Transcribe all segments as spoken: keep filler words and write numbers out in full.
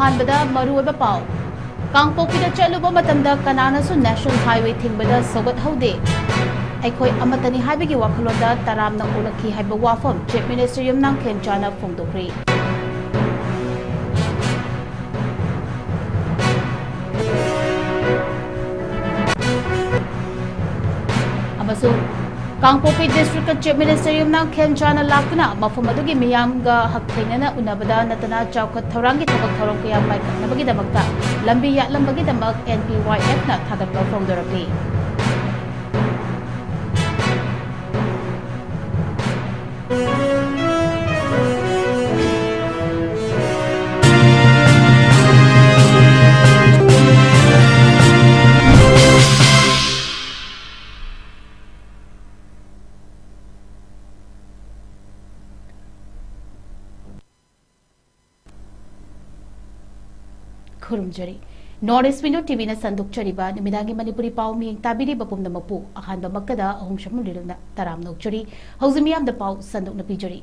ꯑꯍꯥꯟꯕꯗ ꯃꯔꯨꯑꯣꯏꯕ ꯄꯥꯎ꯫ ꯀꯥꯡꯄꯣꯛꯄꯤꯗ ꯆꯠꯂꯨꯕ ꯃꯇꯝꯗ ꯀꯅꯥꯅꯁꯨ National Highway ꯊꯤꯡꯕꯗ ꯁꯧꯒꯠꯍꯧꯗꯦ꯫ ꯑꯩꯈꯣꯏ ꯑꯃꯠꯇꯅꯤ ꯍꯥꯏꯕꯒꯤ ꯋꯥꯈꯜꯂꯣꯟꯗ ꯇꯔꯥꯝꯅ ꯑꯣꯛꯂꯛꯈꯤ ꯍꯥꯏꯕ ꯋꯥꯐꯝ Chief Minister ꯌꯨꯝꯅꯥꯝ ꯈꯦꯝꯆꯥꯅ ꯐꯣꯡꯗꯣꯛꯈ꯭ꯔꯦ꯫ ꯑꯃꯁꯨꯡ ꯀꯥꯡꯄꯣꯛꯄꯤ district Chief Minister ꯌꯨꯝꯅꯥꯝ ꯈꯦꯝꯆꯥꯅ ꯂꯥꯛꯇꯨꯅ ꯃꯐꯝ ꯑꯗꯨꯒꯤ ꯃꯤꯌꯥꯝꯒ ꯍꯛꯊꯦꯡꯅꯅ ꯎꯅꯕꯗ ꯅꯠꯇꯅ ꯆꯥꯎꯈꯠ ꯊꯧꯔꯥꯡꯒꯤ ꯊꯕꯛ ꯊꯧꯔꯝ ꯀꯌꯥ ꯄꯥꯏꯈꯠꯅꯕꯒꯤꯗꯃꯛꯇ ꯂꯝꯕꯤ ꯌꯥꯠꯂꯝꯕꯒꯤꯗꯃꯛ N P Y F ꯅ ꯊꯥꯒꯠꯄ ꯐꯣꯡꯗꯣꯔꯛꯂꯤ꯫ ꯈꯨꯔꯨꯝꯖꯔꯤ꯫ North East Window T V ꯅ ꯁꯟꯗꯣꯛꯆꯔꯤꯕ ꯅꯨꯃꯤꯗꯥꯡꯒꯤ ꯃꯅꯤꯄꯨꯔꯤ ꯄꯥꯎ ꯃꯤꯌꯦꯡ ꯇꯥꯕꯤꯔꯤꯕ ꯄꯨꯝꯅꯃꯛꯄꯨ ꯑꯍꯥꯟꯕꯃꯛꯇꯗ ꯑꯍꯨꯝ ꯁꯝ ꯂꯤꯔꯨꯅ ꯇꯔꯥꯝꯅ ꯑꯣꯛꯆꯔꯤ꯫ ꯍꯧꯖꯤꯛ ꯃꯤꯌꯥꯝꯗ ꯄꯥꯎ ꯁꯟꯗꯣꯛꯅ ꯄꯤꯖꯔꯤ꯫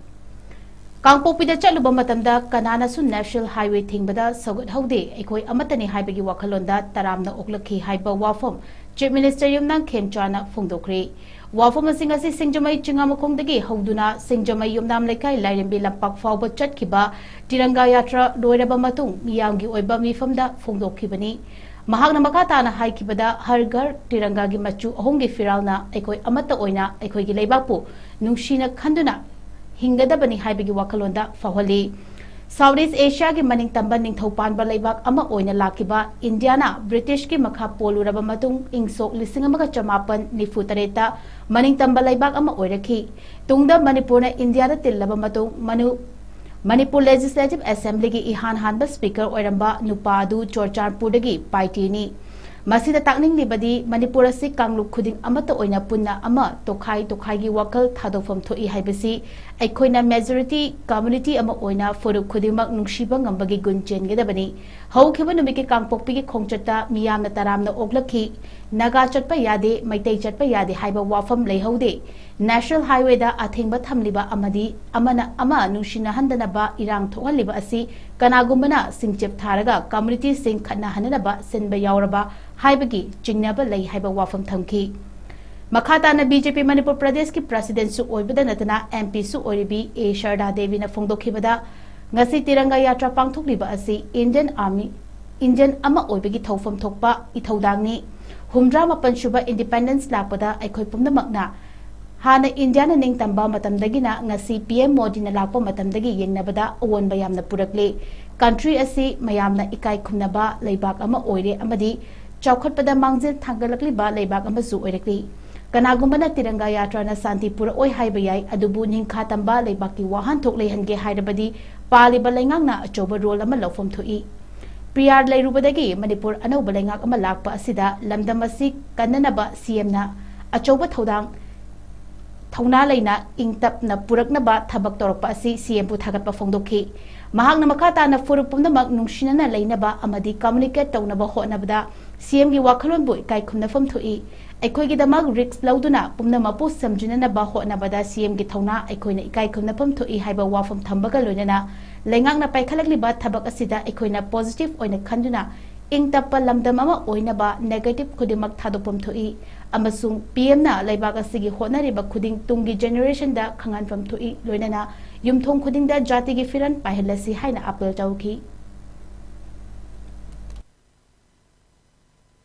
ꯀꯥꯡꯄꯣꯛꯄꯤꯗ ꯆꯠꯂꯨꯕ ꯃꯇꯝꯗ ꯀꯅꯥꯅꯁꯨ National Highway ꯊꯤꯡꯕꯗ ꯁꯧꯒꯠꯍꯧꯗꯦ, ꯑꯩꯈꯣꯏ ꯑꯃꯠꯇꯅꯤ ꯍꯥꯏꯕꯒꯤ ꯋꯥꯈꯜꯂꯣꯟꯗ ꯇꯔꯥꯝꯅ ꯑꯣꯛꯂꯛꯈꯤ ꯍꯥꯏꯕ ꯋꯥꯐꯝ Chief Minister ꯌꯨꯝꯅꯥꯝ ꯈꯦꯝꯆꯥꯅ ꯐꯣꯡꯗꯣꯛꯈ꯭ꯔꯦ꯫ ꯋꯥꯐꯝ ꯑꯁꯤ ꯉꯁꯤ ꯁꯤꯡꯖꯃꯩ ꯆꯤꯉꯥꯃꯈꯣꯡꯗꯒꯤ ꯍꯧꯗꯨꯅ ꯁꯤꯡꯖꯃꯩ ꯌꯨꯝꯅꯥꯝ ꯂꯩꯀꯥꯏ ꯂꯥꯏꯔꯦꯝꯕꯤ ꯂꯝꯄꯥꯛ ꯐꯥꯎꯕ ꯆꯠꯈꯤꯕ ꯇꯤꯔꯪꯒꯥ ꯌꯥꯇ꯭ꯔꯥ ꯂꯣꯏꯔꯕ ꯃꯇꯨꯡ ꯃꯤꯌꯥꯝꯒꯤ ꯑꯣꯏꯕ ꯃꯤꯐꯝꯗ ꯐꯣꯡꯗꯣꯛꯈꯤꯕꯅꯤ꯫ ꯃꯍꯥꯛꯅ ꯃꯈꯥ ꯇꯥꯅ ꯍꯥꯏꯈꯤꯕꯗ, ꯍꯔ ꯘꯔ ꯇꯤꯔꯪꯒꯥꯒꯤ ꯃꯆꯨ ꯑꯍꯨꯝꯒꯤ ꯐꯤꯔꯥꯜꯅ ꯑꯩꯈꯣꯏ ꯑꯃꯠꯇ ꯑꯣꯏꯅ ꯑꯩꯈꯣꯏꯒꯤ ꯂꯩꯕꯥꯛꯄꯨ ꯅꯨꯡꯁꯤꯅ ꯈꯟꯗꯨꯅ ꯍꯤꯡꯒꯗꯕꯅꯤ ꯍꯥꯏꯕꯒꯤ ꯋꯥꯈꯜꯂꯣꯟꯗ ꯐꯥꯎꯍꯜꯂꯤ꯫ South East Asia ꯒꯤ ꯃꯅꯤꯡ ꯇꯝꯕ ꯅꯤꯡꯊꯧ ꯄꯥꯟꯕ ꯂꯩꯕꯥꯛ ꯑꯃ ꯑꯣꯏꯅ ꯂꯥꯛꯈꯤꯕ ꯏꯟꯗꯤꯌꯥꯅ British ꯀꯤ ꯃꯈꯥ ꯄꯣꯜꯂꯨꯔꯕ ꯃꯇꯨꯡ, ꯏꯪ ꯁꯣꯛ ꯂꯤꯁꯤꯡ ꯑꯃꯒ ꯆꯃꯥꯄꯟ ꯅꯤꯐꯨ ꯇꯔꯦꯠꯇ ꯃꯅꯤꯡ ꯇꯝꯕ ꯂꯩꯕꯥꯛ ꯑꯃ ꯑꯣꯏꯔꯛꯈꯤ꯫ ꯇꯨꯡꯗ ꯃꯅꯤꯄꯨꯔꯅ ꯏꯟꯗꯤꯌꯥꯗ ꯇꯤꯜꯂꯕ ꯃꯇꯨꯡ, ꯃꯅꯨ-, ꯃꯅꯤꯄꯨꯔ Legislative Assembly ꯒꯤ ꯏꯍꯥꯟ ꯍꯥꯟꯕ Speaker ꯑꯣꯏꯔꯝꯕ ꯅꯨꯄꯥ ꯑꯗꯨ ꯆꯨꯔꯆꯥꯟꯄꯨꯔꯗꯒꯤ ꯄꯥꯏꯇꯤꯅꯤ꯫ ꯃꯁꯤꯗ ꯇꯥꯛꯅꯤꯡꯂꯤꯕꯗꯤ ꯃꯅꯤꯄꯨꯔ ꯑꯁꯤ ꯀꯥꯡꯂꯨꯞ ꯈꯨꯗꯤꯡ ꯑꯃꯠꯇ ꯑꯣꯏꯅ ꯄꯨꯟꯅ ꯑꯃ ꯇꯣꯈꯥꯏ ꯇꯣꯈꯥꯏꯒꯤ ꯋꯥꯈꯜ ꯊꯥꯗꯣꯛꯐꯝ ꯊꯣꯛꯏ ꯍꯥꯏꯕꯁꯤ꯫ ꯑꯩꯈꯣꯏꯅ majority community ꯑꯃ ꯑꯣꯏꯅ ꯐꯨꯔꯨꯞ ꯈꯨꯗꯤꯡꯃꯛ ꯅꯨꯡꯁꯤꯕ ꯉꯝꯕꯒꯤ ꯒꯨꯟ ꯆꯦꯟꯒꯗꯕꯅꯤ꯫ ꯍꯧꯈꯤꯕ ꯅꯨꯃꯤꯠꯀꯤ ꯀꯥꯡꯄꯣꯛꯄꯤꯒꯤ ꯈꯣꯡꯆꯠꯇ ꯃꯤꯌꯥꯝꯅ ꯇꯔꯥꯝꯅ ꯑꯣꯛꯂꯛꯈꯤ꯫ ꯅꯥꯒꯥ ꯆꯠꯄ ꯌꯥꯗꯦ, ꯃꯩꯇꯩ ꯆꯠꯄ ꯌꯥꯗꯦ ꯍꯥꯏꯕ ꯋꯥꯐꯝ ꯂꯩꯍꯧꯗꯦ꯫ National Highway ꯗ ꯑꯊꯤꯡꯕ ꯊꯝꯂꯤꯕ ꯑꯃꯗꯤ ꯑꯃꯅ ꯑꯃ ꯅꯨꯡꯁꯤꯅꯍꯟꯗꯅꯕ ꯏꯔꯥꯡ ꯊꯣꯛꯍꯜꯂꯤꯕ ꯑꯁꯤ ꯀꯅꯥꯒꯨꯝꯕꯅ ꯁꯤꯡꯆꯦꯞ ꯊꯥꯔꯒ ꯀꯝꯃꯨꯅꯤꯇꯤꯁꯤꯡ ꯈꯠꯅꯍꯟꯅꯅꯕ ꯁꯤꯟꯕ ꯌꯥꯎꯔꯕ ꯍꯥꯏꯕꯒꯤ ꯆꯤꯡꯅꯕ ꯂꯩ ꯍꯥꯏꯕ ꯋꯥꯐꯝ ꯊꯝꯈꯤ꯫ ꯃꯈꯥ ꯇꯥꯅ ꯕꯤ ꯖꯦ ꯄꯤ ꯃꯅꯤꯄꯨꯔ ꯄ꯭ꯔꯗꯦꯁꯀꯤ ꯄ꯭ꯔꯁꯤꯗꯦꯟꯁꯨ ꯑꯣꯏꯕꯗ ꯅꯠꯇꯅ ꯑꯦꯝ ꯄꯤꯁꯨ ꯑꯣꯏꯔꯤꯕꯤ ꯑꯦ ꯁꯔꯗꯥ ꯗꯦꯕꯤꯅ ꯐꯣꯡꯗꯣꯛꯈꯤꯕꯗ, ꯉꯁꯤ ꯇꯤꯔꯪꯒꯥ ꯌꯥꯇ꯭ꯔꯥ ꯄꯥꯡꯊꯣꯛꯂꯤꯕ ꯑꯁꯤ ꯏꯟꯗꯤꯌꯟ ꯑꯥꯔꯃꯤ, ꯏꯟꯗꯤꯌꯟ ꯑꯃ ꯑꯣꯏꯕꯒꯤ ꯊꯧꯐꯝ ꯊꯣꯛꯄ ꯏꯊꯧꯗꯥꯡꯅꯤ꯫ ꯍꯨꯝꯗ꯭ꯔꯥ ꯃꯥꯄꯟ ꯁꯨꯕ ꯏꯟꯗꯤꯄꯦꯟꯗꯦꯟꯁ ꯂꯥꯛꯄꯗ ꯑꯩꯈꯣꯏ ꯄꯨꯝꯅꯃꯛꯅ ꯍꯥꯟꯅ ꯏꯟꯗꯤꯌꯥꯅ ꯅꯤꯡꯇꯝꯕ ꯃꯇꯝꯗꯒꯤꯅ ꯉꯁꯤ ꯄꯤ ꯑꯦꯝ ꯃꯣꯗꯤꯅ ꯂꯥꯛꯄ ꯃꯇꯝꯗꯒꯤ ꯌꯦꯡꯅꯕꯗ ꯑꯑꯣꯟꯕ ꯌꯥꯝꯅ ꯄꯨꯔꯛꯂꯦ꯫ ꯀꯟꯇ꯭ꯔꯤ ꯑꯁꯤ ꯃꯌꯥꯝꯅ ꯏꯀꯥꯏ ꯈꯨꯝꯅꯕ ꯂꯩꯕꯥꯛ ꯑꯃ ꯑꯣꯏꯔꯦ ꯑꯃꯗꯤ ꯆꯥꯎꯈꯠꯄꯗ ꯃꯥꯡꯖꯤꯜ ꯊꯥꯡꯒꯠꯂꯛꯂꯤꯕ ꯂꯩꯕꯥꯛ ꯑꯃꯁꯨ ꯑꯣꯏꯔꯛꯂꯤ꯫ ꯀꯅꯥꯒꯨꯝꯕꯅ ꯇꯤꯔꯪꯒꯥ ꯌꯥꯇ꯭ꯔꯥꯅ ꯁꯥꯟꯇꯤ ꯄꯨꯔꯛꯑꯣꯏ ꯍꯥꯏꯕ ꯌꯥꯏ, ꯑꯗꯨꯕꯨ ꯅꯤꯡꯈꯥ ꯇꯝꯕ ꯂꯩꯕꯥꯛꯀꯤ ꯋꯥꯍꯟꯊꯣꯛ ꯂꯩꯍꯟꯒꯦ ꯍꯥꯏꯔꯕꯗꯤ ꯄꯥꯜꯂꯤꯕ ꯂꯩꯉꯥꯛꯅ ꯑꯆꯧꯕ ꯔꯣꯜ ꯑꯃ ꯂꯧꯐꯝ ꯊꯣꯛꯏ꯫ ꯄꯤ ꯑꯥꯔ ꯂꯩꯔꯨꯕꯗꯒꯤ ꯃꯅꯤꯄꯨꯔ ꯑꯅꯧꯕ ꯂꯩꯉꯥꯛ ꯑꯃ ꯂꯥꯛꯄ ꯑꯁꯤꯗ ꯂꯝꯗꯝ ꯑꯁꯤ ꯀꯟꯅꯅꯕ ꯁꯤ ꯑꯦꯝꯅ ꯑꯆꯧꯕ ꯊꯧꯗꯥꯡ, ꯊꯧꯅꯥ ꯂꯩꯅ ꯏꯪ ꯇꯞꯅ ꯄꯨꯔꯛꯅꯕ ꯊꯕꯛ ꯇꯧꯔꯛꯄ ꯑꯁꯤ ꯁꯤ ꯑꯦꯝꯕꯨ ꯊꯥꯒꯠꯄ ꯐꯣꯡꯗꯣꯛꯈꯤ꯫ ꯃꯍꯥꯛꯅ ꯃꯈꯥ ꯇꯥꯅ ꯐꯨꯔꯨꯞ ꯄꯨꯝꯅꯃꯛ ꯅꯨꯡꯁꯤꯅꯅ ꯂꯩꯅꯕ ꯑꯃꯗꯤ ꯀꯝꯃꯨꯅꯤꯀꯦꯠ ꯇꯧꯅꯕ ꯍꯣꯠꯅꯕꯗ ꯁꯤ ꯑꯦꯝꯒꯤ ꯋꯥꯈꯜꯂꯣꯟꯕꯨ ꯏꯀꯥꯏ ꯈꯨꯝꯅꯐꯝ ꯊꯣꯛꯏ꯫ ꯑꯩꯈꯣꯏꯒꯤꯗꯃꯛ ꯔꯤꯁ꯭ꯛ ꯂꯧꯗꯨꯅ ꯄꯨꯝꯅꯃꯛꯄꯨ ꯁꯝꯖꯤꯟꯅꯅꯕ ꯍꯣꯠꯅꯕꯗ ꯁꯤ ꯑꯦꯝꯒꯤ ꯊꯧꯅꯥ ꯑꯩꯈꯣꯏꯅ ꯏꯀꯥꯏ ꯈꯨꯝꯅꯐꯝ ꯊꯣꯛꯏ ꯍꯥꯏꯕ ꯋꯥꯐꯝ ꯊꯝꯕꯒ ꯂꯣꯏꯅꯅ ꯂꯩꯉꯥꯛꯅ ꯄꯥꯏꯈꯠꯂꯛꯂꯤꯕ ꯊꯕꯛ ꯑꯁꯤꯗ ꯑꯩꯈꯣꯏꯅ ꯄꯣꯖꯤꯇꯤꯚ ꯑꯣꯏꯅ ꯈꯟꯗꯨꯅ ꯏꯪ ꯇꯞꯄ ꯂꯝꯗꯝ ꯑꯃ ꯑꯣꯏꯅꯕ ꯅꯦꯒꯦꯇꯤꯚ ꯈꯨꯗꯤꯡꯃꯛ ꯊꯥꯗꯣꯛꯐꯝ ꯊꯣꯛꯏ ꯑꯃꯁꯨꯡ ꯄꯤ ꯑꯦꯝꯅ ꯂꯩꯕꯥꯛ ꯑꯁꯤꯒꯤ ꯍꯣꯠꯅꯔꯤꯕ ꯈꯨꯗꯤꯡ ꯇꯨꯡꯒꯤ ꯖꯦꯅꯦꯔꯦꯁꯟꯗ ꯈꯪꯍꯟꯐꯝ ꯊꯣꯛꯏ, ꯂꯣꯏꯅꯅ ꯌꯨꯝꯊꯣꯡ ꯈꯨꯗꯤꯡꯗ ꯖꯥꯇꯤꯒꯤ ꯐꯤꯔꯥꯜ ꯄꯥꯏꯍꯜꯂꯁꯤ ꯍꯥꯏꯅ ꯑꯥꯄꯤꯜ ꯇꯧꯈꯤ꯫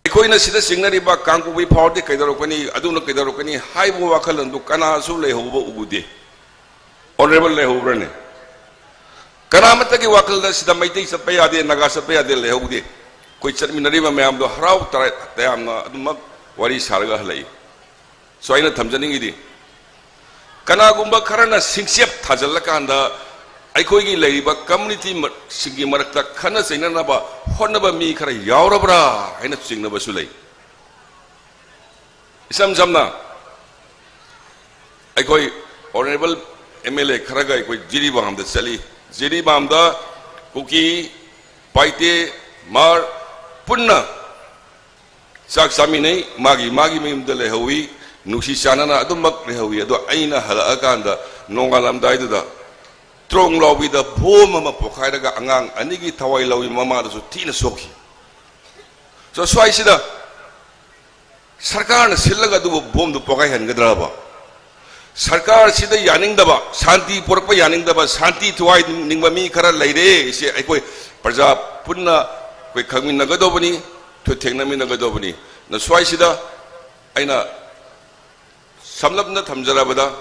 ꯑꯩꯈꯣꯏꯅ ꯁꯤꯗ ꯆꯤꯡꯅꯔꯤꯕ ꯀꯥꯡꯄꯣꯛꯄꯤ ꯐꯥꯎꯔꯗꯤ ꯀꯩꯗꯧꯔꯛꯀꯅꯤ, ꯑꯗꯨꯅ ꯀꯩꯗꯧꯔꯛꯀꯅꯤ ꯍꯥꯏꯕ ꯋꯥꯈꯜꯂꯣꯟꯗꯨ ꯀꯅꯥꯁꯨ ꯂꯩꯍꯧꯕ ꯎꯗꯦ꯫ ꯑꯣꯅꯔꯦꯕꯜ ꯂꯩꯍꯧꯕ꯭ꯔꯅꯦ? ꯀꯅꯥꯃꯠꯇꯒꯤ ꯋꯥꯈꯜꯗ ꯁꯤꯗ ꯃꯩꯇꯩ ꯆꯠꯄ ꯌꯥꯗꯦ, ꯅꯥꯒꯥ ꯆꯠꯄ ꯌꯥꯗꯦ ꯂꯩꯍꯧꯗꯦ꯫ ꯑꯩꯈꯣꯏ ꯆꯠꯃꯤꯟꯅꯔꯤꯕ ꯃꯌꯥꯝꯗꯣ ꯍꯔꯥꯎ ꯇꯔꯥ-, ꯇꯌꯥꯝꯅ ꯑꯗꯨꯃꯛ ꯋꯥꯔꯤ ꯁꯥꯔꯒ ꯍꯜꯂꯛꯏ꯫ ꯁꯣ ꯑꯩꯅ ꯊꯝꯖꯅꯤꯡꯉꯤꯗꯤ, ꯀꯅꯥꯒꯨꯝꯕ ꯈꯔꯅ ꯁꯤꯡꯆꯦꯞ ꯊꯥꯖꯤꯜꯂꯀꯥꯟꯗ ꯑꯩꯈꯣꯏꯒꯤ ꯂꯩꯔꯤꯕ ꯀꯝꯃꯨꯅꯤꯇꯤ ꯃ-, ꯁꯤꯡꯒꯤ ꯃꯔꯛꯇ ꯈꯠꯅ ꯆꯩꯅꯅꯕ ꯍꯣꯠꯅꯕ ꯃꯤ ꯈꯔ ꯌꯥꯎꯔꯕ꯭ꯔꯥ ꯍꯥꯏꯅ ꯆꯤꯡꯅꯕꯁꯨ ꯂꯩ꯫ ꯏꯁꯝ ꯁꯝꯅ, ꯑꯩꯈꯣꯏ ꯑꯣꯅꯔꯦꯕꯜ ꯑꯦꯝ ꯑꯦꯜ ꯑꯦ ꯈꯔꯒ ꯑꯩꯈꯣꯏ ꯖꯤꯔꯤꯕꯥꯝꯗ ꯆꯠꯂꯤ꯫ ꯖꯤꯔꯤꯕꯥꯝꯗ ꯀꯨꯀꯤ, ꯄꯥꯏꯇꯦ, ꯃꯥꯔ ꯄꯨꯟꯅ ꯆꯥꯛ ꯆꯥꯃꯤꯟꯅꯩ, ꯃꯥꯒꯤ ꯃꯥꯒꯤ ꯃꯌꯨꯝꯗ ꯂꯩꯍꯧꯏ, ꯅꯨꯡꯁꯤ ꯆꯥꯟꯅꯅ ꯑꯗꯨꯃꯛ ꯂꯩꯍꯧꯏ꯫ ꯑꯗꯣ ꯑꯩꯅ ꯍꯜꯂꯛꯑꯀꯥꯟꯗ ꯅꯣꯡꯉꯥꯜꯂꯝꯗꯥꯏꯗꯨꯗ ꯇ꯭ꯔꯣꯡ ꯂꯥꯎꯕꯤꯗ ꯕꯣꯝ ꯑꯃ ꯄꯣꯈꯥꯏꯔꯒ ꯑꯉꯥꯡ ꯑꯅꯤꯒꯤ ꯊꯋꯥꯏ ꯂꯧꯏ, ꯃꯃꯥꯗꯁꯨ ꯊꯤꯅ ꯁꯣꯛꯈꯤ꯫ ꯁꯣ ꯁ꯭ꯋꯥꯏꯁꯤꯗ ꯁꯔꯀꯥꯔꯅ ꯁꯤꯜꯂꯒ ꯑꯗꯨꯕꯨ ꯕꯣꯝꯗꯨ ꯄꯣꯈꯥꯏꯍꯟꯒꯗ꯭ꯔꯕ? ꯁꯔꯀꯥꯔꯁꯤꯗ ꯌꯥꯅꯤꯡꯗꯕ, ꯁꯥꯟꯇꯤ ꯄꯨꯔꯛꯄ ꯌꯥꯅꯤꯡꯗꯕ, ꯁꯥꯟꯇꯤ ꯊꯋꯥꯏ ꯅꯤꯡꯕ ꯃꯤ ꯈꯔ ꯂꯩꯔꯦ꯫ ꯁꯤ ꯑꯩꯈꯣꯏ ꯄ꯭ꯔꯖꯥ ꯄꯨꯟꯅ ꯑꯩꯈꯣꯏ ꯈꯪꯃꯤꯟꯅꯒꯗꯧꯕꯅꯤ, ꯈꯨꯠ ꯊꯦꯡꯅꯃꯤꯟꯅꯒꯗꯧꯕꯅꯤ꯫ ꯅ ꯁ꯭ꯋꯥꯏꯁꯤꯗ ꯑꯩꯅ ꯁꯝꯂꯞꯅ ꯊꯝꯖꯔꯕꯗ,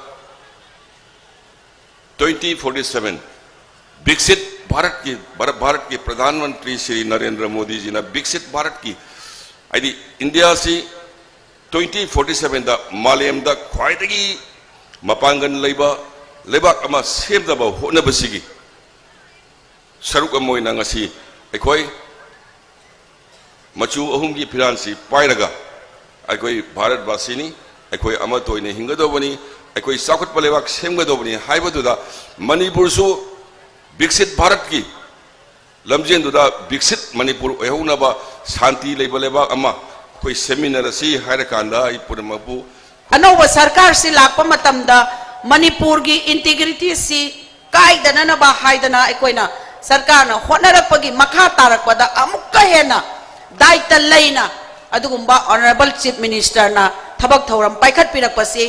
twenty forty seven ꯕꯤꯛꯁꯤꯠ ꯚꯥꯔꯠꯀꯤ, ꯚꯥꯔꯠ, ꯚꯥꯔꯠꯀꯤ ꯄ꯭ꯔꯙꯥꯟ ꯃꯟꯇ꯭ꯔꯤ ꯁ꯭ꯔꯤ ꯅꯔꯦꯟꯗ꯭ꯔ ꯃꯣꯗꯤꯖꯤꯅ ꯕꯤꯛꯁꯤꯠ ꯚꯥꯔꯠꯀꯤ, ꯍꯥꯏꯗꯤ ꯏꯟꯗꯤꯌꯥꯁꯤ twenty forty sevenꯗ ꯃꯥꯂꯦꯝꯗ ꯈ꯭ꯋꯥꯏꯗꯒꯤ ꯃꯄꯥꯡꯒꯜ ꯂꯩꯕ ꯂꯩꯕꯥꯛ ꯑꯃ ꯁꯦꯝꯅꯕ ꯍꯣꯠꯅꯕꯁꯤꯒꯤ ꯁꯔꯨꯛ ꯑꯃ ꯑꯣꯏꯅ ꯉꯁꯤ ꯑꯩꯈꯣꯏ ꯃꯆꯨ ꯑꯍꯨꯝꯒꯤ ꯐꯤꯔꯥꯜꯁꯤ ꯄꯥꯏꯔꯒ ꯑꯩꯈꯣꯏ ꯚꯥꯔꯠ ꯚꯥꯁꯤꯅꯤ, ꯑꯩꯈꯣꯏ ꯑꯃꯠꯇ ꯑꯣꯏꯅ ꯍꯤꯡꯒꯗꯧꯕꯅꯤ, ꯑꯩꯈꯣꯏ ꯆꯥꯎꯈꯠꯄ ꯂꯩꯕꯥꯛ ꯁꯦꯝꯒꯗꯧꯕꯅꯤ ꯍꯥꯏꯕꯗꯨꯗ ꯃꯅꯤꯄꯨꯔꯁꯨ ꯕꯤꯛꯁꯤꯠ ꯚꯥꯔꯠꯀꯤ ꯂꯝꯖꯦꯟꯗꯨꯗ ꯕꯤꯛꯁꯤꯠ ꯃꯅꯤꯄꯨꯔ ꯑꯣꯏꯍꯧꯅꯕ ꯁꯥꯟꯇꯤ ꯂꯩꯕ ꯂꯩꯕꯥꯛ ꯑꯃ ꯑꯩꯈꯣꯏ ꯁꯦꯝꯃꯤꯟꯅꯔꯁꯤ ꯍꯥꯏꯔꯀꯥꯟꯗ ꯑꯩ ꯄꯨꯝꯅꯃꯛꯄꯨ ꯑꯅꯧꯕ ꯁꯔꯀꯥꯔꯁꯤ ꯂꯥꯛꯄ ꯃꯇꯝꯗ ꯃꯅꯤꯄꯨꯔꯒꯤ ꯏꯟꯇꯤꯒ꯭ꯔꯤꯇꯤꯁꯤ ꯀꯥꯏꯗꯅꯅꯕ ꯍꯥꯏꯗꯅ ꯑꯩꯈꯣꯏꯅ ꯁꯔꯀꯥꯔꯅ ꯍꯣꯠꯅꯔꯛꯄꯒꯤ ꯃꯈꯥ ꯇꯥꯔꯛꯄꯗ ꯑꯃꯨꯛꯀ ꯍꯦꯟꯅ ꯗꯥꯏꯇ ꯂꯩꯅ ꯑꯗꯨꯒꯨꯝꯕ ꯑꯣꯅꯔꯦꯕꯜ ꯆꯤꯐ ꯃꯤꯅꯤꯁꯇꯔꯅ ꯊꯕꯛ ꯊꯧꯔꯝ ꯄꯥꯏꯈꯠꯄꯤꯔꯛꯄꯁꯤ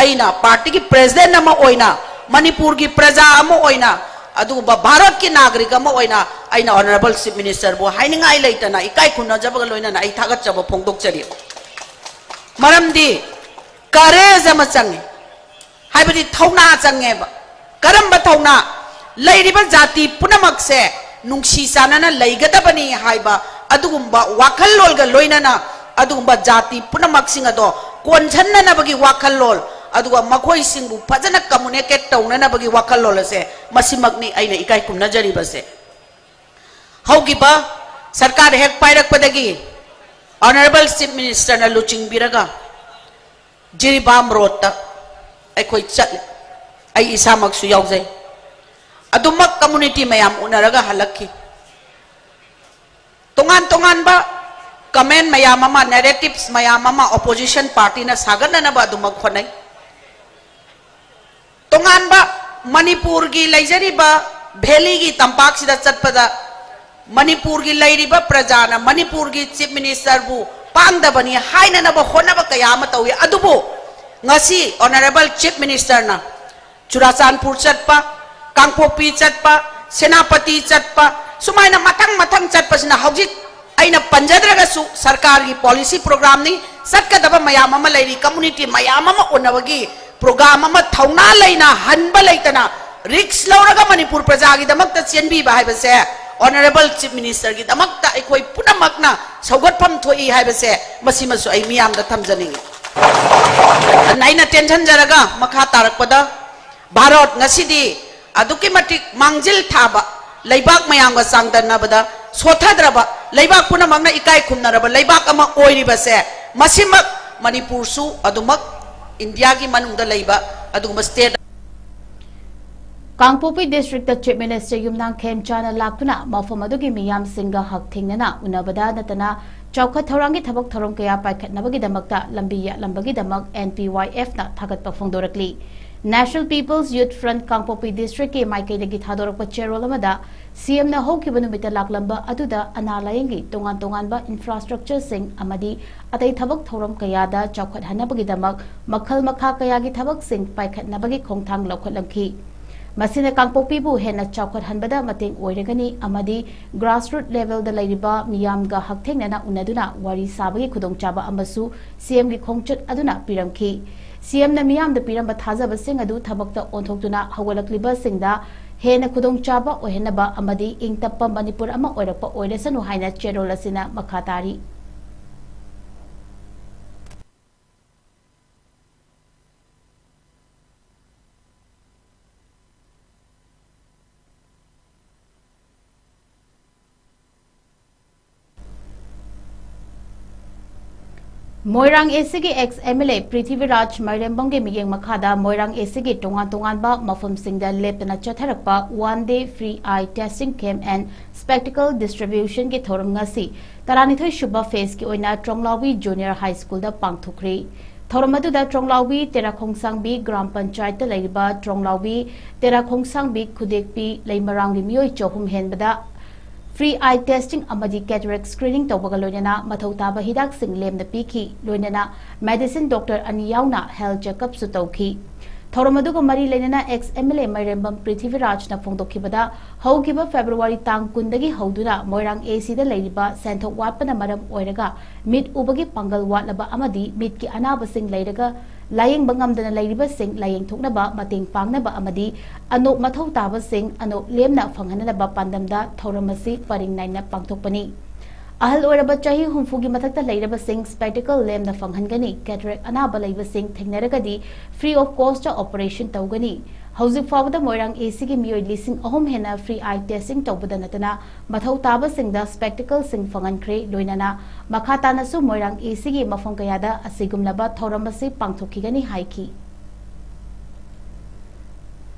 ꯑꯩꯅ ꯄꯥꯔꯇꯤꯒꯤ ꯄ꯭ꯔꯦꯁꯤꯗꯦꯟ ꯑꯃ ꯑꯣꯏꯅ, ꯃꯅꯤꯄꯨꯔꯒꯤ ꯄ꯭ꯔꯖꯥ ꯑꯃ ꯑꯣꯏꯅ, ꯑꯗꯨꯒꯨꯝꯕ ꯚꯥꯔꯠꯀꯤ ꯅꯥꯒꯔꯤꯛ ꯑꯃ ꯑꯣꯏꯅ ꯑꯩꯅ ꯑꯣꯅꯔꯦꯕꯜ ꯆꯤꯐ ꯃꯤꯅꯤꯁꯇꯔꯕꯨ ꯍꯥꯏꯅꯤꯡꯉꯥꯏ ꯂꯩꯇꯅ ꯏꯀꯥꯏ ꯈꯨꯝꯅꯖꯕꯒ ꯂꯣꯏꯅꯅ ꯑꯩ ꯊꯥꯒꯠꯆꯕ ꯐꯣꯡꯗꯣꯛꯆꯔꯤ꯫ ꯃꯔꯝꯗꯤ ꯀꯔꯦꯖ ꯑꯃ ꯆꯪꯉꯤ, ꯍꯥꯏꯕꯗꯤ ꯊꯧꯅꯥ ꯆꯪꯉꯦꯕ꯫ ꯀꯔꯝꯕ ꯊꯧꯅꯥ? ꯂꯩꯔꯤꯕ ꯖꯥꯇꯤ ꯄꯨꯝꯅꯃꯛꯁꯦ ꯅꯨꯡꯁꯤ ꯆꯥꯟꯅꯅ ꯂꯩꯒꯗꯕꯅꯤ ꯍꯥꯏꯕ ꯑꯗꯨꯒꯨꯝꯕ ꯋꯥꯈꯜꯂꯣꯟꯒ ꯂꯣꯏꯅꯅ ꯑꯗꯨꯒꯨꯝꯕ ꯖꯥꯇꯤ ꯄꯨꯝꯅꯃꯛꯁꯤꯡ ꯑꯗꯣ ꯀꯣꯟꯁꯤꯟꯅꯅꯕꯒꯤ ꯋꯥꯈꯜꯂꯣꯟ, ꯑꯗꯨꯒ ꯃꯈꯣꯏꯁꯤꯡꯕꯨ ꯐꯖꯅ ꯀꯝꯃꯨꯅꯤꯀꯦꯠ ꯇꯧꯅꯅꯕꯒꯤ ꯋꯥꯈꯜꯂꯣꯟ ꯑꯁꯦ, ꯃꯁꯤꯃꯛꯅꯤ ꯑꯩꯅ ꯏꯀꯥꯏ ꯈꯨꯝꯅꯖꯔꯤꯕꯁꯦ꯫ ꯍꯧꯈꯤꯕ ꯁꯔꯀꯥꯔ ꯍꯦꯛ ꯄꯥꯏꯔꯛꯄꯗꯒꯤ ꯑꯣꯅꯔꯦꯕꯜ ꯆꯤꯐ ꯃꯤꯅꯤꯁꯇꯔꯅ ꯂꯨꯆꯤꯡꯕꯤꯔꯒ ꯖꯤꯔꯤꯕꯥꯝ ꯔꯣꯗꯇ ꯑꯩꯈꯣꯏ ꯆꯠꯂꯤ꯫ ꯑꯩ ꯏꯁꯥꯃꯛꯁꯨ ꯌꯥꯎꯖꯩ꯫ ꯑꯗꯨꯃꯛ ꯀꯝꯃꯨꯅꯤꯇꯤ ꯃꯌꯥꯝ ꯎꯅꯔꯒ ꯍꯜꯂꯛꯈꯤ꯫ ꯇꯣꯉꯥꯟ ꯇꯣꯉꯥꯟꯕ ꯀꯃꯦꯟ ꯃꯌꯥꯝ ꯑꯃ, ꯅꯦꯔꯦꯇꯤꯚꯁ ꯃꯌꯥꯝ ꯑꯃ ꯑꯣꯄꯣꯖꯤꯁꯟ ꯄꯥꯔꯇꯤꯅ ꯁꯥꯒꯠꯅꯅꯕ ꯑꯗꯨꯃꯛ ꯍꯣꯠꯅꯩ꯫ ꯇꯣꯉꯥꯟꯕ ꯃꯅꯤꯄꯨꯔꯒꯤ ꯂꯩꯖꯔꯤꯕ ꯚꯦꯂꯤꯒꯤ ꯇꯝꯄꯥꯛꯁꯤꯗ ꯆꯠꯄꯗ ꯃꯅꯤꯄꯨꯔꯒꯤ ꯂꯩꯔꯤꯕ ꯄ꯭ꯔꯖꯥꯅ ꯃꯅꯤꯄꯨꯔꯒꯤ ꯆꯤꯐ ꯃꯤꯅꯤꯁꯇꯔꯕꯨ ꯄꯥꯡꯗꯕꯅꯤ ꯍꯥꯏꯅꯅꯕ ꯍꯣꯠꯅꯕ ꯀꯌꯥ ꯑꯃ ꯇꯧꯏ꯫ ꯑꯗꯨꯕꯨ ꯉꯁꯤ ꯑꯣꯅꯔꯦꯕꯜ ꯆꯤꯐ ꯃꯤꯅꯤꯁꯇꯔꯅ ꯆꯨꯔꯥꯆꯥꯟꯄꯨꯔ ꯆꯠꯄ, ꯀꯥꯡꯄꯣꯛꯄꯤ ꯆꯠꯄ, ꯁꯦꯅꯥꯄꯇꯤ ꯆꯠꯄ, ꯁꯨꯃꯥꯏꯅ ꯃꯊꯪ ꯃꯊꯪ ꯆꯠꯄꯁꯤꯅ ꯍꯧꯖꯤꯛ ꯑꯩꯅ ꯄꯟꯖꯗ꯭ꯔꯒꯁꯨ ꯁꯔꯀꯥꯔꯒꯤ ꯄꯣꯂꯤꯁꯤ ꯄ꯭ꯔꯣꯒ꯭ꯔꯥꯝꯅꯤ, ꯆꯠꯀꯗꯕ ꯃꯌꯥꯝ ꯑꯃ ꯂꯩꯔꯤ, ꯀꯝꯃꯨꯅꯤꯇꯤ ꯃꯌꯥꯝ ꯑꯃ ꯎꯅꯕꯒꯤ ꯄ꯭ꯔꯣꯒ꯭ꯔꯥꯝ ꯑꯃ ꯊꯧꯅꯥ ꯂꯩꯅ ꯍꯟꯕ ꯂꯩꯇꯅ ꯔꯤꯛꯁ ꯂꯧꯔꯒ ꯃꯅꯤꯄꯨꯔ ꯄ꯭ꯔꯖꯥꯒꯤꯗꯃꯛꯇ ꯆꯦꯟꯕꯤꯕ ꯍꯥꯏꯕꯁꯦ ꯑꯣꯅꯔꯦꯕꯜ ꯆꯤꯐ ꯃꯤꯅꯤꯁꯇꯔꯒꯤꯗꯃꯛꯇ ꯑꯩꯈꯣꯏ ꯄꯨꯝꯅꯃꯛꯅ ꯁꯧꯒꯠꯐꯝ ꯊꯣꯛꯏ ꯍꯥꯏꯕꯁꯦ ꯃꯁꯤꯃꯁꯨ ꯑꯩ ꯃꯤꯌꯥꯝꯗ ꯊꯝꯖꯅꯤꯡꯉꯤ꯫ ꯑꯩꯅ ꯇꯦꯟꯁꯤꯟꯖꯔꯒ ꯃꯈꯥ ꯇꯥꯔꯛꯄꯗ ꯚꯥꯔꯠ ꯉꯁꯤꯗꯤ ꯑꯗꯨꯛꯀꯤ ꯃꯇꯤꯛ ꯃꯥꯡꯖꯤꯜ ꯊꯥꯕ, ꯂꯩꯕꯥꯛ ꯃꯌꯥꯝꯒ ꯆꯥꯡꯗꯝꯅꯕꯗ ꯁꯣꯊꯗ꯭ꯔꯕ, ꯂꯩꯕꯥꯛ ꯄꯨꯝꯅꯃꯛꯅ ꯏꯀꯥꯏ ꯈꯨꯝꯅꯔꯕ ꯂꯩꯕꯥꯛ ꯑꯃ ꯑꯣꯏꯔꯤꯕꯁꯦ ꯃꯁꯤꯃꯛ ꯃꯅꯤꯄꯨꯔꯁꯨ ꯑꯗꯨꯃꯛ ꯏꯟꯗꯤꯌꯥꯒꯤ ꯃꯅꯨꯡꯗ ꯂꯩꯕ ꯑꯗꯨꯒꯨꯝꯕ ꯁ꯭ꯇꯦꯠ꯫ ꯀꯥꯡꯄꯣꯛꯄꯤ ꯗꯤꯁꯇ꯭ꯔꯤꯛꯇ ꯆꯤꯐ ꯃꯤꯅꯤꯁꯇꯔ ꯌꯨꯝꯅꯥꯝ ꯈꯦꯝꯆꯥꯅ ꯂꯥꯛꯇꯨꯅ ꯃꯐꯝ ꯑꯗꯨꯒꯤ ꯃꯤꯌꯥꯝꯁꯤꯡꯒ ꯍꯛꯊꯦꯡꯅꯅ ꯎꯅꯕꯗ ꯅꯠꯇꯅ ꯆꯥꯎꯈꯠ ꯊꯧꯔꯥꯡꯒꯤ ꯊꯕꯛ ꯊꯧꯔꯝ ꯀꯌꯥ ꯄꯥꯏꯈꯠꯅꯕꯒꯤꯗꯃꯛꯇ ꯂꯝꯕꯤ ꯌꯥꯠꯂꯝꯕꯒꯤꯗꯃꯛ ꯑꯦꯟ ꯄꯤ ꯋꯥꯏ ꯑꯦꯐꯅ ꯊꯥꯒꯠꯄ ꯐꯣꯡꯗꯣꯔꯛꯂꯤ꯫ National People's Youth Front ꯀꯥꯡꯄꯣꯛꯄꯤ ꯗꯤꯁꯇ꯭ꯔꯤꯛꯀꯤ ꯃꯥꯏꯀꯩꯗꯒꯤ ꯊꯥꯗꯣꯔꯛꯄ ꯆꯦꯔꯣꯜ ꯑꯃꯗ ꯁꯤ ꯑꯦꯝꯅ ꯍꯧꯈꯤꯕ ꯅꯨꯃꯤꯠꯇ ꯂꯥꯛꯂꯝꯕ ꯑꯗꯨꯗ ꯑꯅꯥ ꯂꯥꯌꯦꯡꯒꯤ ꯇꯣꯉꯥꯟ ꯇꯣꯉꯥꯟꯕ ꯏꯟꯐ꯭ꯔꯥꯁꯇ꯭ꯔꯛꯆꯔꯁꯤꯡ ꯑꯃꯗꯤ ꯑꯇꯩ ꯊꯕꯛ ꯊꯧꯔꯝ ꯀꯌꯥꯗ ꯆꯥꯎꯈꯠꯍꯟꯅꯕꯒꯤꯗꯃꯛ ꯃꯈꯜ ꯃꯈꯥ ꯀꯌꯥꯒꯤ ꯊꯕꯛꯁꯤꯡ ꯄꯥꯏꯈꯠꯅꯕꯒꯤ ꯈꯣꯡꯊꯥꯡ ꯂꯧꯈꯠꯂꯝꯈꯤ꯫ ꯃꯁꯤꯅ ꯀꯥꯡꯄꯣꯛꯄꯤꯕꯨ ꯍꯦꯟꯅ ꯆꯥꯎꯈꯠꯍꯟꯕꯗ ꯃꯇꯦꯡ ꯑꯣꯏꯔꯒꯅꯤ ꯑꯃꯗꯤ grassroot levelꯗ ꯂꯩꯔꯤꯕ ꯃꯤꯌꯥꯝꯒ ꯍꯛꯊꯦꯡꯅꯅ ꯎꯅꯗꯨꯅ ꯋꯥꯔꯤ ꯁꯥꯕꯒꯤ ꯈꯨꯗꯣꯡꯆꯥꯕ ꯑꯃꯁꯨ ꯁꯤ ꯑꯦꯝꯒꯤ ꯈꯣꯡꯆꯠ ꯑꯗꯨꯅ ꯄꯤꯔꯝꯈꯤ꯫ ꯁꯤ ꯑꯦꯝꯅ ꯃꯤꯌꯥꯝꯗ ꯄꯤꯔꯝꯕ ꯊꯥꯖꯕꯁꯤꯡ ꯑꯗꯨ ꯊꯕꯛꯇ ꯑꯣꯟꯊꯣꯛꯇꯨꯅ ꯍꯧꯒꯠꯂꯛꯂꯤꯕꯁꯤꯡꯗ ꯍꯦꯟꯅ ꯈꯨꯗꯣꯡꯆꯥꯕ ꯑꯣꯏꯍꯟꯅꯕ ꯑꯃꯗꯤ ꯏꯪ ꯇꯞꯄ ꯃꯅꯤꯄꯨꯔ ꯑꯃ ꯑꯣꯏꯔꯛꯄ ꯑꯣꯏꯔꯁꯅꯨ ꯍꯥꯏꯅ ꯆꯦꯔꯣꯜ ꯑꯁꯤꯅ ꯃꯈꯥ ꯇꯥꯔꯤ꯫ ꯃꯣꯏꯔꯥꯡ ꯑꯦꯁꯤꯒꯤ ex M L A Prithviraj ꯃꯥꯏꯔꯦꯝꯕꯝꯒꯤ ꯃꯤꯠꯌꯦꯡ ꯃꯈꯥꯗ ꯃꯣꯏꯔꯥꯡ ꯑꯦꯁꯤꯒꯤ ꯇꯣꯉꯥꯟ ꯇꯣꯉꯥꯟꯕ ꯃꯐꯝꯁꯤꯡꯗ ꯂꯦꯞꯇꯅ ꯆꯠꯊꯔꯛꯄ one day free eye testing camp and spectacle distributionꯒꯤ ꯊꯧꯔꯝ ꯉꯁꯤ ꯇꯔꯥꯅꯤꯊꯣꯏ ꯁꯨꯕ phaseꯀꯤ ꯑꯣꯏꯅ ꯇ꯭ꯔꯣꯡꯂꯥꯎꯕꯤ Junior High Schoolꯗ ꯄꯥꯡꯊꯣꯛꯈ꯭ꯔꯦ꯫ ꯊꯧꯔꯝ ꯑꯗꯨꯗ ꯇ꯭ꯔꯣꯡꯂꯥꯎꯕꯤ ꯇꯦꯔꯥ ꯈꯣꯡꯁꯥꯡꯕꯤ ꯒ꯭ꯔꯥꯝ ꯄꯟꯆꯥꯌꯠꯇ ꯂꯩꯔꯤꯕ ꯇ꯭ꯔꯣꯡꯂꯥꯎꯕꯤ ꯇꯦꯔꯥ ꯈꯣꯡꯁꯥꯡꯕꯤ ꯈꯨꯗꯦꯛꯄꯤ ꯂꯩꯃꯔꯥꯝꯒꯤ ꯃꯤꯑꯣꯏ ꯆꯍꯨꯝ ꯍꯦꯟꯕꯗ free eye testing ꯑꯃꯗꯤ cataract screening ꯇꯧꯕꯒ ꯂꯣꯏꯅꯅ ꯃꯊꯧ ꯇꯥꯕ ꯍꯤꯗꯥꯛꯁꯤꯡ ꯂꯦꯝꯅ ꯄꯤꯈꯤ꯫ ꯂꯣꯏꯅꯅ medicine doctor ꯑꯅꯤ ꯌꯥꯎꯅ health check-up ꯁꯨ ꯇꯧꯈꯤ꯫ ꯊꯧꯔꯝ ꯑꯗꯨꯒ ꯃꯔꯤ ꯂꯩꯅꯅ ex M L A ꯃꯥꯏꯔꯦꯝꯕꯝ ꯄ꯭ꯔꯤꯊꯤꯕꯤꯔꯥꯖꯅ ꯐꯣꯡꯗꯣꯛꯈꯤꯕꯗ, ꯍꯧꯈꯤꯕ February ꯇꯥꯡ ꯀꯨꯟꯗꯒꯤ ꯍꯧꯗꯨꯅ ꯃꯣꯏꯔꯥꯡ A C ꯗ ꯂꯩꯔꯤꯕ ꯁꯦꯟꯊꯣꯛ ꯋꯥꯠꯄꯅ ꯃꯔꯝ ꯑꯣꯏꯔꯒ ꯃꯤꯠ ꯎꯕꯒꯤ ꯄꯥꯡꯒꯜ ꯋꯥꯠꯂꯕ ꯑꯃꯗꯤ ꯃꯤꯠꯀꯤ ꯑꯅꯥꯕꯁꯤꯡ ꯂꯩꯔꯒ ꯂꯥꯌꯦꯡꯕ ꯉꯝꯗꯅ ꯂꯩꯔꯤꯕꯁꯤꯡ ꯂꯥꯌꯦꯡꯊꯣꯛꯅꯕ, ꯃꯇꯦꯡ ꯄꯥꯡꯅꯕ ꯑꯃꯗꯤ ꯑꯅꯣꯞ ꯃꯊꯧ ꯇꯥꯕꯁꯤꯡ ꯑꯅꯣꯞ ꯂꯦꯝꯅ ꯐꯪꯍꯟꯅꯕ ꯄꯥꯟꯗꯝꯗ ꯊꯧꯔꯝ ꯑꯁꯤ ꯄꯔꯤꯡ ꯅꯥꯏꯅ ꯄꯥꯡꯊꯣꯛꯄꯅꯤ꯫ ꯑꯍꯜ ꯑꯣꯏꯔꯕ ꯆꯍꯤ ꯍꯨꯝꯐꯨꯒꯤ ꯃꯊꯛꯇ ꯂꯩꯔꯕꯁꯤꯡ spectacle ꯂꯦꯝꯅ ꯐꯪꯍꯟꯒꯅꯤ꯫ Cataract ꯑꯅꯥꯕ ꯂꯩꯕꯁꯤꯡ ꯊꯦꯡꯅꯔꯒꯗꯤ free of cost operation ꯇꯧꯒꯅꯤ꯫ ꯍꯧꯖꯤꯛ ꯐꯥꯎꯕꯗ ꯃꯣꯏꯔꯥꯡ A C ꯒꯤ ꯃꯤꯑꯣꯏ ꯂꯤꯁꯤꯡ ꯑꯍꯨꯝ ꯍꯦꯟꯅ free eye testing ꯇꯧꯕꯗ ꯅꯠꯇꯅ ꯃꯊꯧ ꯇꯥꯕꯁꯤꯡꯗ spectacle ꯁꯤꯡ ꯐꯪꯍꯟꯈ꯭ꯔꯦ꯫ ꯂꯣꯏꯅꯅ ꯃꯈꯥ ꯇꯥꯅꯁꯨ ꯃꯣꯏꯔꯥꯡ A C ꯒꯤ ꯃꯐꯝ ꯀꯌꯥꯗ ꯑꯁꯤꯒꯨꯝꯂꯕ ꯊꯧꯔꯝ ꯑꯁꯤ ꯄꯥꯡꯊꯣꯛꯈꯤꯒꯅꯤ ꯍꯥꯏꯈꯤ꯫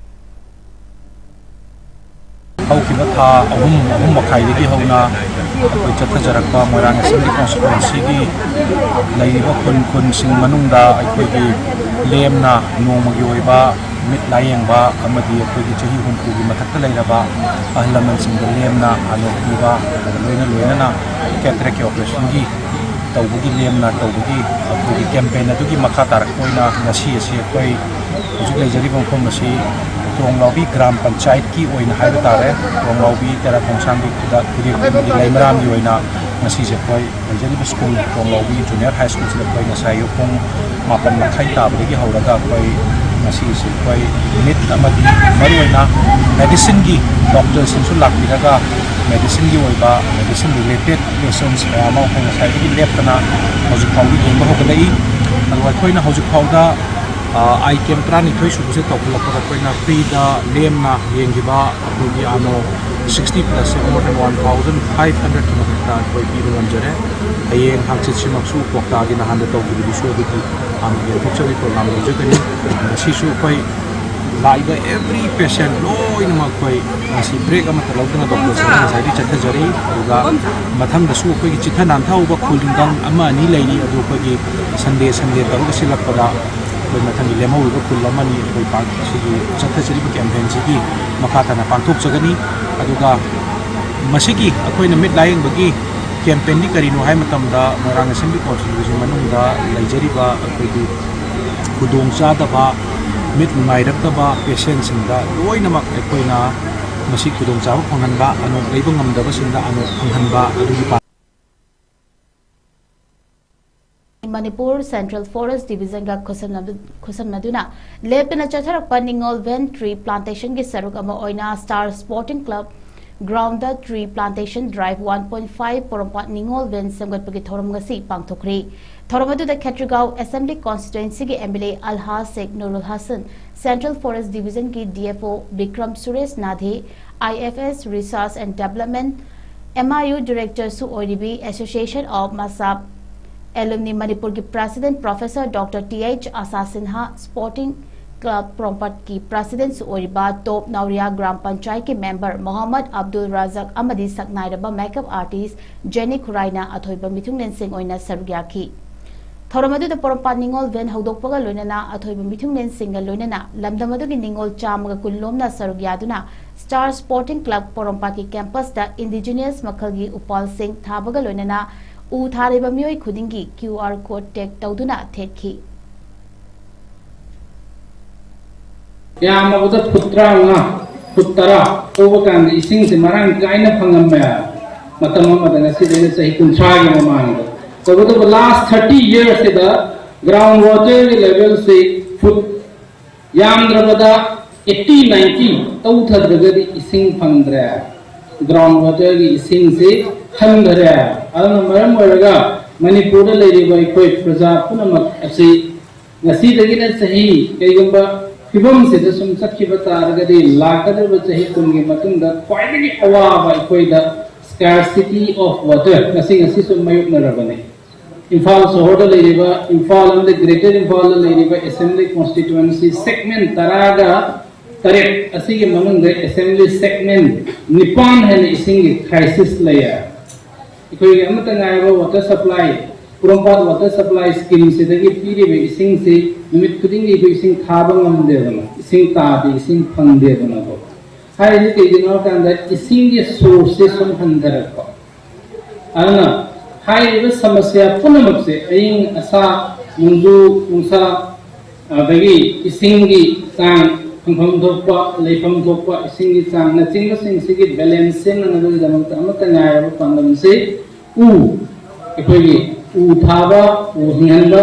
ꯍꯧꯈꯤꯕ ꯊꯥ ꯑꯍꯨꯝ, ꯑꯍꯨꯝ ꯃꯈꯥꯏꯗꯒꯤ ꯍꯧꯅ ꯑꯩꯈꯣꯏ ꯆꯠꯊꯖꯔꯛꯄ ꯃꯣꯏꯔꯥꯡ Assembly Constituency ꯒꯤ ꯂꯩꯔꯤꯕ ꯈꯨꯟ, ꯈꯨꯟꯁꯤꯡ ꯃꯅꯨꯡꯗ ꯑꯩꯈꯣꯏꯒꯤ ꯂꯦꯝꯅ ꯅꯣꯡꯃꯒꯤ ꯑꯣꯏꯕ ꯃꯤꯠ ꯂꯥꯌꯦꯡꯕ ꯑꯃꯗꯤ ꯑꯩꯈꯣꯏꯒꯤ ꯆꯍꯤ ꯍꯨꯝꯐꯨꯒꯤ ꯃꯊꯛꯇ ꯂꯩꯔꯕ ꯑꯍꯜ ꯂꯃꯟꯁꯤꯡꯗ ꯂꯦꯝꯅ ꯑꯅꯣꯞ ꯄꯤꯕ, ꯑꯗꯨꯒ ꯂꯣꯏꯅ ꯂꯣꯏꯅꯅ cataract ꯀꯤ operation ꯒꯤ ꯇꯧꯕꯒꯤ ꯂꯦꯝꯅ ꯇꯧꯕꯒꯤ ꯑꯩꯈꯣꯏꯒꯤ campaign ꯑꯗꯨꯒꯤ ꯃꯈꯥ ꯇꯥꯔꯛꯄ ꯑꯣꯏꯅ ꯉꯁꯤ ꯑꯁꯤ ꯑꯩꯈꯣꯏ ꯍꯧꯖꯤꯛ ꯂꯩꯖꯔꯤꯕ ꯃꯐꯝ ꯑꯁꯤ ꯇ꯭ꯔꯣꯡꯂꯥꯎꯕꯤ ꯒ꯭ꯔꯥꯝ ꯄꯟꯆꯥꯌꯠꯀꯤ ꯑꯣꯏꯅ ꯍꯥꯏꯕ ꯇꯥꯔꯦ, ꯇ꯭ꯔꯣꯡꯂꯥꯎꯕꯤ ꯇꯦꯔꯥ ꯈꯣꯡꯁꯥꯡꯕꯤ ꯈꯨꯗ ꯈꯨꯗꯦꯛꯄꯤ ꯑꯃꯗꯤ ꯂꯩꯃꯔꯥꯝꯒꯤ ꯑꯣꯏꯅ ꯉꯁꯤꯁꯦ ꯑꯩꯈꯣꯏ ꯂꯩꯖꯔꯤꯕ ꯁ꯭ꯀꯨꯜ ꯇ꯭ꯔꯣꯡꯂꯥꯎꯕꯤ ꯖꯨꯅꯤꯌꯔ ꯍꯥꯏ ꯁ꯭ꯀꯨꯜꯁꯤꯗ ꯑꯩꯈꯣꯏ ꯉꯁꯥꯏ ꯑꯌꯨꯛ ꯄꯨꯡ ꯃꯥꯄꯟ ꯃꯈꯥꯏ ꯇꯥꯕꯗꯒꯤ ꯍꯧꯔꯒ ꯑꯩꯈꯣꯏ ꯉꯁꯤꯁꯦ ꯑꯩꯈꯣꯏ ꯃꯤꯠ ꯑꯃꯗꯤ ꯃꯔꯨꯑꯣꯏꯅ medicine ꯒꯤ doctor ꯁꯤꯡꯁꯨ ꯂꯥꯛꯄꯤꯔꯒ medicine ꯒꯤ ꯑꯣꯏꯕ medicine related questions ꯀꯌꯥ ꯑꯃ ꯑꯩꯈꯣꯏ ꯉꯁꯥꯏꯗꯒꯤ ꯂꯦꯞꯇꯅ ꯍꯧꯖꯤꯛ ꯐꯥꯎꯕ ꯌꯦꯡꯕ ꯍꯧꯒꯠꯂꯛꯏ꯫ ꯑꯗꯨꯒ ꯑꯩꯈꯣꯏꯅ ꯍꯧꯖꯤꯛ ꯐꯥꯎꯗ eye camp ꯇꯔꯥꯅꯤꯊꯣꯏ ꯁꯨꯕꯁꯦ ꯇꯧꯈꯠꯂꯛꯄꯗ ꯑꯩꯈꯣꯏꯅ free ꯗ ꯂꯦꯝꯅ ꯌꯦꯡꯈꯤꯕ ꯑꯩꯈꯣꯏꯒꯤ ꯑꯅꯣ sixty plus more than one thousand five hundred ꯀꯤ ꯃꯊꯛꯇ ꯑꯩꯈꯣꯏ ꯄꯤꯕ ꯉꯝꯖꯔꯦ꯫ ꯍꯌꯦꯡ ꯍꯪꯆꯤꯠꯁꯤꯃꯛꯁꯨ ꯀ꯭ꯋꯥꯛꯇꯥꯒꯤ ꯅꯍꯥꯟꯗ ꯇꯧꯈꯤꯕꯗꯨꯁꯨ ꯑꯗꯨꯒꯤ ꯍꯥꯟꯅ ꯌꯦꯟꯊꯣꯛꯆꯕꯒꯤ program ꯂꯧꯖꯒꯅꯤ꯫ ꯉꯁꯤꯁꯨ ꯑꯩꯈꯣꯏ ꯂꯥꯛꯏꯕ every patient ꯂꯣꯏꯅꯃꯛ ꯑꯩꯈꯣꯏ ꯉꯁꯤ break ꯑꯃꯠꯇ ꯂꯧꯗꯅ ꯗꯣꯛꯇꯔꯁꯤꯡ ꯉꯁꯥꯏꯗꯒꯤ ꯆꯠꯊꯖꯔꯤ꯫ ꯑꯗꯨꯒ ꯃꯊꯪꯗꯁꯨ ꯑꯩꯈꯣꯏꯒꯤ ꯆꯤꯊ ꯅꯥꯟꯊꯍꯧꯕ ꯈꯨꯜ ꯂꯤꯡꯒꯪ ꯑꯃ ꯑꯅꯤ ꯂꯩꯔꯤ, ꯑꯗꯨ ꯑꯩꯈꯣꯏꯒꯤ Sunday Sunday ꯇꯧꯔꯒ ꯁꯤꯜꯂꯛꯄꯗ ꯑꯩꯈꯣꯏ ꯃꯊꯪꯒꯤ ꯂꯦꯝꯍꯧꯔꯤꯕ ꯈꯨꯜ ꯑꯃꯅꯤ ꯑꯩꯈꯣꯏ ꯄꯥꯡ-, ꯁꯤꯒꯤ ꯆꯠꯊꯖꯔꯤꯕ campaignꯁꯤꯒꯤ ꯃꯈꯥ ꯇꯥꯅ ꯄꯥꯡꯊꯣꯛꯆꯒꯅꯤ꯫ ꯑꯗꯨꯒ ꯃꯁꯤꯒꯤ ꯑꯩꯈꯣꯏꯅ ꯃꯤꯠ ꯂꯥꯌꯦꯡꯕꯒꯤ campaignꯗꯤ ꯀꯔꯤꯅꯣ ꯍꯥꯏꯕ ꯃꯇꯝꯗ, ꯃꯣꯏꯔꯥꯡ Assembly Constituency ꯃꯅꯨꯡꯗ ꯂꯩꯖꯔꯤꯕ ꯑꯩꯈꯣꯏꯒꯤ ꯈꯨꯗꯣꯡꯆꯥꯗꯕ, ꯃꯤꯠ ꯅꯨꯡꯉꯥꯏꯔꯛꯇꯕ patientꯁꯤꯡꯗ ꯂꯣꯏꯅꯃꯛ ꯑꯩꯈꯣꯏꯅ ꯃꯁꯤ ꯈꯨꯗꯣꯡꯆꯥꯕ ꯐꯪꯍꯟꯕ, ꯑꯅꯣꯞ ꯂꯩꯕ ꯉꯝꯗꯕꯁꯤꯡꯗ ꯑꯅꯣꯞ ꯐꯪꯍꯟꯕ ꯑꯗꯨꯒꯤ ꯄꯥ- ꯃꯅꯤꯄꯨꯔ Central Forest Divisionꯒ ꯈꯨꯠꯁꯝꯅꯕ-, ꯈꯨꯠꯁꯝꯅꯗꯨꯅ ꯂꯦꯞꯇꯅ ꯆꯠꯊꯔꯛꯄ ꯅꯤꯉꯣꯜ ꯚꯦꯟ tree plantationꯒꯤ ꯁꯔꯨꯛ ꯑꯃ ꯑꯣꯏꯅ Star Sporting Club groundꯗ tree plantation drive one point five ꯄꯣꯔꯣꯝꯄꯥꯠ ꯅꯤꯉꯣꯜ ꯚꯦꯟ ꯁꯦꯝꯒꯠꯄꯒꯤ ꯊꯧꯔꯝ ꯉꯁꯤ ꯄꯥꯡꯊꯣꯛꯈ꯭ꯔꯤ꯫ ꯊꯧꯔꯝ ꯑꯗꯨꯗ ꯈꯦꯇ꯭ꯔꯤꯒꯥꯎ Assembly Constituencyꯒꯤ MLA ꯑꯜꯍꯥꯖ Sheikh ꯅꯨꯔꯨꯜ Hasan, Central Forest Divisionꯒꯤ DFO Bikram Suresh ꯅꯥꯙꯦ, IFS Research and Development, MIU Directorꯁꯨ ꯑꯣꯏꯔꯤꯕꯤ Association of Masab Alumni ꯃꯅꯤꯄꯨꯔꯒꯤ President Professor Doctor Th ꯑꯁꯥ ꯁꯤꯟꯍꯥ, Sporting Club ꯄꯣꯔꯣꯝꯄꯥꯠꯀꯤ Presidentꯁꯨ ꯑꯣꯏꯔꯤꯕ ꯇꯣꯞ ꯅꯥꯎꯔꯤꯌꯥ gram ꯄꯟꯆꯥꯌꯠꯀꯤ member ꯃꯣꯍꯝꯃꯗ ꯑꯕꯗꯨꯜ ꯔꯥꯖꯥꯛ ꯑꯃꯗꯤ ꯁꯛꯅꯥꯏꯔꯕ makeup artist ꯖꯦꯅꯤ ꯈꯨꯔꯥꯏꯅ ꯑꯊꯣꯏꯕ ꯃꯤꯊꯨꯡꯂꯦꯟꯁꯤꯡ ꯑꯣꯏꯅ ꯁꯔꯨꯛ ꯌꯥꯈꯤ꯫ ꯊꯧꯔꯝ ꯑꯗꯨꯗ ꯄꯣꯔꯣꯝꯄꯥꯠ ꯅꯤꯉꯣꯜ ꯚꯦꯟ ꯍꯧꯗꯣꯛꯄꯒ ꯂꯣꯏꯅꯅ ꯑꯊꯣꯏꯕ ꯃꯤꯊꯨꯡꯂꯦꯟꯁꯤꯡꯒ ꯂꯣꯏꯅꯅ ꯂꯝꯗꯝ ꯑꯗꯨꯒꯤ ꯅꯤꯉꯣꯜ ꯆꯥꯝꯃꯒ ꯀꯨꯟ ꯂꯣꯝꯅ ꯁꯔꯨꯛ ꯌꯥꯗꯨꯅ Star Sporting Club ꯄꯣꯔꯣꯝꯄꯥꯠꯀꯤ campusꯇ indigenous ꯃꯈꯜꯒꯤ ꯎꯄꯥꯜꯁꯤꯡ ꯊꯥꯕꯒ ꯂꯣꯏꯅꯅ ꯎ ꯊꯥꯔꯤꯕ ꯃꯤꯑꯣꯏ ꯈꯨꯗꯤꯡꯒꯤ QR code tag ꯇꯧꯗꯨꯅ ꯊꯦꯠꯈꯤ꯫ ꯌꯥꯝꯃꯕꯗ ꯐꯨꯠ ꯇꯔꯥꯃꯉꯥ, ꯐꯨꯠ ꯇꯔꯥ ꯍꯧꯕ ꯀꯥꯟꯗ ꯏꯁꯤꯡꯁꯦ ꯃꯔꯥꯡ ꯀꯥꯏꯅ ꯐꯪꯉꯝꯃꯦ ꯃꯇꯝ ꯑꯃꯗ꯫ ꯉꯁꯤꯗꯩꯅ ꯆꯍꯤ ꯀꯨꯟꯊ꯭ꯔꯥꯒꯤ ꯃꯃꯥꯡꯗ꯫ ꯇꯧꯕꯇꯕꯨ last thirty yearsꯁꯤꯗ ground waterꯒꯤ levelꯁꯤ ꯐꯨꯠ ꯌꯥꯝꯗ꯭ꯔꯕꯗ eighty ninety ꯇꯧꯊꯗ꯭ꯔꯒꯗꯤ ꯏꯁꯤꯡ ꯐꯪꯗ꯭ꯔꯦ꯫ Ground waterꯒꯤ ꯏꯁꯤꯡꯁꯤ ꯍꯟꯊꯔꯦ꯫ ꯑꯗꯨꯅ ꯃꯔꯝ ꯑꯣꯏꯔꯒ ꯃꯅꯤꯄꯨꯔꯗ ꯂꯩꯔꯤꯕ ꯑꯩꯈꯣꯏ ꯄ꯭ꯔꯖꯥ ꯄꯨꯝꯅꯃꯛ ꯑꯁꯤ ꯉꯁꯤꯗꯒꯤꯅ ꯆꯍꯤ ꯀꯩꯒꯨꯝꯕ ꯐꯤꯕꯝꯁꯤꯗ ꯁꯨꯝ ꯆꯠꯈꯤꯕ ꯇꯥꯔꯒꯗꯤ ꯂꯥꯛꯀꯗꯧꯔꯤꯕ ꯆꯍꯤ ꯀꯨꯟꯒꯤ ꯃꯇꯨꯡꯗ ꯈ꯭ꯋꯥꯏꯗꯒꯤ ꯑꯋꯥꯕ ꯑꯩꯈꯣꯏꯗ scarcity of water ꯉꯁꯤ ꯉꯁꯤ ꯁꯨꯝ ꯃꯥꯌꯣꯛꯅꯔꯕꯅꯤ꯫ ꯏꯝꯐꯥꯜ ꯁꯍꯔꯗ ꯂꯩꯔꯤꯕ, ꯏꯝꯐꯥꯜ ꯑꯃꯗꯤ ꯒ꯭ꯔꯦꯇꯔ ꯏꯝꯐꯥꯜꯗ ꯂꯩꯔꯤꯕ ꯑꯦꯁꯦꯝꯕ꯭ꯂꯤ ꯀꯣꯟꯁꯇꯤꯇ꯭ꯋꯦꯟꯁꯤ ꯁꯦꯒꯃꯦꯟ ꯇꯔꯥꯒ ꯇꯔꯦꯠ ꯑꯁꯤꯒꯤ ꯃꯅꯨꯡꯗ ꯑꯦꯁꯦꯝꯕ꯭ꯂꯤ ꯁꯦꯒꯃꯦꯟ ꯅꯤꯄꯥꯟ ꯍꯦꯟꯅ ꯏꯁꯤꯡꯒꯤ ꯀ꯭ꯔꯥꯏꯁꯤꯁ ꯂꯩꯌꯦ꯫ ꯑꯩꯈꯣꯏꯒꯤ ꯑꯃꯠꯇ ꯉꯥꯏꯔꯕ ꯋꯥꯇꯔ ꯁꯄ꯭ꯂꯥꯏ, ꯄꯣꯔꯣꯝꯄꯥꯠ ꯋꯥꯇꯔ ꯁꯄ꯭ꯂꯥꯏ ꯁ꯭ꯀꯤꯝꯁꯤꯗꯒꯤ ꯄꯤꯔꯤꯕ ꯏꯁꯤꯡꯁꯤ ꯅꯨꯃꯤꯠ ꯈꯨꯗꯤꯡꯒꯤ ꯑꯩꯈꯣꯏ ꯏꯁꯤꯡ ꯊꯥꯕ ꯉꯝꯗꯦꯗꯅ, ꯏꯁꯤꯡ ꯇꯥꯗꯦ, ꯏꯁꯤꯡ ꯐꯪꯗꯦꯗꯅꯀꯣ꯫ ꯍꯥꯏꯔꯤꯁꯤ ꯀꯩꯒꯤꯅꯣ ꯍꯥꯏ ꯀꯥꯟꯗ ꯏꯁꯤꯡꯒꯤ ꯁꯣꯔꯁꯁꯦ ꯁꯨꯝ ꯍꯟꯊꯔꯛꯄ꯫ ꯑꯗꯨꯅ ꯍꯥꯏꯔꯤꯕ ꯁꯃꯁ꯭ꯌꯥ ꯄꯨꯝꯅꯃꯛꯁꯦ, ꯑꯏꯪ ꯑꯁꯥ, ꯅꯣꯡꯖꯨ ꯅꯨꯡꯁꯥ, ꯑꯗꯒꯤ ꯏꯁꯤꯡꯒꯤ ꯆꯥꯡ, ꯐꯪꯐꯝ ꯊꯣꯛꯄ, ꯂꯩꯐꯝ ꯊꯣꯛꯄ ꯏꯁꯤꯡꯒꯤ ꯆꯥꯡꯅꯆꯤꯡꯕꯁꯤꯡꯁꯤꯒꯤ ꯕꯦꯂꯦꯟꯁ ꯁꯦꯝꯅꯅꯕꯒꯤꯗꯃꯛꯇ ꯑꯃꯠꯇ ꯉꯥꯏꯔꯕ ꯄꯥꯟꯗꯝꯁꯤ ꯎ, ꯑꯩꯈꯣꯏꯒꯤ ꯎ ꯊꯥꯕ, ꯎ ꯍꯤꯡꯍꯟꯕ,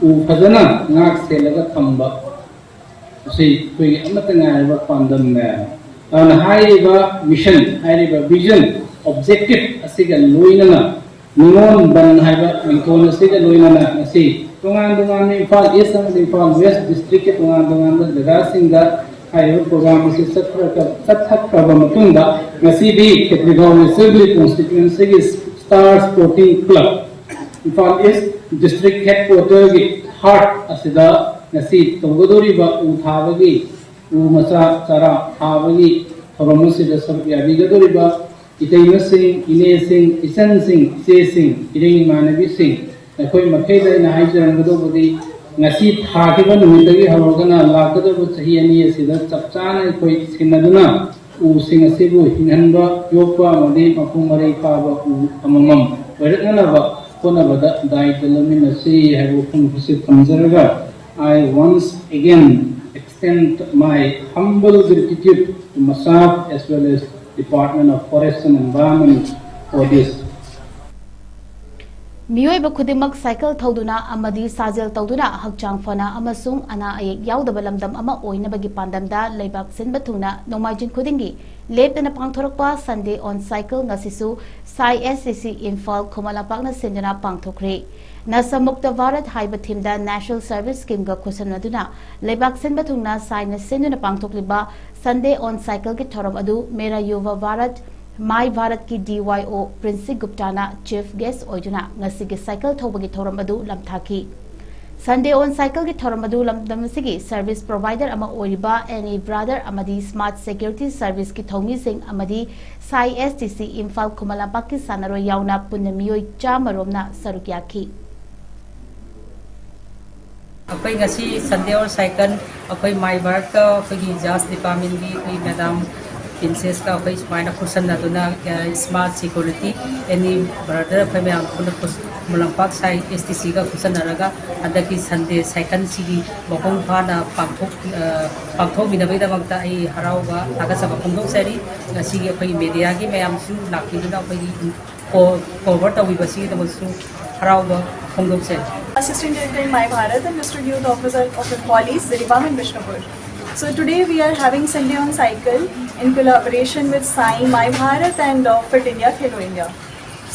ꯎ ꯐꯖꯅ ꯉꯥꯛ ꯁꯦꯜꯂꯒ ꯊꯝꯕ, ꯑꯁꯤ ꯑꯩꯈꯣꯏꯒꯤ ꯑꯃꯠꯇ ꯉꯥꯏꯔꯕ ꯄꯥꯟꯗꯝꯅꯦ꯫ ꯑꯗꯨꯅ ꯍꯥꯏꯔꯤꯕ ꯃꯤꯁꯟ, ꯍꯥꯏꯔꯤꯕ ꯚꯤꯖꯟ, ꯑꯣꯕꯖꯦꯛꯇꯤꯚ ꯑꯁꯤꯒ ꯂꯣꯏꯅꯅ ꯅꯤꯉꯣꯜ ꯕꯟ ꯍꯥꯏꯕ ꯃꯤꯡꯊꯣꯜ ꯑꯁꯤꯒ ꯂꯣꯏꯅꯅ ꯉꯁꯤ ꯇꯣꯉꯥꯟ ꯇꯣꯉꯥꯟꯕ ꯏꯝꯐꯥꯜ ꯏꯁ ꯑꯃꯗꯤ ꯏꯝꯐꯥꯜ ꯋꯦꯁ ꯗꯤꯁꯇ꯭ꯔꯤꯛꯀꯤ ꯇꯣꯉꯥꯟ ꯇꯣꯉꯥꯟꯕ ꯖꯒꯥꯁꯤꯡꯗ ꯍꯥꯏꯔꯤꯕ ꯄ꯭ꯔꯣꯒ꯭ꯔꯥꯝ ꯑꯁꯤ ꯆꯠꯊꯔꯛ-, ꯆꯠꯊꯈ꯭ꯔꯕ ꯃꯇꯨꯡꯗ ꯉꯁꯤꯗꯤ ꯈꯦꯇ꯭ꯔꯤꯒꯥꯎ ꯑꯦꯁꯦꯝꯕ꯭ꯂꯤ ꯀꯣꯟꯁꯇꯤꯇ꯭ꯋꯦꯟꯁꯤꯒꯤ star sporting club, Imphal east district ꯍꯦꯗꯀ꯭ꯋꯥꯇꯔꯒꯤ ꯍꯥꯔꯠ ꯑꯁꯤꯗ ꯉꯁꯤ ꯇꯧꯒꯗꯧꯔꯤꯕ ꯎ ꯊꯥꯕꯒꯤ, ꯎ ꯃꯆꯥ ꯆꯥꯔꯥ ꯊꯥꯕꯒꯤ ꯊꯧꯔꯝ ꯑꯁꯤꯗ ꯁꯔꯨꯛ ꯌꯥꯕꯤꯒꯗꯧꯔꯤꯕ ꯏꯇꯩꯃꯁꯤꯡ, ꯏꯅꯦꯁꯤꯡ, ꯏꯆꯟꯁꯤꯡ, ꯏꯆꯦꯁꯤꯡ, ꯏꯔꯩ ꯏꯃꯥꯟꯅꯕꯤꯁꯤꯡ, ꯑꯩꯈꯣꯏ ꯃꯈꯩꯗ ꯑꯩꯅ ꯍꯥꯏꯖꯔꯝꯒꯗꯧꯕꯗꯤ, ꯉꯁꯤ ꯊꯥꯈꯤꯕ ꯅꯨꯃꯤꯠꯇꯒꯤ ꯍꯧꯔꯒꯅ ꯂꯥꯛꯀꯗꯧꯕ ꯆꯍꯤ ꯑꯅꯤ ꯑꯁꯤꯗ ꯆꯞ ꯆꯥꯅ ꯑꯩꯈꯣꯏ ꯁꯤꯟꯅꯗꯨꯅ ꯎꯁꯤꯡ ꯑꯁꯤꯕꯨ ꯍꯤꯡꯍꯟꯕ, ꯌꯣꯛꯄ ꯑꯃꯗꯤ ꯃꯄꯨꯡ ꯃꯔꯩ ꯐꯥꯕ ꯎ ꯑꯃꯃꯝ ꯑꯣꯏꯔꯛꯅꯅꯕ ꯍꯣꯠꯅꯕꯗ ꯗꯥꯏꯇ ꯂꯧꯃꯤꯟꯅꯁꯤ ꯍꯥꯏꯕ ꯋꯥꯐꯝ ꯑꯁꯤ ꯊꯝꯖꯔꯒ, I once again extend my humble gratitude to MASAF as well as Department of Forest and Environment for this. ꯃꯤꯑꯣꯏꯕ ꯈꯨꯗꯤꯡꯃꯛ ꯁꯥꯏꯀꯜ ꯊꯧꯗꯨꯅ ꯑꯃꯗꯤ ꯁꯥꯖꯦꯜ ꯇꯧꯗꯨꯅ ꯍꯛꯆꯥꯡ ꯐꯅ ꯑꯃꯁꯨꯡ ꯑꯅꯥ ꯑꯌꯦꯛ ꯌꯥꯎꯗꯕ ꯂꯝꯗꯝ ꯑꯃ ꯑꯣꯏꯅꯕꯒꯤ ꯄꯥꯟꯗꯝꯗ ꯂꯩꯕꯥꯛ ꯁꯤꯟꯕ ꯊꯨꯡꯅ ꯅꯣꯡꯃꯥꯏꯖꯤꯡ ꯈꯨꯗꯤꯡꯒꯤ ꯂꯦꯞꯇꯅ ꯄꯥꯡꯊꯣꯔꯛꯄ Sunday on Cycle ꯉꯁꯤꯁꯨ ꯁꯥꯏ ꯑꯦꯁ ꯁꯤ ꯁꯤ ꯏꯝꯐꯥꯜ ꯈꯨꯃꯟ ꯂꯝꯄꯥꯛꯅ ꯁꯤꯟꯗꯨꯅ ꯄꯥꯡꯊꯣꯛꯈ꯭ꯔꯦ꯫ ꯅꯁꯥ ꯃꯨꯛꯇ ꯚꯥꯔꯠ ꯍꯥꯏꯕ ꯊꯤꯝꯗ ꯅꯦꯁꯅꯦꯜ ꯁꯔꯚꯤꯁ ꯁ꯭ꯀꯤꯝꯒ ꯈꯨꯠꯁꯝꯅꯗꯨꯅ ꯂꯩꯕꯥꯛ ꯁꯤꯟꯕ ꯊꯨꯡꯅ ꯁꯥꯏꯅ ꯁꯤꯟꯗꯨꯅ ꯄꯥꯡꯊꯣꯛꯂꯤꯕ Sunday on Cycle ꯒꯤ ꯊꯧꯔꯝ ꯑꯗꯨ ꯃꯦꯔꯥ ꯌꯨꯚ ꯚꯥꯔꯠ ꯃꯥꯏ ꯚꯥꯔꯠꯀꯤ ꯗꯤ ꯋꯥꯏ ꯑꯣ ꯄ꯭ꯔꯤꯟꯁꯤꯛ ꯒꯨꯞꯇꯥꯅ ꯆꯤꯐ ꯒꯦꯁ ꯑꯣꯏꯗꯨꯅ ꯉꯁꯤꯒꯤ ꯁꯥꯏꯀꯜ ꯊꯧꯕꯒꯤ ꯊꯧꯔꯝ ꯑꯗꯨ ꯂꯝꯊꯥꯈꯤ꯫ ꯁꯟꯗꯦ ꯑꯣꯟ ꯁꯥꯏꯀꯜꯒꯤ ꯊꯧꯔꯝ ꯑꯗꯨ ꯂꯝꯗꯝ ꯑꯁꯤꯒꯤ ꯁꯔꯚꯤꯁ ꯄ꯭ꯔꯣꯚꯥꯏꯗꯔ ꯑꯃ ꯑꯣꯏꯔꯤꯕ ꯑꯦꯅꯤ ꯕ꯭ꯔꯥꯗꯔ ꯑꯃꯗꯤ ꯁ꯭ꯃꯥꯔꯠ ꯁꯦꯀ꯭ꯌꯨꯔꯤꯇꯤ ꯁꯔꯚꯤꯁꯀꯤ ꯊꯧꯃꯤꯁꯤꯡ ꯑꯃꯗꯤ ꯁꯥꯏ ꯑꯦꯁ ꯇꯤ ꯁꯤ ꯏꯝꯐꯥꯜ ꯈꯨꯃꯟ ꯂꯝꯄꯥꯛꯀꯤ ꯁꯥꯟꯅꯔꯣꯏ ꯌꯥꯎꯅ ꯄꯨꯟꯅ ꯃꯤꯑꯣꯏ ꯆꯥꯝꯃ ꯔꯣꯝꯅ ꯁꯔꯨꯛ ꯌꯥꯈꯤ꯫ ꯑꯩꯈꯣꯏ ꯉꯁꯤ ꯁꯟꯗꯦ ꯑꯣꯟ ꯁꯥꯏꯀꯜ ꯑꯩꯈꯣꯏ ꯃꯥꯏ ꯚꯥꯔꯠꯀ ꯑꯩꯈꯣꯏꯒꯤ ꯖꯥꯁ ꯗꯤꯄꯥꯔꯠꯃꯦꯟꯒꯤ ꯑꯩꯈꯣꯏ ꯃꯦꯗꯥꯝ ꯄ꯭ꯔꯤꯟꯁꯦꯁꯀ ꯑꯩꯈꯣꯏ ꯁꯨꯃꯥꯏꯅ ꯈꯨꯠꯁꯟꯅꯗꯨꯅ ꯁ꯭ꯃꯥꯔꯠ ꯁꯦꯀ꯭ꯌꯨꯔꯤꯇꯤ ꯑꯦꯅꯤ ꯕ꯭ꯔꯥꯗꯔ ꯑꯩꯈꯣꯏ ꯃꯌꯥꯝ ꯄꯨꯟꯅ ꯈꯨꯠ- ꯈꯨꯃꯟ ꯂꯝꯄꯥꯛ ꯁꯥꯏ ꯑꯦꯁ ꯇꯤ ꯁꯤꯒ ꯈꯨꯠꯁꯟꯅꯔꯒ ꯍꯟꯗꯛꯀꯤ ꯁꯟꯗꯦ ꯁꯥꯏꯀꯜꯁꯤꯒꯤ ꯃꯄꯨꯡ ꯐꯥꯅ ꯄꯥꯡꯊꯣꯛ ꯑ, ꯄꯥꯡꯊꯣꯛꯃꯤꯟꯅꯕꯒꯤꯗꯃꯛꯇ ꯑꯩ ꯍꯔꯥꯎꯕ ꯊꯥꯒꯠꯆꯕ ꯐꯣꯡꯗꯣꯛꯆꯔꯤ꯫ ꯉꯁꯤꯒꯤ ꯑꯩꯈꯣꯏꯒꯤ ꯃꯦꯗꯤꯌꯥꯒꯤ ꯃꯌꯥꯝꯁꯨ ꯂꯥꯛꯄꯤꯗꯨꯅ ꯑꯩꯈꯣꯏꯒꯤ ꯀꯣ- ꯀꯣꯚꯔ ꯇꯧꯕꯤꯕꯁꯤꯒꯤꯗꯃꯛꯁꯨ ꯍꯔꯥꯎꯕ ꯐꯣꯡꯗꯣꯛꯆꯔꯤ꯫ Assistant Director in My Bharat and District Youth Officer of Imphal East, Jiribam and Bishnupur. So today we are having Sunday on Cycle in collaboration with Sai, My Bharat and uh, Fit India, Khelo India.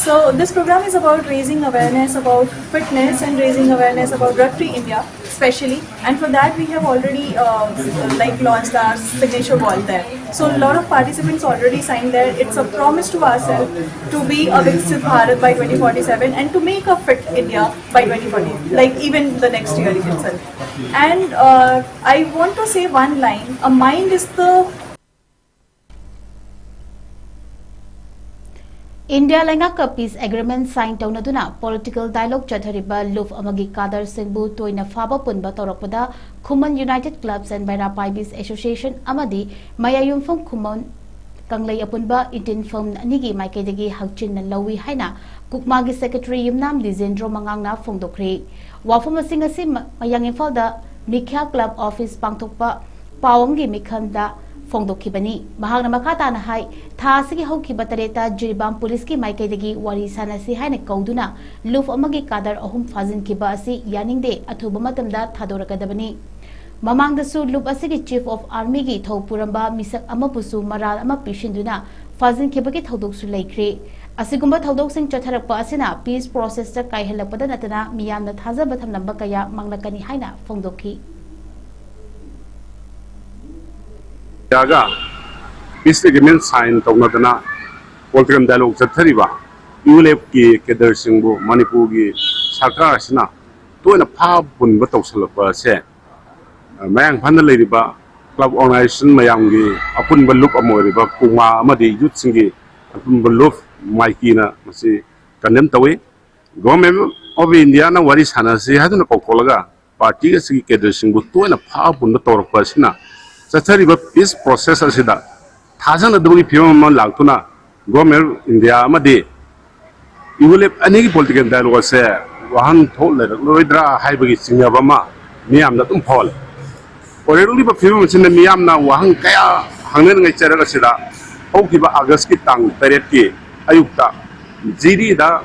So this program is about raising awareness about fitness and raising awareness about drug-free India, especially. And for that we have already uh, like launched our signature wall there. So a lot of participants already signed there. It's a promise to ourselves to be a Viksit Bharat by twenty forty-seven and to make a fit India by twenty forty, like even the next year itself. And uh, I want to say one line: a mind is the India ꯂꯩꯉꯥꯛꯀ peace agreement sign ꯇꯧꯅꯗꯨꯅ political dialogue ꯆꯠꯊꯔꯤꯕ ꯂꯨꯞ ꯑꯃꯒꯤ cadre ꯁꯤꯡꯕꯨ ꯇꯣꯏꯅ ꯐꯥꯕ ꯄꯨꯟꯕ ꯇꯧꯔꯛꯄꯗ ꯈꯨꯃꯟ ꯌꯨꯅꯥꯏꯇꯦꯗ ꯀ꯭ꯂꯕꯁ ꯑꯦꯟ ꯕꯩꯔꯥ ꯄꯥꯏꯕꯤꯁ ꯑꯦꯁꯣꯁꯤꯌꯦꯁꯟ ꯑꯃꯗꯤ ꯃꯌꯥꯏ ꯌꯨꯝꯐꯝ ꯈꯨꯃꯟ ꯀꯪꯂꯩ ꯑꯄꯨꯟꯕ ꯏꯟꯇꯤꯟ ꯐꯝ ꯑꯅꯤꯒꯤ ꯃꯥꯏꯀꯩꯗꯒꯤ ꯍꯛꯆꯤꯟꯅ ꯂꯧꯏ ꯍꯥꯏꯅ ꯀꯨꯛꯃꯥꯒꯤ ꯁꯦꯀ꯭ꯔꯦꯇꯔꯤ ꯌꯨꯝꯅꯥꯝ ꯂꯤꯖꯦꯟꯗ꯭ꯔꯣ ꯃꯉꯥꯡꯅ ꯐꯣꯡꯗꯣꯛꯈ꯭ꯔꯦ꯫ ꯋꯥꯐꯝ ꯑꯁꯤ ꯉꯁꯤ ꯃ- ꯃꯌꯥꯡ ꯏꯝꯐꯥꯜꯗ ꯃꯤꯈ꯭ꯌꯥ ꯀ꯭ꯂꯕ ꯑꯣꯐꯤꯁ ꯄꯥꯡꯊꯣꯛꯄ ꯄꯥꯎ ꯑꯃꯒꯤ ꯃꯤꯈꯜꯗ ꯐꯣꯡꯗꯣꯛꯈꯤꯕꯅꯤ꯫ ꯃꯍꯥꯛꯅ ꯃꯈꯥ ꯇꯥꯅ ꯍꯥꯏ, ꯊꯥ ꯑꯁꯤꯒꯤ ꯍꯧꯈꯤꯕ ꯇꯔꯦꯠꯇ ꯖꯤꯔꯤꯕꯥꯝ ꯄꯨꯂꯤꯁꯀꯤ ꯃꯥꯏꯀꯩꯗꯒꯤ ꯋꯥꯔꯤ ꯁꯥꯟꯅꯁꯤ ꯍꯥꯏꯅ ꯀꯧꯗꯨꯅ ꯂꯨꯞ ꯑꯃꯒꯤ ꯀꯥꯗꯔ ꯑꯍꯨꯝ ꯐꯥꯖꯤꯟꯈꯤꯕ ꯑꯁꯤ ꯌꯥꯅꯤꯡꯗꯦ, ꯑꯊꯨꯕ ꯃꯇꯝꯗ ꯊꯥꯗꯣꯔꯛꯀꯗꯕꯅꯤ꯫ ꯃꯃꯥꯡꯗꯁꯨ ꯂꯨꯞ ꯑꯁꯤꯒꯤ ꯆꯤꯐ ꯑꯣꯐ ꯑꯥꯔꯃꯤꯒꯤ ꯊꯧ ꯄꯨꯔꯝꯕ ꯃꯤꯁꯛ ꯑꯃꯕꯨꯁꯨ ꯃꯔꯥꯜ ꯑꯃ ꯄꯤꯁꯤꯟꯗꯨꯅ ꯐꯥꯖꯤꯟꯈꯤꯕꯒꯤ ꯊꯧꯗꯣꯛꯁꯨ ꯂꯩꯈ꯭ꯔꯦ꯫ ꯑꯁꯤꯒꯨꯝꯕ ꯊꯧꯗꯣꯛꯁꯤꯡ ꯆꯠꯊꯔꯛꯄ ꯑꯁꯤꯅ ꯄꯤꯁ ꯄ꯭ꯔꯣꯁꯦꯁꯇ ꯀꯥꯏꯍꯜꯂꯛꯄꯗ ꯅꯠꯇꯅ ꯃꯤꯌꯥꯝꯅ ꯊꯥꯖꯕ ꯊꯝꯂꯝꯕ ꯀꯌꯥ ꯃꯥꯡꯂꯛꯀꯅꯤ ꯍꯥꯏꯅ ꯐꯣꯡꯗꯣꯛꯈꯤ꯫ ꯏꯟꯗꯤꯌꯥꯒ ꯄꯤꯁ ꯑꯦꯒ꯭ꯔꯤꯃꯦꯟ ꯁꯥꯏꯟ ꯇꯧꯅꯗꯅ ꯄꯣꯂꯤꯇꯤꯀꯦꯜ ꯗꯥꯏꯂꯣꯒ ꯆꯠꯊꯔꯤꯕ ꯌꯨ ꯑꯦꯜ ꯑꯦꯐꯀꯤ ꯀꯦꯗꯔꯁꯤꯡꯕꯨ ꯃꯅꯤꯄꯨꯔꯒꯤ ꯁꯔꯀꯥꯔ ꯑꯁꯤꯅ ꯇꯣꯏꯅ ꯐꯥꯕ ꯄꯨꯟꯕ ꯇꯧꯁꯜꯂꯛꯄ ꯑꯁꯦ, ꯑ, ꯃꯌꯥꯡ ꯏꯝꯐꯥꯜꯗ ꯂꯩꯔꯤꯕ ꯀ꯭ꯂꯕ ꯑꯣꯔꯒꯅꯥꯏꯖꯦꯁꯟ ꯃꯌꯥꯝꯒꯤ ꯑꯄꯨꯟꯕ ꯂꯨꯞ ꯑꯃ ꯑꯣꯏꯔꯤꯕ ꯀꯨꯃꯥ ꯑꯃꯗꯤ ꯌꯨꯠꯁꯤꯡꯒꯤ ꯑꯄꯨꯟꯕ ꯂꯨꯞ ꯃꯥꯏꯀꯤꯅ ꯃꯁꯤ ꯀꯟꯗꯦꯝ ꯇꯧꯏ꯫ Government of Indiaꯅ ꯋꯥꯔꯤ ꯁꯥꯟꯅꯁꯤ ꯍꯥꯏꯗꯨꯅ ꯀꯧꯊꯣꯛꯂꯒ ꯄꯥꯔꯇꯤ ꯑꯁꯤꯒꯤ ꯀꯦꯗꯔꯁꯤꯡꯕꯨ ꯇꯣꯏꯅ ꯐꯥꯕ ꯄꯨꯟꯕ ꯇꯧꯔꯛꯄ ꯑꯁꯤꯅ ꯆꯠꯊꯔꯤꯕ ꯄꯤꯁ ꯄ꯭ꯔꯣꯁꯦꯁ ꯑꯁꯤꯗ ꯊꯥꯖꯅꯗꯕꯒꯤ ꯐꯤꯕꯝ ꯑꯃ ꯂꯥꯛꯇꯨꯅ Government of India ꯑꯃꯗꯤ ꯌꯨ ꯑꯦꯜ ꯑꯦꯐ ꯑꯅꯤꯒꯤ ꯄꯣꯂꯤꯇꯤꯀꯦꯜ ꯗꯥꯏꯂꯣꯒ ꯑꯁꯦ ꯋꯥꯍꯟꯊꯣꯛ ꯂꯩꯔꯛꯂꯔꯣꯏꯗ꯭ꯔꯥ ꯍꯥꯏꯕꯒꯤ ꯆꯤꯡꯅꯕ ꯑꯃ ꯃꯤꯌꯥꯝꯗ ꯑꯗꯨꯝ ꯐꯥꯎꯍꯜꯂꯦ꯫ ꯑꯣꯏꯔꯛꯂꯤꯕ ꯐꯤꯕꯝ ꯑꯁꯤꯅ ꯃꯤꯌꯥꯝꯅ ꯋꯥꯍꯪ ꯀꯌꯥ ꯍꯪꯅꯔꯤꯉꯩ ꯆꯔꯛ ꯑꯁꯤꯗ ꯍꯧꯈꯤꯕ ꯑꯥꯒꯁꯀꯤ ꯇꯥꯡ ꯇꯔꯦꯠꯀꯤ ꯑꯌꯨꯛꯇ ꯖꯤꯔꯤꯗ,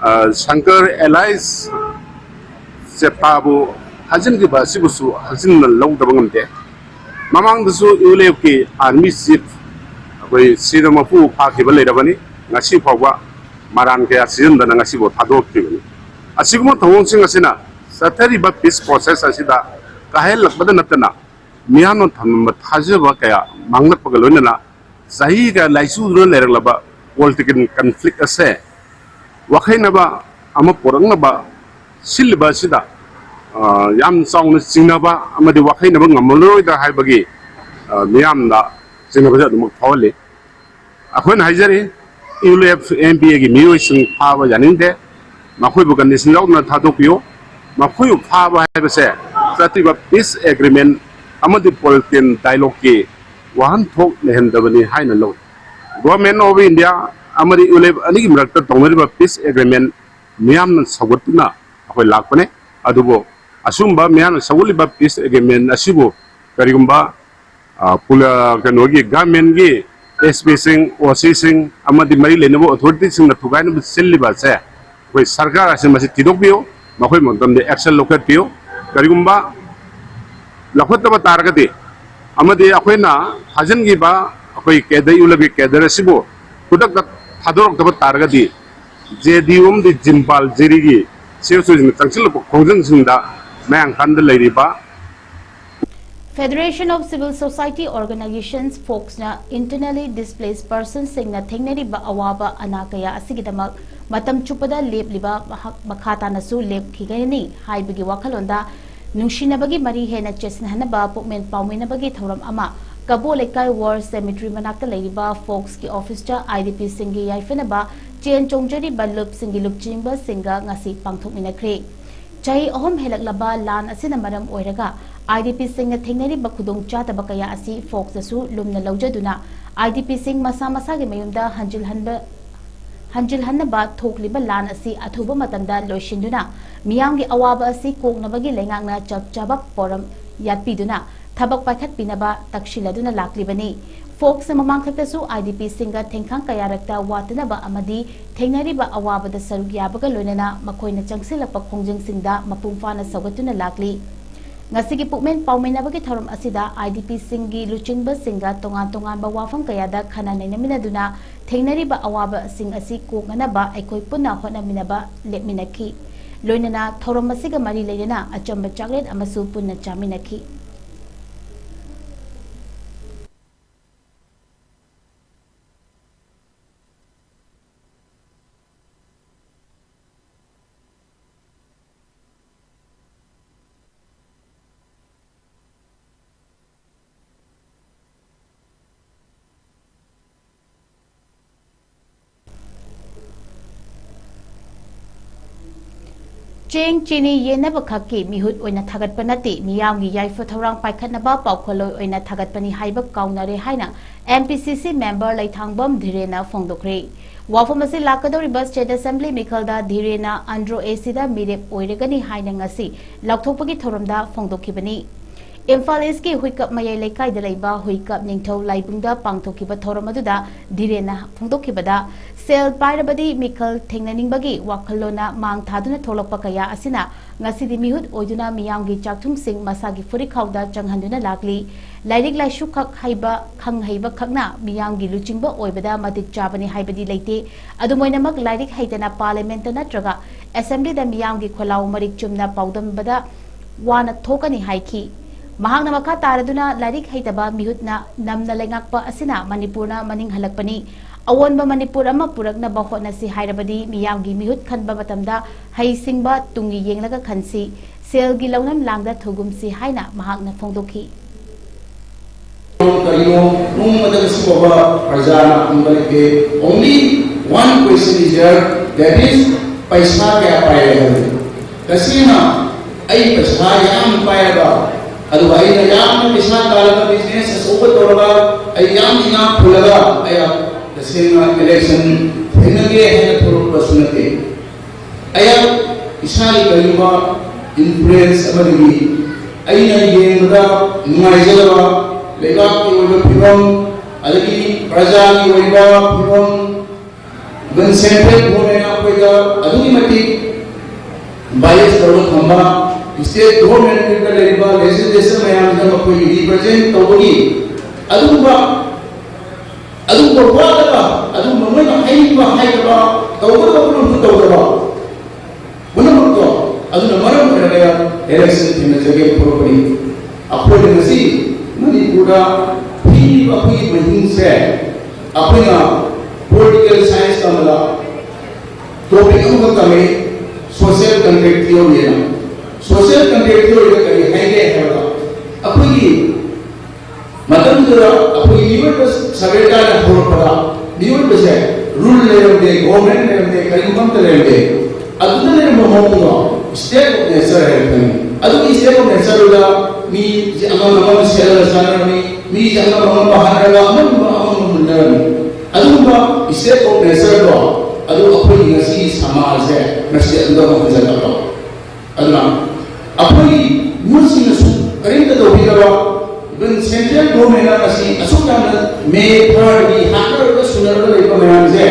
ꯑ, ꯁꯪꯀꯔ ꯑꯦꯂꯥꯏꯁ ꯆꯦꯞꯇꯥꯕꯨ ꯍꯥꯠꯆꯤꯟꯈꯤꯕ ꯑꯁꯤꯕꯨꯁꯨ ꯍꯛꯆꯤꯟꯅ ꯂꯧꯗꯕ ꯉꯝꯗꯦ꯫ ꯃꯃꯥꯡꯗꯁꯨ ꯌꯨ ꯑꯦꯜ ꯑꯦꯐꯀꯤ ꯑꯥꯔꯃꯤ ꯆꯤꯐ ꯑꯩꯈꯣꯏ ꯁꯤꯗ ꯃꯄꯨ ꯐꯥꯈꯤꯕ ꯂꯩꯔꯕꯅꯤ꯫ ꯉꯁꯤ ꯐꯥꯎꯕ ꯃꯔꯥꯟ ꯀꯌꯥ ꯁꯤꯖꯤꯟꯗꯅ ꯉꯁꯤꯐꯥꯎ ꯊꯥꯗꯣꯛꯇ꯭ꯔꯤꯕꯅꯤ꯫ ꯑꯁꯤꯒꯨꯝꯕ ꯊꯧꯑꯣꯡꯁꯤꯡ ꯑꯁꯤꯅ ꯆꯠꯊꯔꯤꯕ ꯄꯤꯁ ꯄ꯭ꯔꯣꯁꯦꯁ ꯑꯁꯤꯗ ꯀꯥꯏꯍꯜꯂꯛꯄꯗ ꯅꯠꯇꯅ ꯃꯤꯌꯥꯝꯅ ꯊꯝꯂꯝꯕ ꯊꯥꯖꯕ ꯀꯌꯥ ꯃꯥꯡꯂꯛꯄꯒ ꯂꯣꯏꯅꯅ ꯆꯍꯤ ꯀꯌꯥ ꯂꯥꯏꯆꯨꯗꯨꯅ ꯂꯩꯔꯛꯂꯕ ꯄꯣꯂꯤꯇꯤꯀꯦꯜ ꯀꯟꯐ꯭ꯂꯤꯛ ꯑꯁꯦ ꯋꯥꯈꯩꯅꯕ ꯑꯃ ꯄꯨꯔꯛꯅꯕ ꯁꯤꯜꯂꯤꯕ ꯑꯁꯤꯗ, ꯑ, ꯌꯥꯝ ꯆꯥꯎꯅ ꯆꯤꯡꯅꯕ ꯑꯃꯗꯤ ꯋꯥꯈꯩꯅꯕ ꯉꯝꯃꯔꯣꯏꯗ꯭ꯔꯥ ꯍꯥꯏꯕꯒꯤ, ꯑ, ꯃꯤꯌꯥꯝꯗ ꯆꯤꯡꯅꯕꯁꯦ ꯑꯗꯨꯃꯛ ꯐꯥꯎꯍꯜꯂꯤ꯫ ꯑꯩꯈꯣꯏꯅ ꯍꯥꯏꯖꯔꯤ, U L F M P ꯑꯦꯒꯤ ꯃꯤꯑꯣꯏꯁꯤꯡ ꯐꯥꯕ ꯌꯥꯅꯤꯡꯗꯦ꯫ ꯃꯈꯣꯏꯕꯨ ꯀꯟꯗꯤꯁꯟ ꯌꯥꯎꯗꯅ ꯊꯥꯗꯣꯛꯄꯤꯌꯨ꯫ ꯃꯈꯣꯏꯕꯨ ꯐꯥꯕ ꯍꯥꯏꯕꯁꯦ ꯆꯠꯇ꯭ꯔꯤꯕ ꯄꯤꯁ ꯑꯦꯒ꯭ꯔꯤꯃꯦꯟ ꯑꯃꯗꯤ ꯄꯣꯂꯤꯇꯤꯀꯦꯜ ꯗꯥꯏꯂꯣꯒꯀꯤ ꯋꯥꯍꯟꯊꯣꯛ ꯂꯩꯍꯟꯗꯕꯅꯤ ꯍꯥꯏꯅ ꯂꯧꯏ꯫ Government of India ꯑꯃꯗꯤ ꯌꯨ ꯑꯦꯜ ꯑꯦꯐ ꯑꯅꯤꯒꯤ ꯃꯔꯛꯇ ꯇꯧꯅꯔꯤꯕ ꯄꯤꯁ ꯑꯦꯒ꯭ꯔꯤꯃꯦꯟ ꯃꯤꯌꯥꯝꯅ ꯁꯧꯒꯠꯇꯨꯅ ꯑꯩꯈꯣꯏ ꯂꯥꯛꯄꯅꯦ꯫ ꯑꯗꯨꯕꯨ ꯑꯁꯨꯝꯕ ꯃꯤꯌꯥꯝꯅ ꯁꯧꯒꯠꯂꯤꯕ ꯄꯤꯁ ꯑꯦꯒ꯭ꯔꯤꯃꯦꯟ ꯑꯁꯤꯕꯨ ꯀꯔꯤꯒꯨꯝꯕ, ꯑ, ꯄꯨꯂ-, ꯀꯩꯅꯣꯒꯤ ꯒꯚꯔꯟꯃꯦꯟꯒꯤ ꯑꯦꯁ ꯄꯤꯁꯤꯡ, ꯑꯣ ꯁꯤꯁꯤꯡ ꯑꯃꯗꯤ ꯃꯔꯤ ꯂꯩꯅꯕ ꯑꯣꯊꯣꯔꯤꯇꯤꯁꯤꯡꯅ ꯊꯨꯒꯥꯏꯅꯕ ꯁꯤꯜꯂꯤꯕ ꯑꯁꯦ ꯑꯩꯈꯣꯏ ꯁꯔꯀꯥꯔ ꯑꯁꯤ ꯃꯁꯤ ꯊꯤꯗꯣꯛꯄꯤꯌꯨ, ꯃꯈꯣꯏ ꯃꯇꯝꯗ ꯑꯦꯛꯁꯟ ꯂꯧꯈꯠꯄꯤꯌꯨ꯫ ꯀꯔꯤꯒꯨꯝꯕ ꯂꯧꯈꯠꯇꯕ ꯇꯥꯔꯒꯗꯤ ꯑꯃꯗꯤ ꯑꯩꯈꯣꯏꯅ ꯊꯥꯖꯤꯟꯈꯤꯕ ꯑꯩꯈꯣꯏ ꯀꯦꯗꯔ, ꯌꯨ ꯑꯦꯜ ꯑꯦꯐꯀꯤ ꯀꯦꯗꯔ ꯑꯁꯤꯕꯨ ꯈꯨꯗꯛꯇ ꯊꯥꯗꯣꯔꯛꯇꯕ ꯇꯥꯔꯒꯗꯤ ꯖꯦ ꯗꯤ ꯌꯨ ꯑꯃꯗꯤ ꯖꯤꯝ ꯄꯥꯜ ꯖꯤꯔꯤꯒꯤ ꯁꯤ ꯑꯦꯁ ꯑꯣꯁꯤꯡꯅ ꯆꯪꯁꯤꯜꯂꯛꯄ ꯈꯣꯡꯖꯪꯁꯤꯡꯗ ꯃꯌꯥꯡ ꯏꯝꯐꯥꯜꯗ ꯂꯩꯔꯤꯕ Federation of Civil Society Organizations, ꯐꯣꯛꯁꯅ internally displaced personsꯁꯤꯡꯅ ꯊꯦꯡꯅꯔꯤꯕ ꯑꯋꯥꯕ ꯑꯅꯥ ꯀꯌꯥ ꯑꯁꯤꯒꯤꯗꯃꯛ ꯃꯇꯝ ꯆꯨꯞꯄꯗ ꯂꯦꯞꯂꯤꯕ ꯃꯍꯥꯛ ꯃꯈꯥ ꯇꯥꯅꯁꯨ ꯂꯦꯞꯈꯤꯒꯅꯤ ꯍꯥꯏꯕꯒꯤ ꯋꯥꯈꯜꯂꯣꯟꯗ ꯅꯨꯡꯁꯤꯅꯕꯒꯤ ꯃꯔꯤ ꯍꯦꯟꯅ ꯆꯦꯠꯁꯤꯟꯍꯟꯅꯕ ꯄꯨꯛꯃꯦꯟ ꯄꯥꯎꯃꯤꯟꯅꯕꯒꯤ ꯊꯧꯔꯝ ꯑꯃ ꯀꯕꯣ ꯂꯩꯀꯥꯏ War Cemetery ꯃꯅꯥꯛꯇ ꯂꯩꯔꯤꯕ ꯐꯣꯛꯁꯀꯤ ꯑꯣꯐꯤꯁꯇ IDPꯁꯤꯡꯒꯤ ꯌꯥꯏꯐꯅꯕ ꯆꯦꯟ ꯆꯣꯡꯖꯔꯤꯕ ꯂꯨꯞꯁꯤꯡꯒꯤ ꯂꯨꯆꯤꯡꯕꯁꯤꯡꯒ ꯉꯁꯤ ꯄꯥꯡꯊꯣꯛꯃꯤꯟꯅꯈ꯭ꯔꯦ꯫ ꯆꯍꯤ ꯑꯍꯨꯝ ꯍꯦꯜꯂꯛꯂꯕ ꯂꯥꯟ ꯑꯁꯤꯅ ꯃꯔꯝ ꯑꯣꯏꯔꯒ IDPꯁꯤꯡꯅ ꯊꯦꯡꯅꯔꯤꯕ ꯈꯨꯗꯣꯡꯆꯥꯗꯕ ꯀꯌꯥ ꯑꯁꯤ ꯐꯣꯛꯁꯅꯁꯨ ꯂꯨꯝꯅ ꯂꯧꯖꯗꯨꯅ IDPꯁꯤꯡ ꯃꯁꯥ ꯃꯁꯥꯒꯤ ꯃꯌꯨꯝꯗ ꯍꯟꯖꯤꯜꯍꯟꯕ, ꯍꯟꯖꯤꯜꯍꯟꯅꯕ ꯊꯣꯛꯂꯤꯕ ꯂꯥꯟ ꯑꯁꯤ ꯑꯊꯨꯕ ꯃꯇꯝꯗ ꯂꯣꯏꯁꯤꯟꯗꯨꯅ ꯃꯤꯌꯥꯝꯒꯤ ꯑꯋꯥꯕ ꯑꯁꯤ ꯀꯣꯛꯅꯕꯒꯤ ꯂꯩꯉꯥꯛꯅ ꯆꯞ ꯆꯥꯕ ꯄꯣꯔꯝ ꯌꯥꯠꯄꯤꯗꯨꯅ ꯊꯕꯛ ꯄꯥꯏꯈꯠꯄꯤꯅꯕ ꯇꯛꯁꯤꯜꯂꯗꯨꯅ ꯂꯥꯛꯂꯤꯕꯅꯤ꯫ ꯐꯣꯛꯁꯅ ꯃꯃꯥꯡꯊꯛꯇꯁꯨ IDPꯁꯤꯡꯒ ꯊꯦꯡꯈꯥꯡ ꯀꯌꯥꯔꯛꯇ ꯋꯥꯇꯅꯕ ꯑꯃꯗꯤ ꯊꯦꯡꯅꯔꯤꯕ ꯑꯋꯥꯕꯗ ꯁꯔꯨꯛ ꯌꯥꯕꯒ ꯂꯣꯏꯅꯅ ꯃꯈꯣꯏꯅ ꯆꯪꯁꯤꯜꯂꯛꯄ ꯈꯣꯡꯖꯪꯁꯤꯡꯗ ꯃꯄꯨꯡ ꯐꯥꯅ ꯁꯧꯒꯠꯇꯨꯅ ꯂꯥꯛꯂꯤ꯫ ꯉꯁꯤꯒꯤ ꯄꯨꯛꯃꯦꯟ ꯄꯥꯎꯃꯤꯟꯅꯕꯒꯤ ꯊꯧꯔꯝ ꯑꯁꯤꯗ IDPꯁꯤꯡꯒꯤ ꯂꯨꯆꯤꯡꯕꯁꯤꯡꯒ ꯇꯣꯉꯥꯟ ꯇꯣꯉꯥꯟꯕ ꯋꯥꯐꯝ ꯀꯌꯥꯗ ꯈꯟꯅ ꯅꯩꯅꯃꯤꯟꯅꯗꯨꯅ ꯊꯦꯡꯅꯔꯤꯕ ꯑꯋꯥꯕꯁꯤꯡ ꯑꯁꯤ ꯀꯣꯛꯅꯅꯕ ꯑꯩꯈꯣꯏ ꯄꯨꯟꯅ ꯍꯣꯠꯅꯃꯤꯟꯅꯕ ꯂꯦꯞꯃꯤꯟꯅꯈꯤ꯫ ꯂꯣꯏꯅꯅ ꯊꯧꯔꯝ ꯑꯁꯤꯒ ꯃꯔꯤ ꯂꯩꯅꯅ ꯑꯆꯝꯕ ꯆꯥꯛꯂꯦꯟ ꯑꯃꯁꯨ ꯄꯨꯟꯅ ꯆꯥꯃꯤꯟꯅꯈꯤ꯫ ꯆꯦꯡ ꯆꯤꯅꯤ ꯌꯦꯟꯅꯕ ꯈꯛꯀꯤ ꯃꯤꯍꯨꯠ ꯑꯣꯏꯅ ꯊꯥꯒꯠꯄ ꯅꯠꯇꯦ, ꯃꯤꯌꯥꯝꯒꯤ ꯌꯥꯏꯐ ꯊꯧꯔꯥꯡ ꯄꯥꯏꯈꯠꯅꯕ ꯄꯥꯎꯈꯣꯜꯂꯣꯏ ꯑꯣꯏꯅ ꯊꯥꯒꯠꯄꯅꯤ ꯍꯥꯏꯕ ꯀꯥꯎꯅꯔꯦ ꯍꯥꯏꯅ MPCC member ꯂꯩꯊꯥꯡꯕꯝ ꯙꯤꯔꯦꯟꯅ ꯐꯣꯡꯗꯣꯛꯈ꯭ꯔꯦ꯫ ꯋꯥꯐꯝ ꯑꯁꯤ ꯂꯥꯛꯀꯗꯧꯔꯤꯕ State Assembly ꯃꯤꯈꯜꯗ ꯙꯤꯔꯦꯟꯅ UNDRO ACꯗ ꯃꯤꯔꯦꯞ ꯑꯣꯏꯔꯒꯅꯤ ꯍꯥꯏꯅ ꯉꯁꯤ ꯂꯥꯎꯊꯣꯛꯄꯒꯤ ꯊꯧꯔꯝꯗ ꯐꯣꯡꯗꯣꯛꯈꯤꯕꯅꯤ꯫ ꯏꯝꯐꯥꯜ Eastꯀꯤ ꯍꯨꯏꯀꯞ ꯃꯌꯥꯏ ꯂꯩꯀꯥꯏꯗ ꯂꯩꯕ ꯍꯨꯏꯀꯞ ꯅꯤꯡꯊꯧ ꯂꯥꯏꯕꯨꯡꯗ ꯄꯥꯡꯊꯣꯛꯈꯤꯕ ꯊꯧꯔꯝ ꯑꯗꯨꯗ ꯙꯤꯔꯦꯟꯅ ꯐꯣꯡꯗꯣꯛꯈꯤꯕꯗ, ꯁꯦꯜ ꯄꯥꯏꯔꯕꯗꯤ ꯃꯤꯈꯜ ꯊꯦꯡꯅꯅꯤꯡꯕꯒꯤ ꯋꯥꯈꯜꯂꯣꯟꯅ ꯃꯥꯡ ꯊꯥꯗꯨꯅ ꯊꯣꯛꯂꯛꯄ ꯀꯌꯥ ꯑꯁꯤꯅ ꯉꯁꯤꯗꯤ ꯃꯤꯍꯨꯠ ꯑꯣꯏꯗꯨꯅ ꯃꯤꯌꯥꯝꯒꯤ ꯆꯥꯛꯊꯨꯝꯁꯤꯡ ꯃꯁꯥꯒꯤ ꯐꯨꯔꯤꯠꯈꯥꯎꯗ ꯆꯪꯍꯟꯗꯨꯅ ꯂꯥꯛꯂꯤ꯫ ꯂꯥꯏꯔꯤꯛ ꯂꯥꯏꯁꯨ ꯈꯛ ꯍꯩꯕ, ꯈꯪ ꯍꯩꯕ ꯈꯛꯅ ꯃꯤꯌꯥꯝꯒꯤ ꯂꯨꯆꯤꯡꯕ ꯑꯣꯏꯕꯗ ꯃꯇꯤꯛ ꯆꯥꯕꯅꯤ ꯍꯥꯏꯕꯗꯤ ꯂꯩꯇꯦ꯫ ꯑꯗꯨꯝ ꯑꯣꯏꯅꯃꯛ, ꯂꯥꯏꯔꯤꯛ ꯍꯩꯇꯅ Parliamentꯇ ꯅꯠꯇ꯭ꯔꯒ Assemblyꯗ ꯃꯤꯌꯥꯝꯒꯤ ꯈꯣꯜꯂꯥꯎ ꯃꯔꯤꯛ ꯆꯨꯝꯅ ꯄꯥꯎꯗꯝꯕꯗ ꯋꯥꯅ ꯊꯣꯛꯀꯅꯤ ꯍꯥꯏꯈꯤ꯫ ꯃꯍꯥꯛꯅ ꯃꯈꯥ ꯇꯥꯔꯗꯨꯅ, ꯂꯥꯏꯔꯤꯛ ꯍꯩꯇꯕ ꯃꯤꯍꯨꯠꯅ ꯅꯝꯅ ꯂꯩꯉꯥꯛꯄ ꯑꯁꯤꯅ ꯃꯅꯤꯄꯨꯔꯅ ꯃꯅꯤꯡ ꯍꯜꯂꯛꯄꯅꯤ꯫ ꯑꯑꯣꯟꯕ ꯃꯅꯤꯄꯨꯔ ꯑꯃ ꯄꯨꯔꯛꯅꯕ ꯍꯣꯠꯅꯁꯤ ꯍꯥꯏꯔꯕꯗꯤ ꯃꯤꯌꯥꯝꯒꯤ ꯃꯤꯍꯨꯠ ꯈꯟꯕ ꯃꯇꯝꯗ ꯍꯩꯁꯤꯡꯕ ꯇꯨꯡꯒꯤ ꯌꯦꯡꯂꯒ ꯈꯟꯁꯤ, ꯁꯦꯜꯒꯤ ꯂꯧꯅꯝ ꯂꯥꯡꯗ ꯊꯨꯒꯨꯝꯁꯤ ꯍꯥꯏꯅ ꯃꯍꯥꯛꯅ ꯐꯣꯡꯗꯣꯛꯈꯤ꯫ ꯀꯔꯤꯅꯣ ꯅꯣꯡꯃꯗ ꯁꯤꯐꯥꯎꯕ ꯄ꯭ꯔꯖꯥꯅ ꯈꯪꯕ ꯂꯩꯇꯦ꯫ Only one question is there, that is, ꯄꯩꯁꯥ ꯀꯌꯥ ꯄꯥꯏꯔꯦ ꯍꯥꯏꯕꯗꯨ꯫ ꯇꯁꯦꯡꯅ ꯑꯩ ꯄꯩꯁꯥ ꯌꯥꯝ ꯄꯥꯏꯔꯒ, ꯑꯗꯨꯒ ꯑꯩꯅ ꯌꯥꯝꯅ ꯄꯩꯁꯥ ꯇꯥꯜꯂꯒ business ꯑꯆꯧꯕ ꯇꯧꯔꯒ ꯑꯩ ꯌꯥꯝ ꯏꯅꯥꯛ ꯈꯨꯜꯂꯒ ꯑꯩ ꯇꯁꯦꯡꯅ election ꯊꯦꯡꯅꯒꯦ ꯍꯥꯏꯅ ꯊꯣꯛꯂꯛꯄꯁꯨ ꯅꯠꯇꯦ꯫ ꯑꯩꯍꯥꯛ ꯏꯁꯥꯒꯤ ꯀꯔꯤꯒꯨꯝꯕ influence ꯑꯃꯗꯒꯤ ꯑꯩꯅ ꯌꯦꯡꯕꯗ ꯅꯨꯡꯉꯥꯏꯖꯗꯕ ꯂꯩꯕꯥꯛꯀꯤ ꯑꯣꯏꯕ ꯐꯤꯕꯝ, ꯑꯗꯒꯤ ꯄ꯭ꯔꯖꯥꯒꯤ ꯑꯣꯏꯕ ꯐꯤꯕꯝ, even central government ꯑꯩꯈꯣꯏꯗ ꯑꯗꯨꯛꯀꯤ ꯃꯇꯤꯛ bias ꯇꯧꯔꯒ ꯊꯝꯕ, state government ꯂꯩꯔꯤꯕ legislature ꯃꯌꯥꯝꯁꯤꯅ ꯃꯈꯣꯏꯒꯤ represent ꯇꯧꯕꯒꯤ ꯑꯗꯨꯒꯨꯝꯕ ꯑꯗꯨꯒꯨꯝꯕ ꯋꯥꯠꯂꯒ, ꯑꯗꯨꯒꯨꯝꯕ ꯃꯣꯏꯅ ꯍꯥꯏꯅꯤꯡꯕ ꯍꯥꯏꯗꯕ, ꯇꯧꯒꯗꯕ ꯄꯨꯝꯅꯃꯛꯇ ꯇꯧꯗꯕ ꯄꯨꯝꯅꯃꯛꯇꯣ, ꯑꯗꯨꯅ ꯃꯔꯝ ꯑꯣꯏꯔꯒ election ꯊꯦꯡꯅꯖꯒꯦ ꯊꯣꯛꯂꯛꯄꯅꯤ꯫ ꯑꯩꯈꯣꯏꯅ ꯉꯁꯤ ꯃꯅꯤꯄꯨꯔꯗ ꯄꯤꯔꯤꯕ ꯑꯩꯈꯣꯏꯒꯤ ꯃꯍꯤꯡꯁꯦ ꯑꯩꯈꯣꯏꯅ political science ꯇꯝꯕꯗ topic ꯑꯃꯈꯛ ꯇꯝꯃꯤ, social contract theory ꯍꯥꯏꯅ꯫ Social contract theory ꯗ ꯀꯔꯤ ꯍꯥꯏꯒꯦ ꯍꯥꯏꯕꯗ ꯑꯩꯈꯣꯏꯒꯤ ꯃꯇꯝꯗꯨꯗ ꯑꯩꯈꯣꯏ ꯃꯤꯑꯣꯏꯕ ꯁꯚ꯭ꯌꯇꯥꯅ ꯍꯧꯔꯛꯄꯗ ꯃꯤꯑꯣꯏꯕꯁꯦ rule ꯂꯩꯔꯝꯗꯦ, government ꯂꯩꯔꯝꯗꯦ, ꯀꯔꯤꯒꯨꯝꯕ ꯑꯝꯇ ꯂꯩꯔꯝꯗꯦ꯫ ꯑꯗꯨꯗ ꯂꯩꯔꯝꯕ ꯃꯑꯣꯡꯗꯣ state of nature ꯍꯥꯏꯅ ꯈꯪꯉꯤ꯫ ꯑꯗꯨꯒꯤ state of nature ꯗꯨꯗ ꯃꯤꯁꯦ ꯑꯉꯝ ꯑꯉꯝ ꯁꯦꯠꯂꯒ ꯆꯥꯅꯔꯝꯃꯤ, ꯃꯤꯁꯦ ꯑꯉꯝ ꯑꯉꯝꯕ ꯍꯥꯠꯅꯔꯒ ꯑꯉꯝꯕ ꯑꯉꯝꯕ ꯃꯨꯟꯅꯔꯝꯃꯤ꯫ ꯑꯗꯨꯒꯨꯝꯕ state of nature ꯗꯣ ꯑꯗꯨ ꯑꯩꯈꯣꯏꯒꯤ ꯉꯁꯤꯒꯤ ꯁꯃꯥꯖꯁꯦ ꯉꯁꯤ ꯑꯗꯨꯗ ꯑꯃꯨꯛ ꯍꯟꯖꯜꯂꯛꯄ꯫ ꯑꯗꯨꯅ ꯑꯩꯈꯣꯏꯒꯤ ꯃꯤꯑꯣꯏꯁꯤꯡꯅꯁꯨ ꯀꯔꯤꯝꯇ ꯇꯧꯕꯤꯗꯕ, even central government ꯅ ꯉꯁꯤ ꯑꯁꯨꯛ ꯌꯥꯝꯅ ꯃꯦ ꯐꯥꯔꯒꯤ ꯍꯥꯠꯅꯔꯒ ꯁꯨꯅꯔꯒ ꯂꯩꯕ ꯃꯌꯥꯝꯁꯦ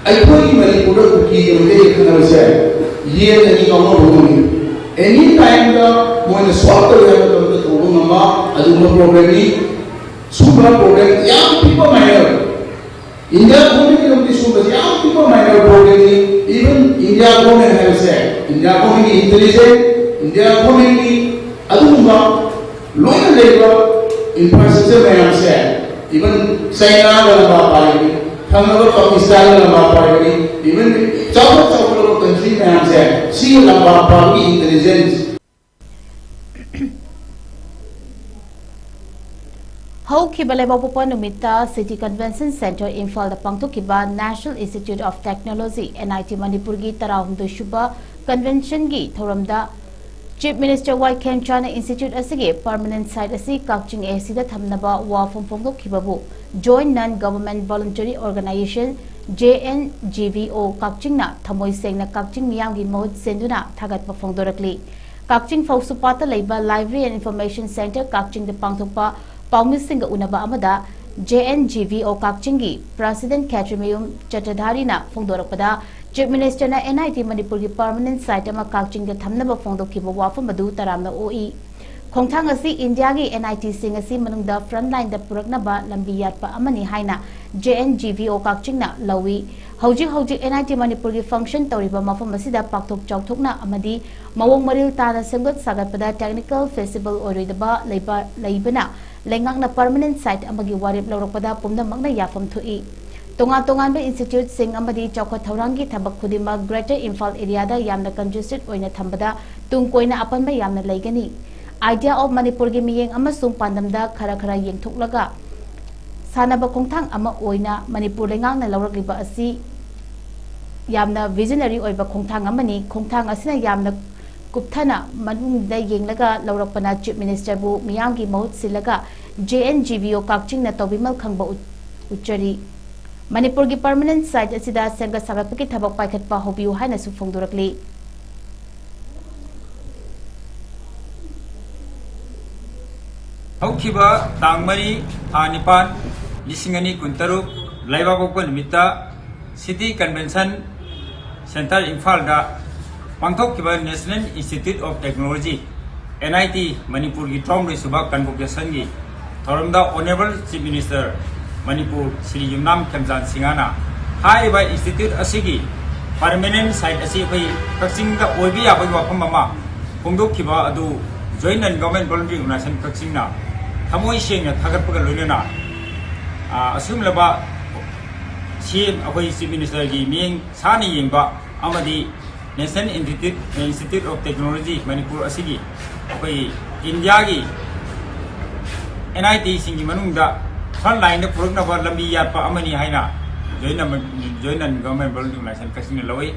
ꯑꯩꯈꯣꯏꯒꯤ ꯃꯅꯤꯄꯨꯔꯗ ꯀꯨꯀꯤꯒ ꯃꯩꯇꯩꯒ ꯈꯠꯅꯕꯁꯦ ꯌꯦꯟ ꯑꯅꯤ ꯀꯥꯎꯅꯕꯒꯨꯝꯕꯅꯤ꯫ Any time ꯗ ꯃꯣꯏꯅ solve ꯇꯧꯒꯦ ꯍꯥꯏꯕ ꯃꯇꯝꯗ ꯇꯧꯕ ꯉꯝꯕ ꯑꯗꯨꯒꯨꯝꯕ problem ꯅꯤ꯫ ꯁꯨꯝꯕ problem ꯌꯥꯝ ꯄꯤꯛꯄ minor, India government ꯀꯤ ꯂꯝꯗꯤ ꯁꯨꯝꯕꯁꯦ ꯌꯥꯝ ꯄꯤꯛꯄ minor problem ꯅꯤ꯫ Even India government ꯍꯥꯏꯕꯁꯦ, India government ꯀꯤ intelligence, India government ꯀꯤ ꯑꯗꯨꯒꯨꯝꯕ ꯂꯩꯔꯤꯕ ꯏꯟꯐ꯭ꯔꯥꯁ꯭ꯇ꯭ꯔꯛꯆꯔ ꯃꯌꯥꯝꯁꯦ, ꯏꯚꯟ ꯆꯥꯏꯅꯥꯒ ꯂꯝꯕꯥ ꯄꯥꯔꯤꯕꯅꯤ, ꯊꯪꯅꯕ ꯄꯥꯀꯤꯁꯇꯥꯟꯒ ꯂꯝꯕꯥ ꯄꯥꯔꯤꯕꯅꯤ, ꯏꯚꯟ ꯆꯥꯎꯈꯠ ꯆꯥꯎꯈꯠꯂꯕ ꯀꯟꯇ꯭ꯔꯤ ꯃꯌꯥꯝꯁꯦ ꯁꯤꯒꯤ ꯂꯝꯕꯥ ꯄꯥꯕꯒꯤ ꯏꯟꯇꯦꯂꯤꯖꯦꯟꯁ꯫ ꯍꯧꯈꯤꯕ ꯂꯩꯕꯥꯛꯄꯣꯛꯄ ꯅꯨꯃꯤꯠꯇ ꯁꯤꯇꯤ ꯀꯟꯚꯦꯟꯁꯟ ꯁꯦꯟꯇꯔ ꯏꯝꯐꯥꯜꯗ ꯄꯥꯡꯊꯣꯛꯈꯤꯕ National Institute of Technology, NIT ꯃꯅꯤꯄꯨꯔꯒꯤ ꯇꯔꯥꯍꯨꯝꯗꯣꯏ ꯁꯨꯕ ꯀꯟꯚꯦꯟꯁꯟꯒꯤ ꯊꯧꯔꯝꯗ Chief Minister ꯋꯥꯏ ꯈꯦꯝꯆꯥꯟꯅ ꯏꯟꯁꯇꯤꯇ꯭ꯌꯨꯠ ꯑꯁꯤꯒꯤ ꯄꯔꯃꯅꯦꯟ ꯁꯥꯏꯠ ꯑꯁꯤ ꯀꯛꯆꯤꯡ ACꯗ ꯊꯝꯅꯕ ꯋꯥꯐꯝ ꯐꯣꯡꯗꯣꯛꯈꯤꯕꯕꯨ Joint Non Government Voluntary Organization, JNGVO, ꯀꯛꯆꯤꯡꯅ ꯊꯃꯣꯏ ꯁꯦꯡꯅ ꯀꯛꯆꯤꯡ ꯃꯤꯌꯥꯝꯒꯤ ꯃꯍꯨꯠ ꯁꯤꯟꯗꯨꯅ ꯊꯥꯒꯠꯄ ꯐꯣꯡꯗꯣꯔꯛꯂꯤ꯫ ꯀꯛꯆꯤꯡ ꯐꯧꯁꯨꯄꯥꯠꯇ ꯂꯩꯕ Library and Information Centre ꯀꯛꯆꯤꯡꯗ ꯄꯥꯡꯊꯣꯛꯄ ꯄꯥꯎꯃꯤꯁꯤꯡꯒ ꯎꯅꯕ ꯑꯃꯗ JNGVO ꯀꯛꯆꯤꯡꯒꯤ President ꯈꯦꯇ꯭ꯔꯤꯃꯌꯨꯝ ꯆꯇ꯭ꯔꯙꯥꯔꯤꯅ ꯐꯣꯡꯗꯣꯔꯛꯄꯗ, Chief Ministerꯅ NIT ꯃꯅꯤꯄꯨꯔꯒꯤ permanent site ꯑꯃ ꯀꯛꯆꯤꯡꯗ ꯊꯝꯅꯕ ꯐꯣꯡꯗꯣꯛꯈꯤꯕ ꯋꯥꯐꯝ ꯑꯗꯨ ꯇꯔꯥꯝꯅ ꯑꯣꯛꯏ꯫ ꯈꯣꯡꯊꯥꯡ ꯑꯁꯤ ꯏꯟꯗꯤꯌꯥꯒꯤ NITꯁꯤꯡ ꯑꯁꯤ ꯃꯅꯨꯡꯗ frontlineꯗ ꯄꯨꯔꯛꯅꯕ ꯂꯝꯕꯤ ꯌꯥꯠꯄ ꯑꯃꯅꯤ ꯍꯥꯏꯅ JNGVO ꯀꯛꯆꯤꯡꯅ ꯂꯧꯏ꯫ ꯍꯧꯖꯤꯛ ꯍꯧꯖꯤꯛ NIT ꯃꯅꯤꯄꯨꯔꯒꯤ function ꯇꯧꯔꯤꯕ ꯃꯐꯝ ꯑꯁꯤꯗ ꯄꯥꯛꯊꯣꯛ ꯆꯥꯎꯊꯣꯛꯅ ꯑꯃꯗꯤ ꯃꯑꯣꯡ ꯃꯔꯤꯜ ꯇꯥꯅ ꯁꯦꯝꯒꯠ ꯁꯥꯒꯠꯄꯗ technical feasible ꯑꯣꯏꯔꯣꯏꯗꯕ ꯂꯩꯕ, ꯂꯩꯕꯅ ꯂꯩꯉꯥꯛꯅ permanent site ꯑꯃꯒꯤ ꯋꯥꯔꯦꯞ ꯂꯧꯔꯛꯄꯗ ꯄꯨꯝꯅꯃꯛꯅ ꯌꯥꯐꯝ ꯊꯣꯛꯏ꯫ ꯇꯣꯉꯥꯟ ꯇꯣꯉꯥꯟꯕ instituteꯁꯤꯡ ꯑꯃꯗꯤ ꯆꯥꯎꯈꯠ ꯊꯧꯔꯥꯡꯒꯤ ꯊꯕꯛ ꯈꯨꯗꯤꯡꯃꯛ Greater Imphal areaꯗ ꯌꯥꯝꯅ congested ꯑꯣꯏꯅ ꯊꯝꯕꯗ ꯇꯨꯡ ꯀꯣꯏꯅ ꯑꯄꯟꯕ ꯌꯥꯝꯅ ꯂꯩꯒꯅꯤ꯫ Idea of ꯃꯅꯤꯄꯨꯔꯒꯤ ꯃꯤꯠꯌꯦꯡ ꯑꯃꯁꯨꯡ ꯄꯥꯟꯗꯝꯗ ꯈꯔ ꯈꯔ ꯌꯦꯡꯊꯣꯛꯂꯒ ꯁꯥꯟꯅꯕ ꯈꯣꯡꯊꯥꯡ ꯑꯃ ꯑꯣꯏꯅ ꯃꯅꯤꯄꯨꯔ ꯂꯩꯉꯥꯛꯅ ꯂꯧꯔꯛꯂꯤꯕ ꯑꯁꯤ ꯌꯥꯝꯅ visionary ꯑꯣꯏꯕ ꯈꯣꯡꯊꯥꯡ ꯑꯃꯅꯤ꯫ ꯈꯣꯡꯊꯥꯡ ꯑꯁꯤꯅ ꯌꯥꯝꯅ ꯀꯨꯞꯊꯅ ꯃꯅꯨꯡꯗ ꯌꯦꯡꯂꯒ ꯂꯧꯔꯛꯄꯅ Chief Ministerꯕꯨ ꯃꯤꯌꯥꯝꯒꯤ ꯃꯍꯨꯠ ꯁꯤꯜꯂꯒ JNGVO ꯀꯛꯆꯤꯡꯅ ꯇꯧꯕꯤꯃꯜ ꯈꯪꯕ ꯎꯠ-, ꯎꯠꯆꯔꯤ꯫ ꯃꯅꯤꯄꯨꯔꯒꯤ permanent site ꯑꯁꯤꯗ ꯁꯦꯝꯒꯠ ꯁꯥꯒꯠꯄꯒꯤ ꯊꯕꯛ ꯄꯥꯏꯈꯠꯄ ꯍꯧꯕꯤꯌꯨ ꯍꯥꯏꯅꯁꯨ ꯐꯣꯡꯗꯣꯔꯛꯂꯤ꯫ ꯍꯧꯈꯤꯕ ꯇꯥꯡ ꯃꯔꯤ, ꯊꯥ ꯅꯤꯄꯥꯟ, ꯂꯤꯁꯤꯡ ꯑꯅꯤ ꯀꯨꯟꯇꯔꯨꯛ, ꯂꯩꯕꯥꯛꯄꯣꯛꯄ ꯅꯨꯃꯤꯠꯇ City Convention Centre ꯏꯝꯐꯥꯜꯗ ꯄꯥꯡꯊꯣꯛꯈꯤꯕ National Institute of Technology, NIT, ꯃꯅꯤꯄꯨꯔꯒꯤ ꯇꯔꯥꯍꯨꯝꯗꯣꯏ ꯁꯨꯕ convocationꯒꯤ ꯊꯧꯔꯝꯗ Honourable Chief Minister Manipur Shri ꯌꯨꯝꯅꯥꯝ ꯈꯦꯝꯆꯥꯟ ꯁꯤꯡꯍꯅ ꯍꯥꯏꯔꯤꯕ institute ꯑꯁꯤꯒꯤ permanent site ꯑꯁꯤ ꯑꯩꯈꯣꯏ ꯀꯛꯆꯤꯡꯗ ꯑꯣꯏꯕ ꯌꯥꯕꯒꯤ ꯋꯥꯐꯝ ꯑꯃ ꯐꯣꯡꯗꯣꯛꯈꯤꯕ ꯑꯗꯨ Joint Non Government Voluntary Organization ꯀꯛꯆꯤꯡꯅ ꯊꯃꯣꯏ ꯁꯦꯡꯅ ꯊꯥꯒꯠꯄꯒ ꯂꯣꯏꯅꯅ, ꯑ, ꯑꯁꯤꯒꯨꯝꯂꯕ ꯁꯤ ꯑꯩꯈꯣꯏ Chief Minister ꯒꯤ ꯃꯤꯠꯌꯦꯡ ꯁꯥꯅ ꯌꯦꯡꯕ ꯑꯃꯗꯤ National Institute, Institute of Technology Manipur ꯑꯁꯤꯒꯤ ꯑꯩꯈꯣꯏ ꯏꯟꯗꯤꯌꯥꯒꯤ N I T ꯁꯤꯡꯒꯤ ꯃꯅꯨꯡꯗ front line ꯗ ꯄꯨꯔꯛꯅꯕ ꯂꯝꯕꯤ ꯌꯥꯠꯄ ꯑꯃꯅꯤ ꯍꯥꯏꯅ Joint Non, Joint Non Government Voluntary Organization ꯀꯛꯆꯤꯡꯅ ꯂꯧꯏ꯫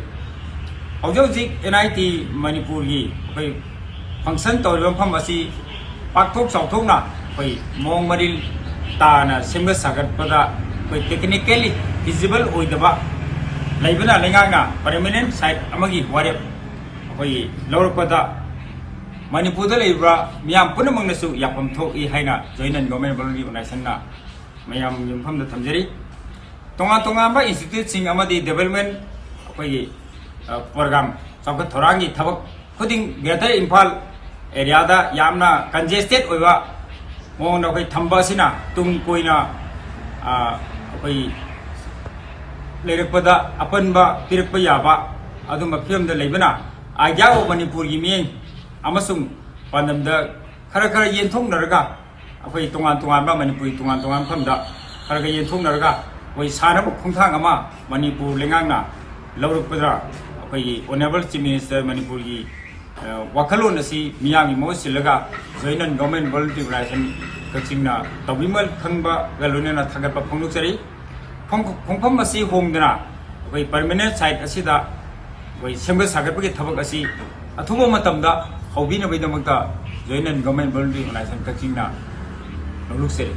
ꯍꯧꯖꯤꯛ ꯍꯧꯖꯤꯛ N I T ꯃꯅꯤꯄꯨꯔꯒꯤ ꯑꯩꯈꯣꯏ function ꯇꯧꯔꯤꯕ ꯃꯐꯝ ꯑꯁꯤ ꯄꯥꯛꯊꯣꯛ ꯆꯥꯎꯊꯣꯛꯅ ꯑꯩꯈꯣꯏ ꯃꯑꯣꯡ ꯃꯔꯤꯜ ꯇꯥꯅ ꯁꯦꯝꯒꯠ ꯁꯥꯒꯠꯄꯗ ꯑꯩꯈꯣꯏ technically feasible ꯑꯣꯏꯗꯕ ꯂꯩꯕꯅ ꯂꯩꯉꯥꯛꯅ permanent site ꯑꯃꯒꯤ ꯋꯥꯔꯦꯞ ꯑꯩꯈꯣꯏꯒꯤ ꯂꯧꯔꯛꯄꯗ ꯃꯅꯤꯄꯨꯔꯗ ꯂꯩꯔꯤꯕ ꯃꯤꯌꯥꯝ ꯄꯨꯝꯅꯃꯛꯅꯁꯨ ꯌꯥꯐꯝ ꯊꯣꯛꯏ ꯍꯥꯏꯅ Joint Non Government Voluntary Organization ꯅ ꯃꯌꯥꯝꯒꯤ ꯃꯐꯝꯗ ꯊꯝꯖꯔꯤ꯫ ꯇꯣꯉꯥꯟ ꯇꯣꯉꯥꯟꯕ institute ꯁꯤꯡ ꯑꯃꯗꯤ development ꯑꯩꯈꯣꯏꯒꯤ, ꯑ, program, ꯆꯥꯎꯈꯠ ꯊꯧꯔꯥꯡꯒꯤ ꯊꯕꯛ ꯈꯨꯗꯤꯡ Greater Imphal area ꯗ ꯌꯥꯝꯅ congested ꯑꯣꯏꯕ ꯃꯑꯣꯡꯗ ꯑꯩꯈꯣꯏ ꯊꯝꯕ ꯑꯁꯤꯅ ꯇꯨꯡ ꯀꯣꯏꯅ, ꯑ, ꯑꯩꯈꯣꯏ ꯂꯩꯔꯛꯄꯗ ꯑꯄꯟꯕ ꯄꯤꯔꯛꯄ ꯌꯥꯕ ꯑꯗꯨꯝꯕ ꯐꯤꯕꯝꯗ ꯂꯩꯕꯅ Idea of ꯃꯅꯤꯄꯨꯔꯒꯤ ꯃꯤꯠꯌꯦꯡ ꯑꯃꯁꯨꯡ ꯄꯥꯟꯗꯝꯗ ꯈꯔ ꯈꯔ ꯌꯦꯟꯊꯣꯛꯅꯔꯒ ꯑꯩꯈꯣꯏ ꯇꯣꯉꯥꯟ ꯇꯣꯉꯥꯟꯕ ꯃꯅꯤꯄꯨꯔꯒꯤ ꯇꯣꯉꯥꯟ ꯇꯣꯉꯥꯟꯕ ꯃꯐꯝꯗ ꯈꯔ ꯈꯔ ꯌꯦꯟꯊꯣꯛꯅꯔꯒ ꯑꯩꯈꯣꯏ ꯁꯥꯟꯅꯕ ꯈꯣꯡꯊꯥꯡ ꯑꯃ ꯃꯅꯤꯄꯨꯔ ꯂꯩꯉꯥꯛꯅ ꯂꯧꯔꯛꯄꯗ ꯑꯩꯈꯣꯏꯒꯤ Honourable Chief Minister ꯃꯅꯤꯄꯨꯔꯒꯤ, ꯑ, ꯋꯥꯈꯜꯂꯣꯟ ꯑꯁꯤ ꯃꯤꯌꯥꯝꯒꯤ ꯃꯍꯨꯠ ꯁꯤꯜꯂꯒ Joint Non Government Voluntary Organization ꯀꯛꯆꯤꯡꯅ ꯇꯧꯕꯤꯃꯜ ꯈꯪꯕꯒ ꯂꯣꯏꯅꯅ ꯊꯥꯒꯠꯄ ꯐꯣꯡꯗꯣꯛꯆꯔꯤ꯫ ꯈꯣꯡ-, ꯈꯣꯡꯐꯝ ꯑꯁꯤ ꯍꯣꯡꯗꯅ ꯑꯩꯈꯣꯏ permanent site ꯑꯁꯤꯗ ꯑꯩꯈꯣꯏ ꯁꯦꯝꯒꯠ ꯁꯥꯒꯠꯄꯒꯤ ꯊꯕꯛ ꯑꯁꯤ ꯑꯊꯨꯕ ꯃꯇꯝꯗ ꯍꯧꯕꯤꯅꯕꯒꯤꯗꯃꯛꯇ Joint Non Government Voluntary Organization ꯀꯛꯆꯤꯡꯅ ꯂꯧꯂꯨꯛꯆꯔꯤ꯫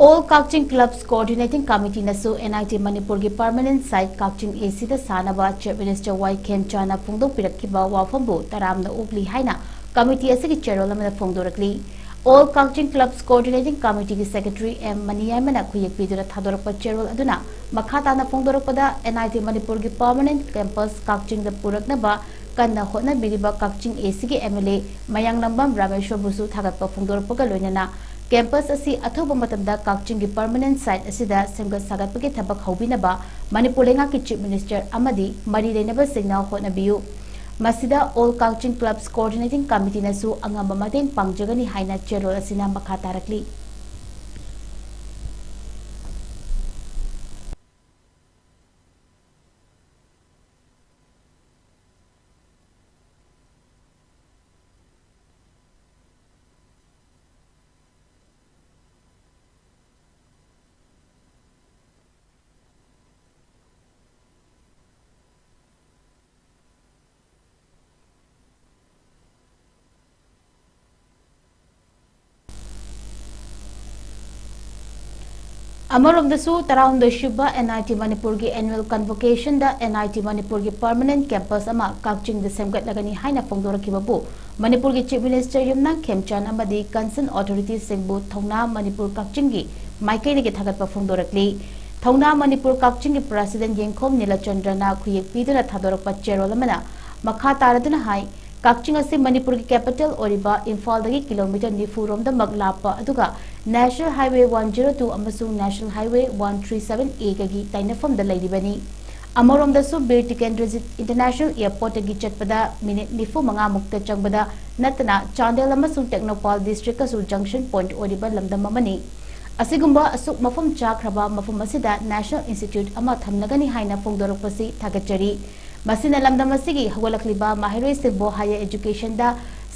All Kakching Clubs Coordinating Committee ꯅꯁꯨ N I T ꯃꯅꯤꯄꯨꯔꯒꯤ permanent site Kakching A C ꯗ ꯁꯥꯅꯕ Chief Minister Y ꯈꯦꯝꯆꯥꯟꯅ ꯐꯣꯡꯗꯣꯛꯄꯤꯔꯛꯈꯤꯕ ꯋꯥꯐꯝꯕꯨ ꯇꯔꯥꯝꯅ ꯑꯣꯛꯂꯤ ꯍꯥꯏꯅ committee ꯑꯁꯤꯒꯤ ꯆꯦꯔꯣꯜ ꯑꯃꯗ ꯐꯣꯡꯗꯣꯔꯛꯂꯤ꯫ All Kakching Clubs Coordinating Committee ꯒꯤ Secretary M ꯃꯅꯤꯌꯥꯏꯃꯅ ꯈꯨꯌꯦꯛ ꯄꯤꯗꯨꯅ ꯊꯥꯗꯣꯔꯛꯄ ꯆꯦꯔꯣꯜ ꯑꯗꯨꯅ ꯃꯈꯥ ꯇꯥꯅ ꯐꯣꯡꯗꯣꯔꯛꯄꯗ, N I T ꯃꯅꯤꯄꯨꯔꯒꯤ permanent campus ꯀꯛꯆꯤꯡꯗ ꯄꯨꯔꯛꯅꯕ ꯀꯟꯅ ꯍꯣꯠꯅꯕꯤꯔꯤꯕ ꯀꯛꯆꯤꯡ A C ꯒꯤ M L A ꯃꯌꯥꯡꯂꯝꯕꯝ ꯔꯥꯃꯦꯁ꯭ꯋꯔꯕꯨꯁꯨ ꯊꯥꯒꯠꯄ ꯐꯣꯡꯗꯣꯔꯛꯄꯒ ꯂꯣꯏꯅꯅ campus ꯑꯁꯤ ꯑꯊꯨꯕ ꯃꯇꯝꯗ ꯀꯛꯆꯤꯡꯒꯤ permanent site ꯑꯁꯤꯗ ꯁꯦꯝꯒꯠ ꯁꯥꯒꯠꯄꯒꯤ ꯊꯕꯛ ꯍꯧꯕꯤꯅꯕ ꯃꯅꯤꯄꯨꯔ ꯂꯩꯉꯥꯛꯀꯤ Chief Minister ꯑꯃꯗꯤ ꯃꯔꯤ ꯂꯩꯅꯕꯁꯤꯡꯅ ꯍꯣꯠꯅꯕꯤꯌꯨ꯫ ꯃꯁꯤꯗ All Kakching Clubs Coordinating Committeeꯅꯁꯨ ꯑꯉꯝꯕ ꯃꯇꯦꯡ ꯄꯥꯡꯖꯒꯅꯤ ꯍꯥꯏꯅ ꯆꯦꯔꯣꯜ ꯑꯁꯤꯅ ꯃꯈꯥ ꯇꯥꯔꯛꯂꯤ꯫ ꯑꯃꯔꯣꯝꯗꯁꯨ, ꯇꯔꯥꯍꯨꯝꯗꯣꯏ ꯁꯨꯕ N I T ꯃꯅꯤꯄꯨꯔꯒꯤ annual convocationꯗ N I T ꯃꯅꯤꯄꯨꯔꯒꯤ permanent campus ꯑꯃ ꯀꯛꯆꯤꯡꯗ ꯁꯦꯝꯒꯠꯂꯒꯅꯤ ꯍꯥꯏꯅ ꯐꯣꯡꯗꯣꯔꯛꯈꯤꯕꯕꯨ ꯃꯅꯤꯄꯨꯔꯒꯤ Chief Minister ꯌꯨꯝꯅꯥꯝ ꯈꯦꯝꯆꯥꯟ ꯑꯃꯗꯤ concerned authoritiesꯁꯤꯡꯕꯨ ꯊꯧꯅꯥ ꯃꯅꯤꯄꯨꯔ ꯀꯛꯆꯤꯡꯒꯤ ꯃꯥꯏꯀꯩꯗꯒꯤ ꯊꯥꯒꯠꯄ ꯐꯣꯡꯗꯣꯔꯛꯂꯤ꯫ ꯊꯧꯅꯥ ꯃꯅꯤꯄꯨꯔ ꯀꯛꯆꯤꯡꯒꯤ President ꯌꯦꯡꯈꯣꯝ ꯅꯤꯂꯆꯟꯗ꯭ꯔꯅ ꯈꯨꯌꯦꯛ ꯄꯤꯗꯨꯅ ꯊꯥꯗꯣꯔꯛꯄ ꯆꯦꯔꯣꯜ ꯑꯃꯅ ꯃꯈꯥ ꯇꯥꯔꯗꯨꯅ ꯍꯥꯏ, ꯀꯛꯆꯤꯡ ꯑꯁꯤ ꯃꯅꯤꯄꯨꯔꯒꯤ capital ꯑꯣꯏꯔꯤꯕ ꯏꯝꯐꯥꯜꯗꯒꯤ kilometre ꯅꯤꯐꯨ ꯔꯣꯝꯗꯃꯛ ꯂꯥꯞꯄ ꯑꯗꯨꯒ National Highway one zero two ꯑꯃꯁꯨꯡ National Highway one three seven Aꯒꯒꯤ ꯇꯥꯏꯅꯐꯝꯗ ꯂꯩꯔꯤꯕꯅꯤ꯫ ꯑꯃꯔꯣꯝꯗꯁꯨ, ꯕꯤꯔ ꯇꯤꯀꯦꯟꯗ꯭ꯔꯖꯤꯠ International Airportꯇꯒꯤ ꯆꯠꯄꯗ minute ꯅꯤꯐꯨ ꯃꯉꯥ ꯃꯨꯛꯇ ꯆꯪꯕꯗ ꯅꯠꯇꯅ ꯆꯥꯟꯗꯦꯜ ꯑꯃꯁꯨꯡ ꯇꯦꯡꯅꯧꯄꯥꯜ districtꯀꯁꯨ junction point ꯑꯣꯏꯔꯤꯕ ꯂꯝꯗꯝ ꯑꯃꯅꯤ꯫ ꯑꯁꯤꯒꯨꯝꯕ ꯑꯁꯨꯛ ꯃꯐꯝ ꯆꯥꯈ꯭ꯔꯕ ꯃꯐꯝ ꯑꯁꯤꯗ National Institute ꯑꯃ ꯊꯝꯂꯒꯅꯤ ꯍꯥꯏꯅ ꯐꯣꯡꯗꯣꯔꯛꯄꯁꯤ ꯊꯥꯒꯠꯆꯔꯤ꯫ ꯃꯁꯤꯅ ꯂꯝꯗꯝ ꯑꯁꯤꯒꯤ ꯍꯧꯒꯠꯂꯛꯂꯤꯕ ꯃꯍꯩꯔꯣꯏꯁꯤꯡꯕꯨ higher educationꯗ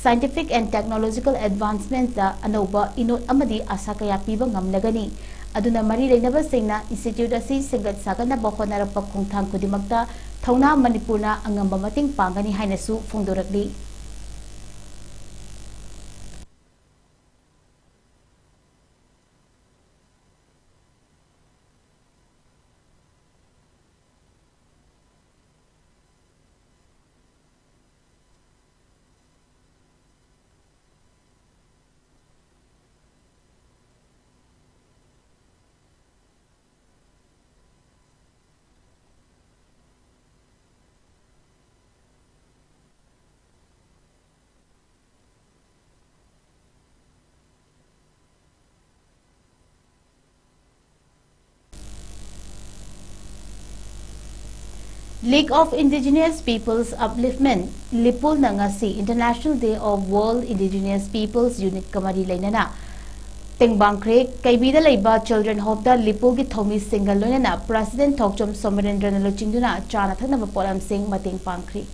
scientific and technological advancementꯇ ꯑꯅꯧꯕ ꯏꯅꯣꯠ ꯑꯃꯗꯤ ꯑꯥꯁꯥ ꯀꯌꯥ ꯄꯤꯕ ꯉꯝꯂꯒꯅꯤ꯫ ꯑꯗꯨꯅ ꯃꯔꯤ ꯂꯩꯅꯕꯁꯤꯡꯅ institute ꯑꯁꯤ ꯁꯦꯝꯒꯠ ꯁꯥꯒꯠꯅꯕ ꯍꯣꯠꯅꯔꯛꯄ ꯈꯣꯡꯊꯥꯡ ꯈꯨꯗꯤꯡꯃꯛꯇ ꯊꯧꯅꯥ ꯃꯅꯤꯄꯨꯔꯅ ꯑꯉꯝꯕ ꯃꯇꯦꯡ ꯄꯥꯡꯒꯅꯤ ꯍꯥꯏꯅꯁꯨ ꯐꯣꯡꯗꯣꯔꯛꯂꯤ꯫ League of Indigenous Peoples Upliftment, ꯂꯤꯄꯨꯜꯅ ꯉꯁꯤ International Day of World Indigenous Peoples Unitꯀ ꯃꯔꯤ ꯂꯩꯅꯅ ꯇꯦꯡꯕꯥꯡꯈ꯭ꯔꯦ꯫ ꯀꯩꯕꯤꯗ ꯂꯩꯕ Children Homeꯗ ꯂꯤꯄꯨꯜꯒꯤ ꯊꯧꯃꯤꯁꯤꯡꯒ ꯂꯣꯏꯅꯅ President ꯊꯣꯛꯆꯣꯝ ꯁꯣꯃꯔꯦꯟꯗ꯭ꯔꯅ ꯂꯨꯆꯤꯡꯗꯨꯅ ꯆꯥꯅ ꯊꯛꯅꯕ ꯄꯣꯠꯂꯝꯁꯤꯡ ꯃꯇꯦꯡ ꯄꯥꯡꯈ꯭ꯔꯤ꯫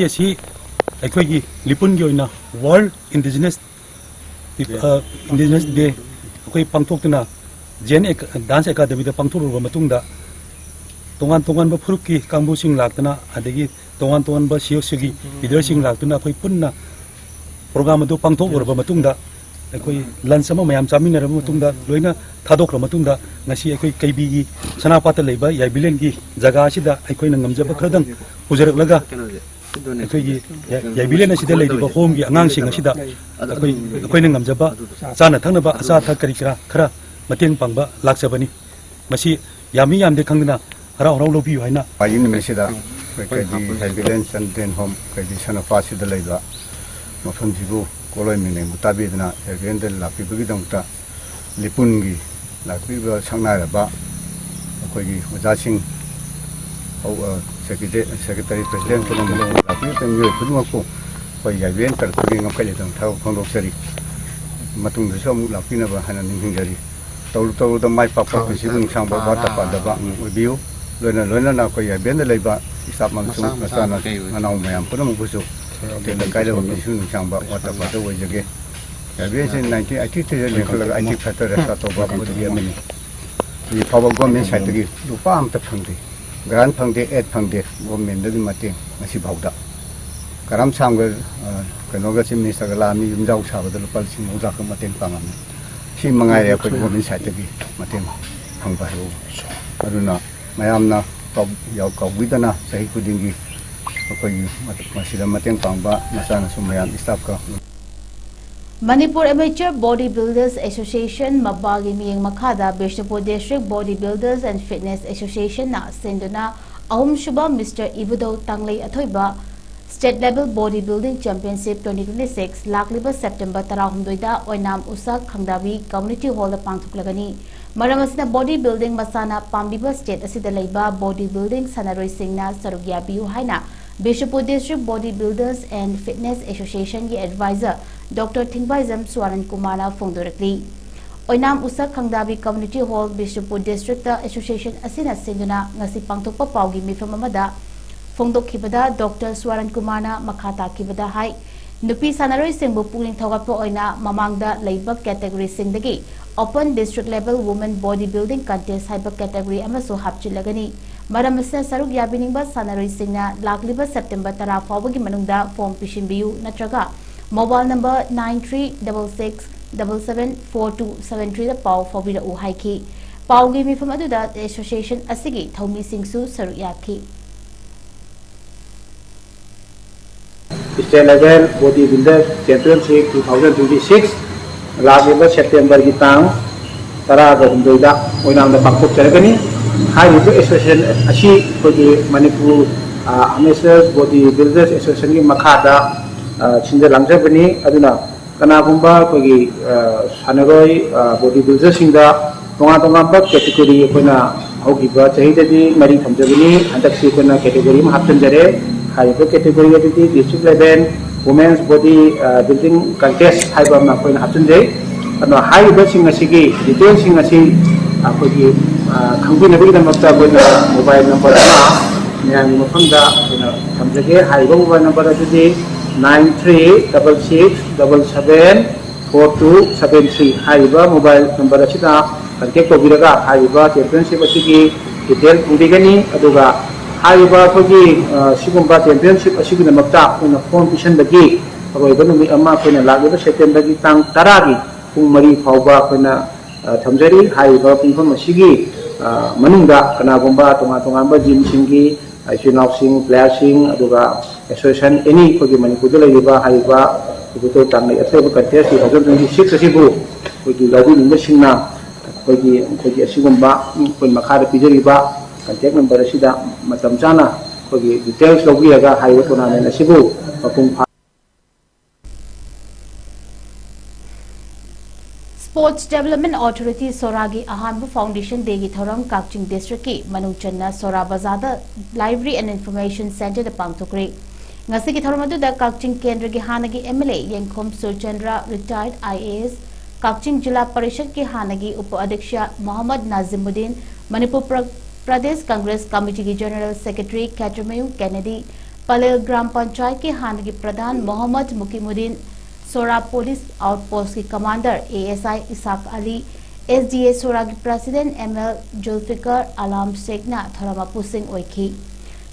ꯑꯁꯤ ꯑꯩꯈꯣꯏꯒꯤ ꯂꯤꯄꯨꯟꯒꯤ ꯑꯣꯏꯅ World Indigenous Peop-, ꯑ, Indigenous Day ꯑꯩꯈꯣꯏ ꯄꯥꯡꯊꯣꯛꯇꯨꯅ, ꯖꯦꯟ ꯑꯦꯛ-, Dance Academyꯗ ꯄꯥꯡꯊꯣꯛꯂꯨꯔꯕ ꯃꯇꯨꯡꯗ, ꯇꯣꯉꯥꯟ ꯇꯣꯉꯥꯟꯕ ꯐꯨꯔꯨꯞꯀꯤ ꯀꯥꯡꯕꯨꯁꯤꯡ ꯂꯥꯛꯇꯨꯅ, ꯑꯗꯒꯤ ꯇꯣꯉꯥꯟ ꯇꯣꯉꯥꯟꯕ ꯁꯤꯑꯣꯁꯤꯒꯤ ꯂꯤꯗꯔꯁꯤꯡ ꯂꯥꯛꯇꯨꯅ ꯑꯩꯈꯣꯏ ꯄꯨꯟꯅ ꯄ꯭ꯔꯣꯒ꯭ꯔꯥꯝ ꯑꯗꯨ ꯄꯥꯡꯊꯣꯛꯂꯨꯔꯕ ꯃꯇꯨꯡꯗ, ꯑꯩꯈꯣꯏ ꯂꯟꯆ ꯑꯃ ꯃꯌꯥꯝ ꯆꯥꯃꯤꯟꯅꯔꯕ ꯃꯇꯨꯡꯗ, ꯂꯣꯏꯅ ꯊꯥꯗꯣꯛꯈ꯭ꯔ ꯃꯇꯨꯡꯗ, ꯉꯁꯤ ꯑꯩꯈꯣꯏ ꯀꯩꯕꯤꯒꯤ ꯁꯅꯥꯄꯥꯠꯇ ꯂꯩꯕ ꯌꯥꯏꯕꯤꯂꯦꯟꯒꯤ ꯖꯒꯥ ꯑꯁꯤꯗ ꯑꯩꯈꯣꯏꯅ ꯉꯝꯖꯕ ꯈꯔꯗꯪ ꯄꯨꯖꯔꯛꯂꯒ, ꯑꯩꯈꯣꯏꯒꯤ ꯌꯥ-, ꯌꯥꯏꯕꯤꯂꯦꯟ ꯑꯁꯤꯗ ꯂꯩꯔꯤꯕ ꯍꯣꯝꯒꯤ ꯑꯉꯥꯡꯁꯤꯡ ꯑꯁꯤꯗ ꯑꯩꯈꯣꯏ, ꯑꯩꯈꯣꯏꯅ ꯉꯝꯖꯕ ꯆꯥꯅ ꯊꯛꯅꯕ ꯑꯆꯥ ꯑꯊꯛ ꯀꯔꯤ ꯀꯔꯥ ꯈꯔ ꯃꯇꯦꯡ ꯄꯥꯡꯕ ꯂꯥꯛꯆꯕꯅꯤ꯫ ꯃꯁꯤ ꯌꯥꯝꯃꯤ ꯌꯥꯝꯗꯦ ꯈꯪꯗꯅ ꯍꯔꯥꯎ ꯍꯔꯥꯎ ꯂꯧꯕꯤꯌꯨ ꯍꯥꯏꯅ꯫ ꯋꯥꯌꯦꯜ ꯅꯨꯃꯤꯠꯁꯤꯗ ꯑꯩꯈꯣꯏ ꯀꯩꯕꯤ ꯌꯥꯏꯕꯤꯂꯦꯟ Children Home, ꯀꯩꯕꯤ ꯁꯅꯥꯄꯥꯠꯁꯤꯗ ꯂꯩꯕ ꯃꯐꯝꯁꯤꯕꯨ ꯀꯣꯂꯣꯏ ꯃꯤꯡꯅꯩꯕꯨ ꯇꯥꯕꯤꯗꯨꯅ ꯌꯥꯏꯕꯤꯂꯦꯟꯗ ꯂꯥꯛꯄꯤꯕꯒꯤꯗꯃꯛꯇ ꯂꯤꯄꯨꯟꯒꯤ ꯂꯥꯛꯄꯤꯕ ꯁꯛꯅꯥꯏꯔꯕ ꯑꯩꯈꯣꯏꯒꯤ ꯑꯣꯖꯥꯁꯤꯡ, ꯍꯧ-, ꯑ, ꯁꯦꯀ꯭ꯔꯦꯇꯔꯤ, ꯁꯦꯀ꯭ꯔꯦꯇꯔꯤ, ꯄ꯭ꯔꯦꯁꯤꯗꯦꯟ ꯄꯨꯝꯅꯃꯛ ꯂꯥꯛꯄꯤꯔꯤꯕ ꯃꯤꯑꯣꯏ ꯈꯨꯗꯤꯡꯃꯛꯄꯨ ꯑꯩꯈꯣꯏ ꯌꯥꯏꯕꯤꯂꯦꯟ ꯇꯔꯐꯇꯒꯤ ꯉꯝꯈꯩ ꯂꯩꯇꯅ ꯊꯥꯒꯠꯄ ꯐꯣꯡꯗꯣꯛꯆꯔꯤ꯫ ꯃꯇꯨꯡꯗꯁꯨ ꯑꯃꯨꯛ ꯂꯥꯛꯄꯤꯅꯕ ꯍꯥꯏꯅ ꯅꯤꯡꯁꯤꯡꯖꯔꯤ꯫ ꯇꯧꯔꯨ ꯇꯧꯔꯨꯗ ꯃꯥꯏ ꯄꯥꯛꯄ, ꯄꯨꯟꯁꯤꯕꯨ ꯅꯨꯡꯁꯥꯡꯕ, ꯋꯥꯠꯇ ꯄꯥꯗꯕ ꯑꯣꯏꯕꯤꯌꯨ꯫ ꯂꯣꯏꯅ ꯂꯣꯏꯅꯅ ꯑꯩꯈꯣꯏ ꯌꯥꯏꯕꯦꯟꯗ ꯂꯩꯕ staff ꯑꯃꯁꯨꯡ ꯃꯆꯥꯅ ꯃꯅꯥꯎ ꯃꯌꯥꯝ ꯄꯨꯝꯅꯃꯛꯄꯨꯁꯨ ꯍꯣꯇꯦꯜ ꯂꯩꯀꯥꯏꯗ ꯄꯨꯟꯁꯤꯕꯨ ꯅꯨꯡꯁꯥꯡꯕ, ꯋꯥꯠꯇ ꯄꯥꯗꯕ ꯑꯣꯏꯖꯒꯦ꯫ ꯌꯥꯏꯕꯦꯟꯁꯤ nineteen eighty three ꯗ ꯂꯤꯡꯈꯠꯂꯒ eighty five ꯇ restart ꯇꯧꯕ ꯃꯣꯗꯤ ꯑꯃꯅꯤ꯫ ꯍꯧꯖꯤꯛ ꯐꯥꯎꯕ government side ꯇꯒꯤ ꯂꯨꯄꯥ ꯑꯃꯇ ꯐꯪꯗꯦ, grant ꯐꯪꯗꯦ, aid ꯐꯪꯗꯦ, government ꯇꯒꯤ ꯃꯇꯦꯡ ꯉꯁꯤ ꯐꯥꯎꯗ꯫ ꯀꯔꯝ ꯁꯥꯡꯕ, ꯑ, ꯀꯩꯅꯣꯒ Chief Minister ꯒ ꯂꯥꯛꯑꯝꯃꯤ, ꯌꯨꯝꯖꯥꯎ ꯁꯥꯕꯗ ꯂꯨꯄꯥ ꯂꯤꯁꯤꯡ ꯃꯧꯗ꯭ꯔꯥ ꯈꯛ ꯃꯇꯦꯡ ꯄꯥꯡꯉꯝꯃꯤ꯫ ꯁꯤ ꯃꯉꯥꯏꯔꯦ ꯑꯩꯈꯣꯏ government side ꯇꯒꯤ ꯃꯇꯦꯡ ꯐꯪꯕ ꯍꯥꯏꯕꯕꯨ꯫ ꯑꯗꯨꯅ ꯃꯌꯥꯝꯅ ꯀꯥꯎ-, ꯌꯥꯎ-, ꯀꯥꯎꯕꯤꯗꯅ ꯆꯍꯤ ꯈꯨꯗꯤꯡꯒꯤ ꯑꯩꯈꯣꯏꯒꯤ ꯃ-, ꯃꯁꯤꯗ ꯃꯇꯦꯡ ꯄꯥꯡꯕ ꯃꯆꯥꯅꯁꯨ ꯃꯌꯥꯝ staff ꯀ Manipur Amateur Body Builders Association, ꯃꯕꯥꯒꯤ ꯃꯤꯠꯌꯦꯡ ꯃꯈꯥꯗ Bishnupur District Body Builders and Fitness Association ꯅ ꯁꯤꯟꯗꯨꯅ ꯑꯍꯨꯝꯁꯨꯕ ꯃꯤꯁꯇꯔ ꯏꯕꯨꯙꯧ ꯇꯥꯡꯂꯩ ꯑꯊꯣꯏꯕ State Level Body Building Championship twenty twenty-six ꯂꯥꯛꯂꯤꯕ ꯁꯦꯞꯇꯦꯝꯕꯔ ꯇꯔꯥꯍꯨꯝꯗꯣꯏꯗ ꯑꯣꯏꯅꯥꯝ ꯎꯁꯥ ꯈꯪꯗꯥꯕꯤ Community Hall ꯗ ꯄꯥꯡꯊꯣꯛꯂꯒꯅꯤ꯫ ꯃꯔꯝ ꯑꯁꯤꯅ body building ꯃꯁꯥꯟꯅ ꯄꯥꯝꯕꯤꯕ state ꯑꯁꯤꯗ ꯂꯩꯕ body building ꯁꯥꯟꯅꯔꯣꯏꯁꯤꯡꯅ ꯁꯔꯨꯛ ꯌꯥꯕꯤꯌꯨ ꯍꯥꯏꯅ Bishnupur District Body Builders and Fitness Association ꯒꯤ advisor Doctor ꯊꯤꯡꯕꯥꯏꯖꯝ ꯁꯨꯋꯥꯔꯟ ꯀꯨꯃꯥꯔꯅ ꯐꯣꯡꯗꯣꯔꯛꯂꯤ꯫ ꯑꯣꯏꯅꯥꯝ ꯎꯁꯥ ꯈꯪꯗꯥꯕꯤ Community Hall, ꯕꯤꯁꯅꯨꯄꯨꯔ district ꯇ association ꯑꯁꯤꯅ ꯁꯤꯟꯗꯨꯅ ꯉꯁꯤ ꯄꯥꯡꯊꯣꯛꯄ ꯄꯥꯎꯒꯤ ꯃꯤꯐꯝ ꯑꯃꯗ ꯐꯣꯡꯗꯣꯛꯈꯤꯕꯗ, ꯗꯣꯛꯇꯔ ꯁ꯭ꯋꯥꯔꯟ ꯀꯨꯃꯥꯔꯅ ꯃꯈꯥ ꯇꯥꯈꯤꯕꯗ ꯍꯥꯏ, ꯅꯨꯄꯤ ꯁꯥꯟꯅꯔꯣꯏꯁꯤꯡꯕꯨ ꯄꯨꯛꯅꯤꯡ ꯊꯧꯒꯠꯄ ꯑꯣꯏꯅ ꯃꯃꯥꯡꯗ ꯂꯩꯕ category ꯁꯤꯡꯗꯒꯤ open district level women body building contest ꯍꯥꯏꯕ category ꯑꯃꯁꯨ ꯍꯥꯞꯆꯤꯜꯂꯒꯅꯤ꯫ ꯃꯔꯝ ꯑꯁꯤꯅ ꯁꯔꯨꯛ ꯌꯥꯕꯤꯅꯤꯡꯕ ꯁꯥꯟꯅꯔꯣꯏꯁꯤꯡꯅ ꯂꯥꯛꯂꯤꯕ ꯁꯦꯞꯇꯦꯝꯕꯔ ꯇꯔꯥ ꯐꯥꯎꯕꯒꯤ ꯃꯅꯨꯡꯗ form ꯄꯤꯁꯤꯟꯕꯤꯌꯨ ꯅꯠꯇ꯭ꯔꯒ mobile number nine three double six double seven four two seven three ꯗ ꯄꯥꯎ ꯐꯥꯎꯕꯤꯔꯛꯎ ꯍꯥꯏꯈꯤ꯫ ꯄꯥꯎꯒꯤ ꯃꯤꯐꯝ ꯑꯗꯨꯗ association ꯑꯁꯤꯒꯤ ꯊꯧꯃꯤꯁꯤꯡꯁꯨ ꯁꯔꯨꯛ ꯌꯥꯈꯤ꯫ State Level Body Builder Championship two thousand twenty-six ꯂꯥꯛꯂꯤꯕ ꯁꯦꯞꯇꯦꯝꯕꯔꯒꯤ ꯇꯥꯡ ꯇꯔꯥꯒ ꯍꯨꯝꯗꯣꯏꯗ ꯑꯣꯏꯅꯥꯝꯗ ꯄꯥꯡꯊꯣꯛꯆꯔꯒꯅꯤ꯫ ꯍꯥꯏꯔꯤꯕ association ꯑꯁꯤ ꯑꯩꯈꯣꯏꯒꯤ ꯃꯅꯤꯄꯨꯔ ꯑꯃꯦꯆꯔ ꯕꯣꯗꯤ ꯕꯤꯜꯗꯔꯁ ꯑꯦꯁꯣꯁꯤꯌꯦꯁꯟꯒꯤ ꯃꯈꯥꯗ ꯁꯤꯟꯖ ꯂꯥꯡꯖꯕꯅꯤ꯫ ꯑꯗꯨꯅ ꯀꯅꯥꯒꯨꯝꯕ ꯑꯩꯈꯣꯏꯒꯤ ꯁꯥꯟꯅꯔꯣꯏ ꯕꯣꯗꯤ ꯕꯤꯜꯗꯔꯁꯤꯡꯗ ꯇꯣꯉꯥꯟ ꯇꯣꯉꯥꯟꯕ category ꯑꯩꯈꯣꯏꯅ ꯍꯧꯈꯤꯕ ꯆꯍꯤꯗꯗꯤ ꯃꯔꯤ ꯊꯝꯖꯕꯅꯤ꯫ ꯍꯟꯗꯛꯁꯤ ꯑꯩꯈꯣꯏꯅ category ꯑꯃ ꯍꯥꯞꯆꯤꯟꯖꯔꯦ꯫ ꯍꯥꯏꯔꯤꯕ category ꯑꯗꯨꯗꯤ District Level Women's Body Building Contest ꯍꯥꯏꯕ ꯑꯃ ꯑꯩꯈꯣꯏꯅ ꯍꯥꯞꯆꯤꯟꯖꯩ꯫ ꯑꯗꯣ ꯍꯥꯏꯔꯤꯕꯁꯤꯡ ꯑꯁꯤꯒꯤ detailꯁꯤꯡ ꯑꯁꯤ ꯑꯩꯈꯣꯏꯒꯤ ꯈꯪꯕꯤꯅꯕꯒꯤꯗꯃꯛꯇ ꯑꯩꯈꯣꯏꯅ mobile number ꯑꯃ ꯃꯌꯥꯝꯒꯤ ꯃꯐꯝꯗ ꯑꯩꯈꯣꯏꯅ ꯊꯝꯖꯒꯦ꯫ ꯍꯥꯏꯔꯤꯕ mobile number ꯑꯗꯨꯗꯤ nine three double six double seven four two seven three ꯍꯥꯏꯔꯤꯕ mobile number ꯑꯁꯤꯗ contact ꯇꯧꯕꯤꯔꯒ ꯍꯥꯏꯔꯤꯕ championship ꯑꯁꯤꯒꯤ detail ꯐꯪꯕꯤꯒꯅꯤ꯫ ꯑꯗꯨꯒ ꯍꯥꯏꯔꯤꯕ ꯑꯩꯈꯣꯏꯒꯤ ꯁꯤꯒꯨꯝꯕ championship ꯑꯁꯤꯒꯤꯗꯃꯛꯇ ꯑꯩꯈꯣꯏꯅ form ꯄꯤꯁꯟꯕꯒꯤ ꯑꯔꯣꯏꯕ ꯅꯨꯃꯤꯠ ꯑꯃ ꯑꯩꯈꯣꯏꯅ ꯂꯥꯛꯂꯤꯕ ꯁꯦꯞꯇꯦꯝꯕꯔꯒꯤ ꯇꯥꯡ ꯇꯔꯥꯒꯤ ꯄꯨꯡ ꯃꯔꯤ ꯐꯥꯎꯕ ꯑꯩꯈꯣꯏꯅ ꯊꯝꯖꯔꯤ꯫ ꯍꯥꯏꯔꯤꯕ ꯄꯨꯡꯐꯝ ꯑꯁꯤꯒꯤ ꯃꯅꯨꯡꯗ ꯀꯅꯥꯒꯨꯝꯕ ꯇꯣꯉꯥꯟ ꯇꯣꯉꯥꯟꯕ gymꯁꯤꯡꯒꯤ ꯏꯆꯤꯜ ꯏꯅꯥꯎꯁꯤꯡ, playerꯁꯤꯡ, ꯑꯗꯨꯒ association any ꯑꯩꯈꯣꯏꯒꯤ ꯃꯅꯤꯄꯨꯔꯗ ꯂꯩꯔꯤꯕ ꯍꯥꯏꯔꯤꯕ ꯏꯕꯨꯙꯧ ꯇꯥꯡꯂꯩ ꯑꯊꯣꯏꯕ contest two thousand twenty six ꯑꯁꯤꯕꯨ ꯑꯩꯈꯣꯏꯒꯤ ꯂꯧꯕꯤꯅꯤꯡꯕꯁꯤꯡꯅ ꯑꯩꯈꯣꯏꯒꯤ ꯑꯩꯈꯣꯏꯒꯤ ꯑꯁꯤꯒꯨꯝꯕ ꯑꯩꯈꯣꯏ ꯃꯈꯥꯗ ꯄꯤꯖꯔꯤꯕ ꯀꯟꯇꯦꯛ ꯅꯝꯕꯔ ꯑꯁꯤꯗ ꯃꯇꯝ ꯆꯥꯅ ꯑꯩꯈꯣꯏꯒꯤ ꯗꯤꯇꯦꯜꯁ ꯂꯧꯕꯤꯔꯒ ꯍꯥꯏꯔꯤꯕ ꯇꯣꯔꯅꯥꯃꯦꯟ ꯑꯁꯤꯕꯨ ꯃꯄꯨꯡ ꯐꯥ Sports Development Authority ꯁꯣꯔꯥꯒꯤ ꯑꯍꯥꯟꯕ Foundation Dayꯒꯤ ꯊꯧꯔꯝ ꯀꯛꯆꯤꯡ districtꯀꯤ ꯃꯅꯨꯡ ꯆꯟꯅ ꯁꯣꯔꯥ ꯕꯖꯥꯔꯗ Library and Information Centreꯗ ꯄꯥꯡꯊꯣꯛꯈ꯭ꯔꯦ꯫ ꯉꯁꯤꯒꯤ ꯊꯧꯔꯝ ꯑꯗꯨꯗ ꯀꯛꯆꯤꯡ ꯀꯦꯟꯗ꯭ꯔꯒꯤ ꯍꯥꯟꯅꯒꯤ MLA ꯌꯦꯡꯈꯣꯝ ꯁꯨꯔꯆꯟꯗ꯭ꯔ, retired IAS, ꯀꯛꯆꯤꯡ ꯖꯤꯂꯥ ꯄꯔꯤꯁꯠꯀꯤ ꯍꯥꯟꯅꯒꯤ ꯎꯄ ꯑꯗ꯭ꯌꯛꯁ ꯃꯣꯍꯝꯃꯗ ꯅꯥꯖꯤꯃꯨꯗꯤꯟ, ꯃꯅꯤꯄꯨꯔ ꯄ꯭ꯔ-, ꯄ꯭ꯔꯗꯦꯁ ꯀꯪꯒ꯭ꯔꯦꯁ ꯀꯃꯤꯇꯤꯒꯤ General Secretary ꯈꯦꯇ꯭ꯔꯤꯃꯌꯨꯝ ꯀꯦꯅꯦꯗꯤ, ꯄꯂꯦꯜ ꯒ꯭ꯔꯥꯝ ꯄꯟꯆꯥꯌꯠꯀꯤ ꯍꯥꯟꯅꯒꯤ ꯄ꯭ꯔꯙꯥꯟ ꯃꯣꯍꯝꯃꯗ ꯃꯨꯀꯤꯃꯨꯗꯤꯟ, ꯁꯣꯔꯥ ꯄꯨꯂꯤꯁ ꯑꯥꯎꯠꯄꯣꯁꯀꯤ commander ASI Ishak Ali, SDA ꯁꯣꯔꯥꯒꯤ president ML ꯖꯨꯜꯐꯤꯀꯔ ꯑꯂꯥꯝ ꯁꯦꯈꯅ ꯊꯧꯔꯝ ꯃꯄꯨꯁꯤꯡ ꯑꯣꯏꯈꯤ꯫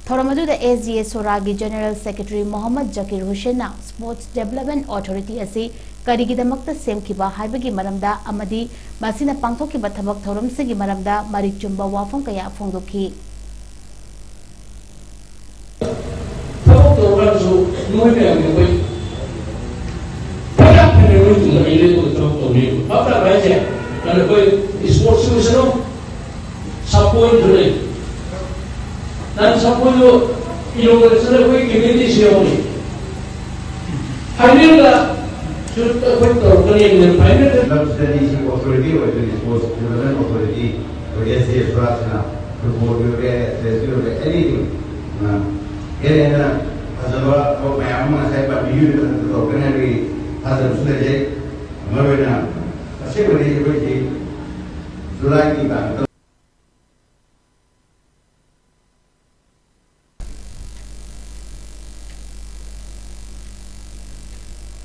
ꯊꯧꯔꯝ ꯑꯗꯨꯗ SDA ꯁꯣꯔꯥꯒꯤ General Secretary ꯃꯣꯍꯝꯃꯗ ꯖꯀꯤꯔ ꯍꯨꯁꯦꯟꯅ Sports Development Authority ꯑꯁꯤ ꯀꯔꯤꯒꯤꯗꯃꯛꯇ ꯁꯦꯝꯈꯤꯕ ꯍꯥꯏꯕꯒꯤ ꯃꯔꯝꯗ ꯑꯃꯗꯤ ꯃꯁꯤꯅ ꯄꯥꯡꯊꯣꯛꯈꯤꯕ ꯊꯕꯛ ꯊꯧꯔꯝꯁꯤꯡꯒꯤ ꯃꯔꯝꯗ ꯃꯔꯤꯛ ꯆꯨꯝꯕ ꯋꯥꯐꯝ ꯀꯌꯥ ꯐꯣꯡꯗꯣꯛꯈꯤ꯫ ꯊꯕꯛ ꯇꯧꯔꯀꯥꯟꯗꯁꯨ ꯅꯣꯏ ꯃꯌꯥꯝꯒꯤ ꯑꯩꯈꯣꯏ ꯄꯩꯁꯥ ꯐꯪꯅꯕꯒꯤ ꯇꯨꯡꯗ ꯑꯩ ꯂꯦꯞꯄꯒ ꯊꯕꯛ ꯇꯧꯅꯤ꯫ ꯚꯥꯞ ꯇꯥꯕ꯭ꯔꯥ ꯍꯥꯏꯁꯦ? ꯅꯪ ꯑꯩꯈꯣꯏ sportsꯁꯨ ꯑꯣꯏꯁꯅꯨ, ꯁꯥꯄꯣꯟꯁꯨ ꯂꯩ꯫ ꯅꯪ ꯁꯥꯄꯣꯟꯗꯣ inauguration ꯑꯩꯈꯣꯏ committeeꯁꯨ ꯌꯥꯎꯅꯤ꯫ Finalꯗꯁꯨ ꯑꯩꯈꯣꯏ ꯇꯧꯔꯛꯀꯅꯤ꯫ Finalꯗ ꯂꯝꯁꯤꯗꯗꯤ ꯁꯤ authority ꯑꯣꯏꯗꯣꯏꯅꯤ, sports development authority, ꯑꯩꯈꯣꯏ SDA ꯁꯣꯔꯥꯁꯤꯅ footballꯒꯤ ꯑꯣꯏꯒꯦꯔꯥ, athleticꯁꯀꯤ ꯑꯣꯏꯒꯦꯔꯥ, anything꯫ ꯍꯦꯟꯅ ꯍꯦꯟꯅ ꯐꯖꯕ ꯊꯕꯛ ꯃꯌꯥꯝ ꯑꯃ ꯉꯁꯥꯏ ꯄꯟꯕꯤꯈꯤꯕ ꯃꯊꯛꯇ ꯇꯧꯔꯛꯀꯅꯤ ꯍꯥꯏꯕꯒꯤ ꯊꯥꯖꯕꯁꯨ ꯂꯩꯖꯩ꯫ ꯃꯔꯨꯑꯣꯏꯅ ꯑꯁꯦꯡꯕꯗꯤ ꯑꯩꯈꯣꯏꯒꯤ ꯖꯨꯂꯥꯏꯒꯤ ꯇꯥꯡ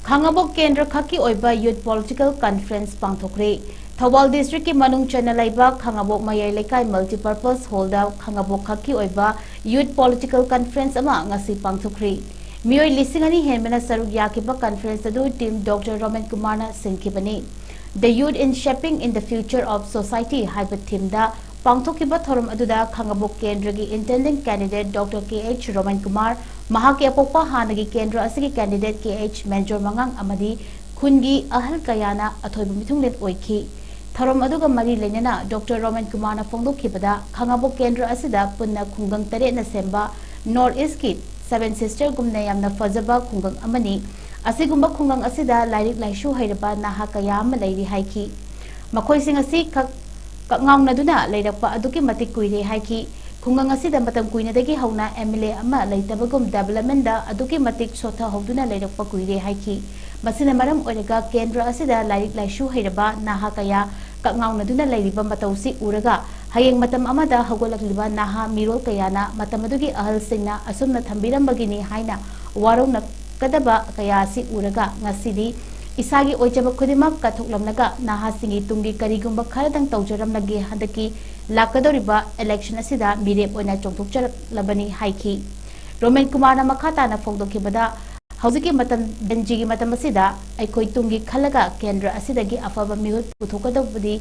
ꯈꯥꯉꯕꯣꯛ ꯀꯦꯟꯗ꯭ꯔ ꯈꯛꯀꯤ ꯑꯣꯏꯕ Youth Political Conference ꯄꯥꯡꯊꯣꯛꯈ꯭ꯔꯦ꯫ ꯊꯧꯕꯥꯜ districtꯀꯤ ꯃꯅꯨꯡ ꯆꯟꯅ ꯂꯩꯕ ꯈꯥꯉꯕꯣꯛ ꯃꯌꯥꯏ ꯂꯩꯀꯥꯏ Multipurpose Hallꯗ ꯈꯥꯉꯕꯣꯛ ꯈꯛꯀꯤ ꯑꯣꯏꯕ Youth Political Conference ꯑꯃ ꯉꯁꯤ ꯄꯥꯡꯊꯣꯛꯈ꯭ꯔꯦ꯫ ꯃꯤꯑꯣꯏ ꯂꯤꯁꯤꯡ ꯑꯅꯤ ꯍꯦꯟꯕꯅ ꯁꯔꯨꯛ ꯌꯥꯈꯤꯕ conference ꯑꯗꯨ Team Doctor ꯔꯣꯃꯟ ꯀꯨꯃꯥꯔꯅ ꯁꯤꯟꯈꯤꯕꯅꯤ꯫ The Youth in Shaping in the Future of Society ꯍꯥꯏꯕ themeꯗ ꯄꯥꯡꯊꯣꯛꯈꯤꯕ ꯊꯧꯔꯝ ꯑꯗꯨꯗ ꯈꯥꯉꯕꯣꯛ ꯀꯦꯟꯗ꯭ꯔꯒꯤ intending candidate Doctor ꯀꯦ ꯑꯩꯆ ꯔꯣꯃꯟ ꯀꯨꯃꯥꯔ, ꯃꯍꯥꯛꯀꯤ ꯑꯄꯣꯛꯄ ꯍꯥꯟꯅꯒꯤ ꯀꯦꯟꯗ꯭ꯔ ꯑꯁꯤꯒꯤ candidate ꯀꯦ ꯑꯩꯆ ꯃꯦꯟꯖꯣꯔ ꯃꯉꯥꯡ ꯑꯃꯗꯤ ꯈꯨꯟꯒꯤ ꯑꯍꯜ ꯀꯌꯥꯅ ꯑꯊꯣꯏꯕ ꯃꯤꯊꯨꯡꯂꯦꯟ ꯑꯣꯏꯈꯤ꯫ ꯊꯧꯔꯝ ꯑꯗꯨꯒ ꯃꯔꯤ ꯂꯩꯅꯅ ꯗꯣꯛꯇꯔ ꯔꯣꯃꯟ ꯀꯨꯃꯥꯔꯅ ꯐꯣꯡꯗꯣꯛꯈꯤꯕꯗ, ꯈꯥꯉꯕꯣꯛ ꯀꯦꯟꯗ꯭ꯔ ꯑꯁꯤꯗ ꯄꯨꯟꯅ ꯈꯨꯡꯒꯪ ꯇꯔꯦꯠꯅ ꯁꯦꯝꯕ ꯅꯣꯔꯠ ꯏꯁꯀꯤ ꯁꯚꯦꯟ ꯁꯤꯁꯇꯔꯒꯨꯝꯅ ꯌꯥꯝꯅ ꯐꯖꯕ ꯈꯨꯡꯒꯪ ꯑꯃꯅꯤ꯫ ꯑꯁꯤꯒꯨꯝꯕ ꯈꯨꯡꯒꯪ ꯑꯁꯤꯗ ꯂꯥꯏꯔꯤꯛ ꯂꯥꯏꯁꯨ ꯍꯩꯔꯕ ꯅꯍꯥ ꯀꯌꯥ ꯑꯃ ꯂꯩꯔꯤ ꯍꯥꯏꯈꯤ꯫ ꯃꯈꯣꯏꯁꯤꯡ ꯑꯁꯤ ꯀꯛ-, ꯀꯛꯉꯥꯎꯅꯗꯨꯅ ꯂꯩꯔꯛꯄ ꯑꯗꯨꯛꯀꯤ ꯃꯇꯤꯛ ꯀꯨꯏꯔꯦ ꯍꯥꯏꯈꯤ꯫ ꯈꯨꯡꯒꯪ ꯑꯁꯤꯗ ꯃꯇꯝ ꯀꯨꯏꯅꯗꯒꯤ ꯍꯧꯅ ꯑꯦꯝ ꯑꯦꯜ ꯑꯦ ꯑꯃ ꯂꯩꯇꯕꯒꯨꯝ ꯗꯦꯕꯂꯞꯃꯦꯟꯗ ꯑꯗꯨꯛꯀꯤ ꯃꯇꯤꯛ ꯁꯣꯠꯊꯍꯧꯗꯨꯅ ꯂꯩꯔꯛꯄ ꯀꯨꯏꯔꯦ ꯍꯥꯏꯈꯤ꯫ ꯃꯁꯤꯅ ꯃꯔꯝ ꯑꯣꯏꯔꯒ ꯀꯦꯟꯗ꯭ꯔ ꯑꯁꯤꯗ ꯂꯥꯏꯔꯤꯛ ꯂꯥꯏꯁꯨ ꯍꯩꯔꯕ ꯅꯍꯥ ꯀꯌꯥ ꯀꯛꯉꯥꯎꯅꯗꯨꯅ ꯂꯩꯔꯤꯕ ꯃꯇꯧꯁꯤ ꯎꯔꯒ, ꯍꯌꯦꯡ ꯃꯇꯝ ꯑꯃꯗ ꯍꯧꯒꯠꯂꯛꯂꯤꯕ ꯅꯍꯥ ꯃꯤꯔꯣꯜ ꯀꯌꯥꯅ ꯃꯇꯝ ꯑꯗꯨꯒꯤ ꯑꯍꯜꯁꯤꯡꯅ ꯑꯁꯨꯝꯅ ꯊꯝꯕꯤꯔꯝꯕꯒꯤꯅꯤ ꯍꯥꯏꯅ ꯋꯥꯔꯧꯅꯀꯗꯕ ꯀꯌꯥ ꯑꯁꯤ ꯎꯔꯒ, ꯉꯁꯤꯗꯤ ꯏꯁꯥꯒꯤ ꯑꯣꯏꯖꯕ ꯈꯨꯗꯤꯡꯃꯛ ꯀꯠꯊꯣꯛꯂꯝꯂꯒ, ꯅꯍꯥꯁꯤꯡꯒꯤ ꯇꯨꯡꯒꯤ ꯀꯔꯤꯒꯨꯝꯕ ꯈꯔꯗꯪ ꯇꯧꯖꯔꯝꯂꯒꯦ, ꯍꯟꯗꯛꯀꯤ ꯂꯥꯛꯀꯗꯧꯔꯤꯕ ꯏꯂꯦꯛꯁꯟ ꯑꯁꯤꯗ ꯃꯤꯔꯦꯞ ꯑꯣꯏꯅ ꯆꯣꯡꯊꯣꯛꯆꯔꯛꯂꯕꯅꯤ ꯍꯥꯏꯈꯤ꯫ ꯔꯣꯃꯦꯟ ꯀꯨꯃꯥꯔꯅ ꯃꯈꯥ ꯇꯥꯅ ꯐꯣꯡꯗꯣꯛꯈꯤꯕꯗ, ꯍꯧꯖꯤꯛꯀꯤ ꯃꯇꯝ, ꯖꯦꯟ ꯖꯤꯒꯤ ꯃꯇꯝ ꯑꯁꯤꯗ ꯑꯩꯈꯣꯏ ꯇꯨꯡꯒꯤ ꯈꯜꯂꯒ ꯀꯦꯟꯗ꯭ꯔ ꯑꯁꯤꯗꯒꯤ ꯑꯐꯕ ꯃꯤꯍꯨꯠ ꯄꯨꯊꯣꯛꯀꯗꯧꯕꯗꯤ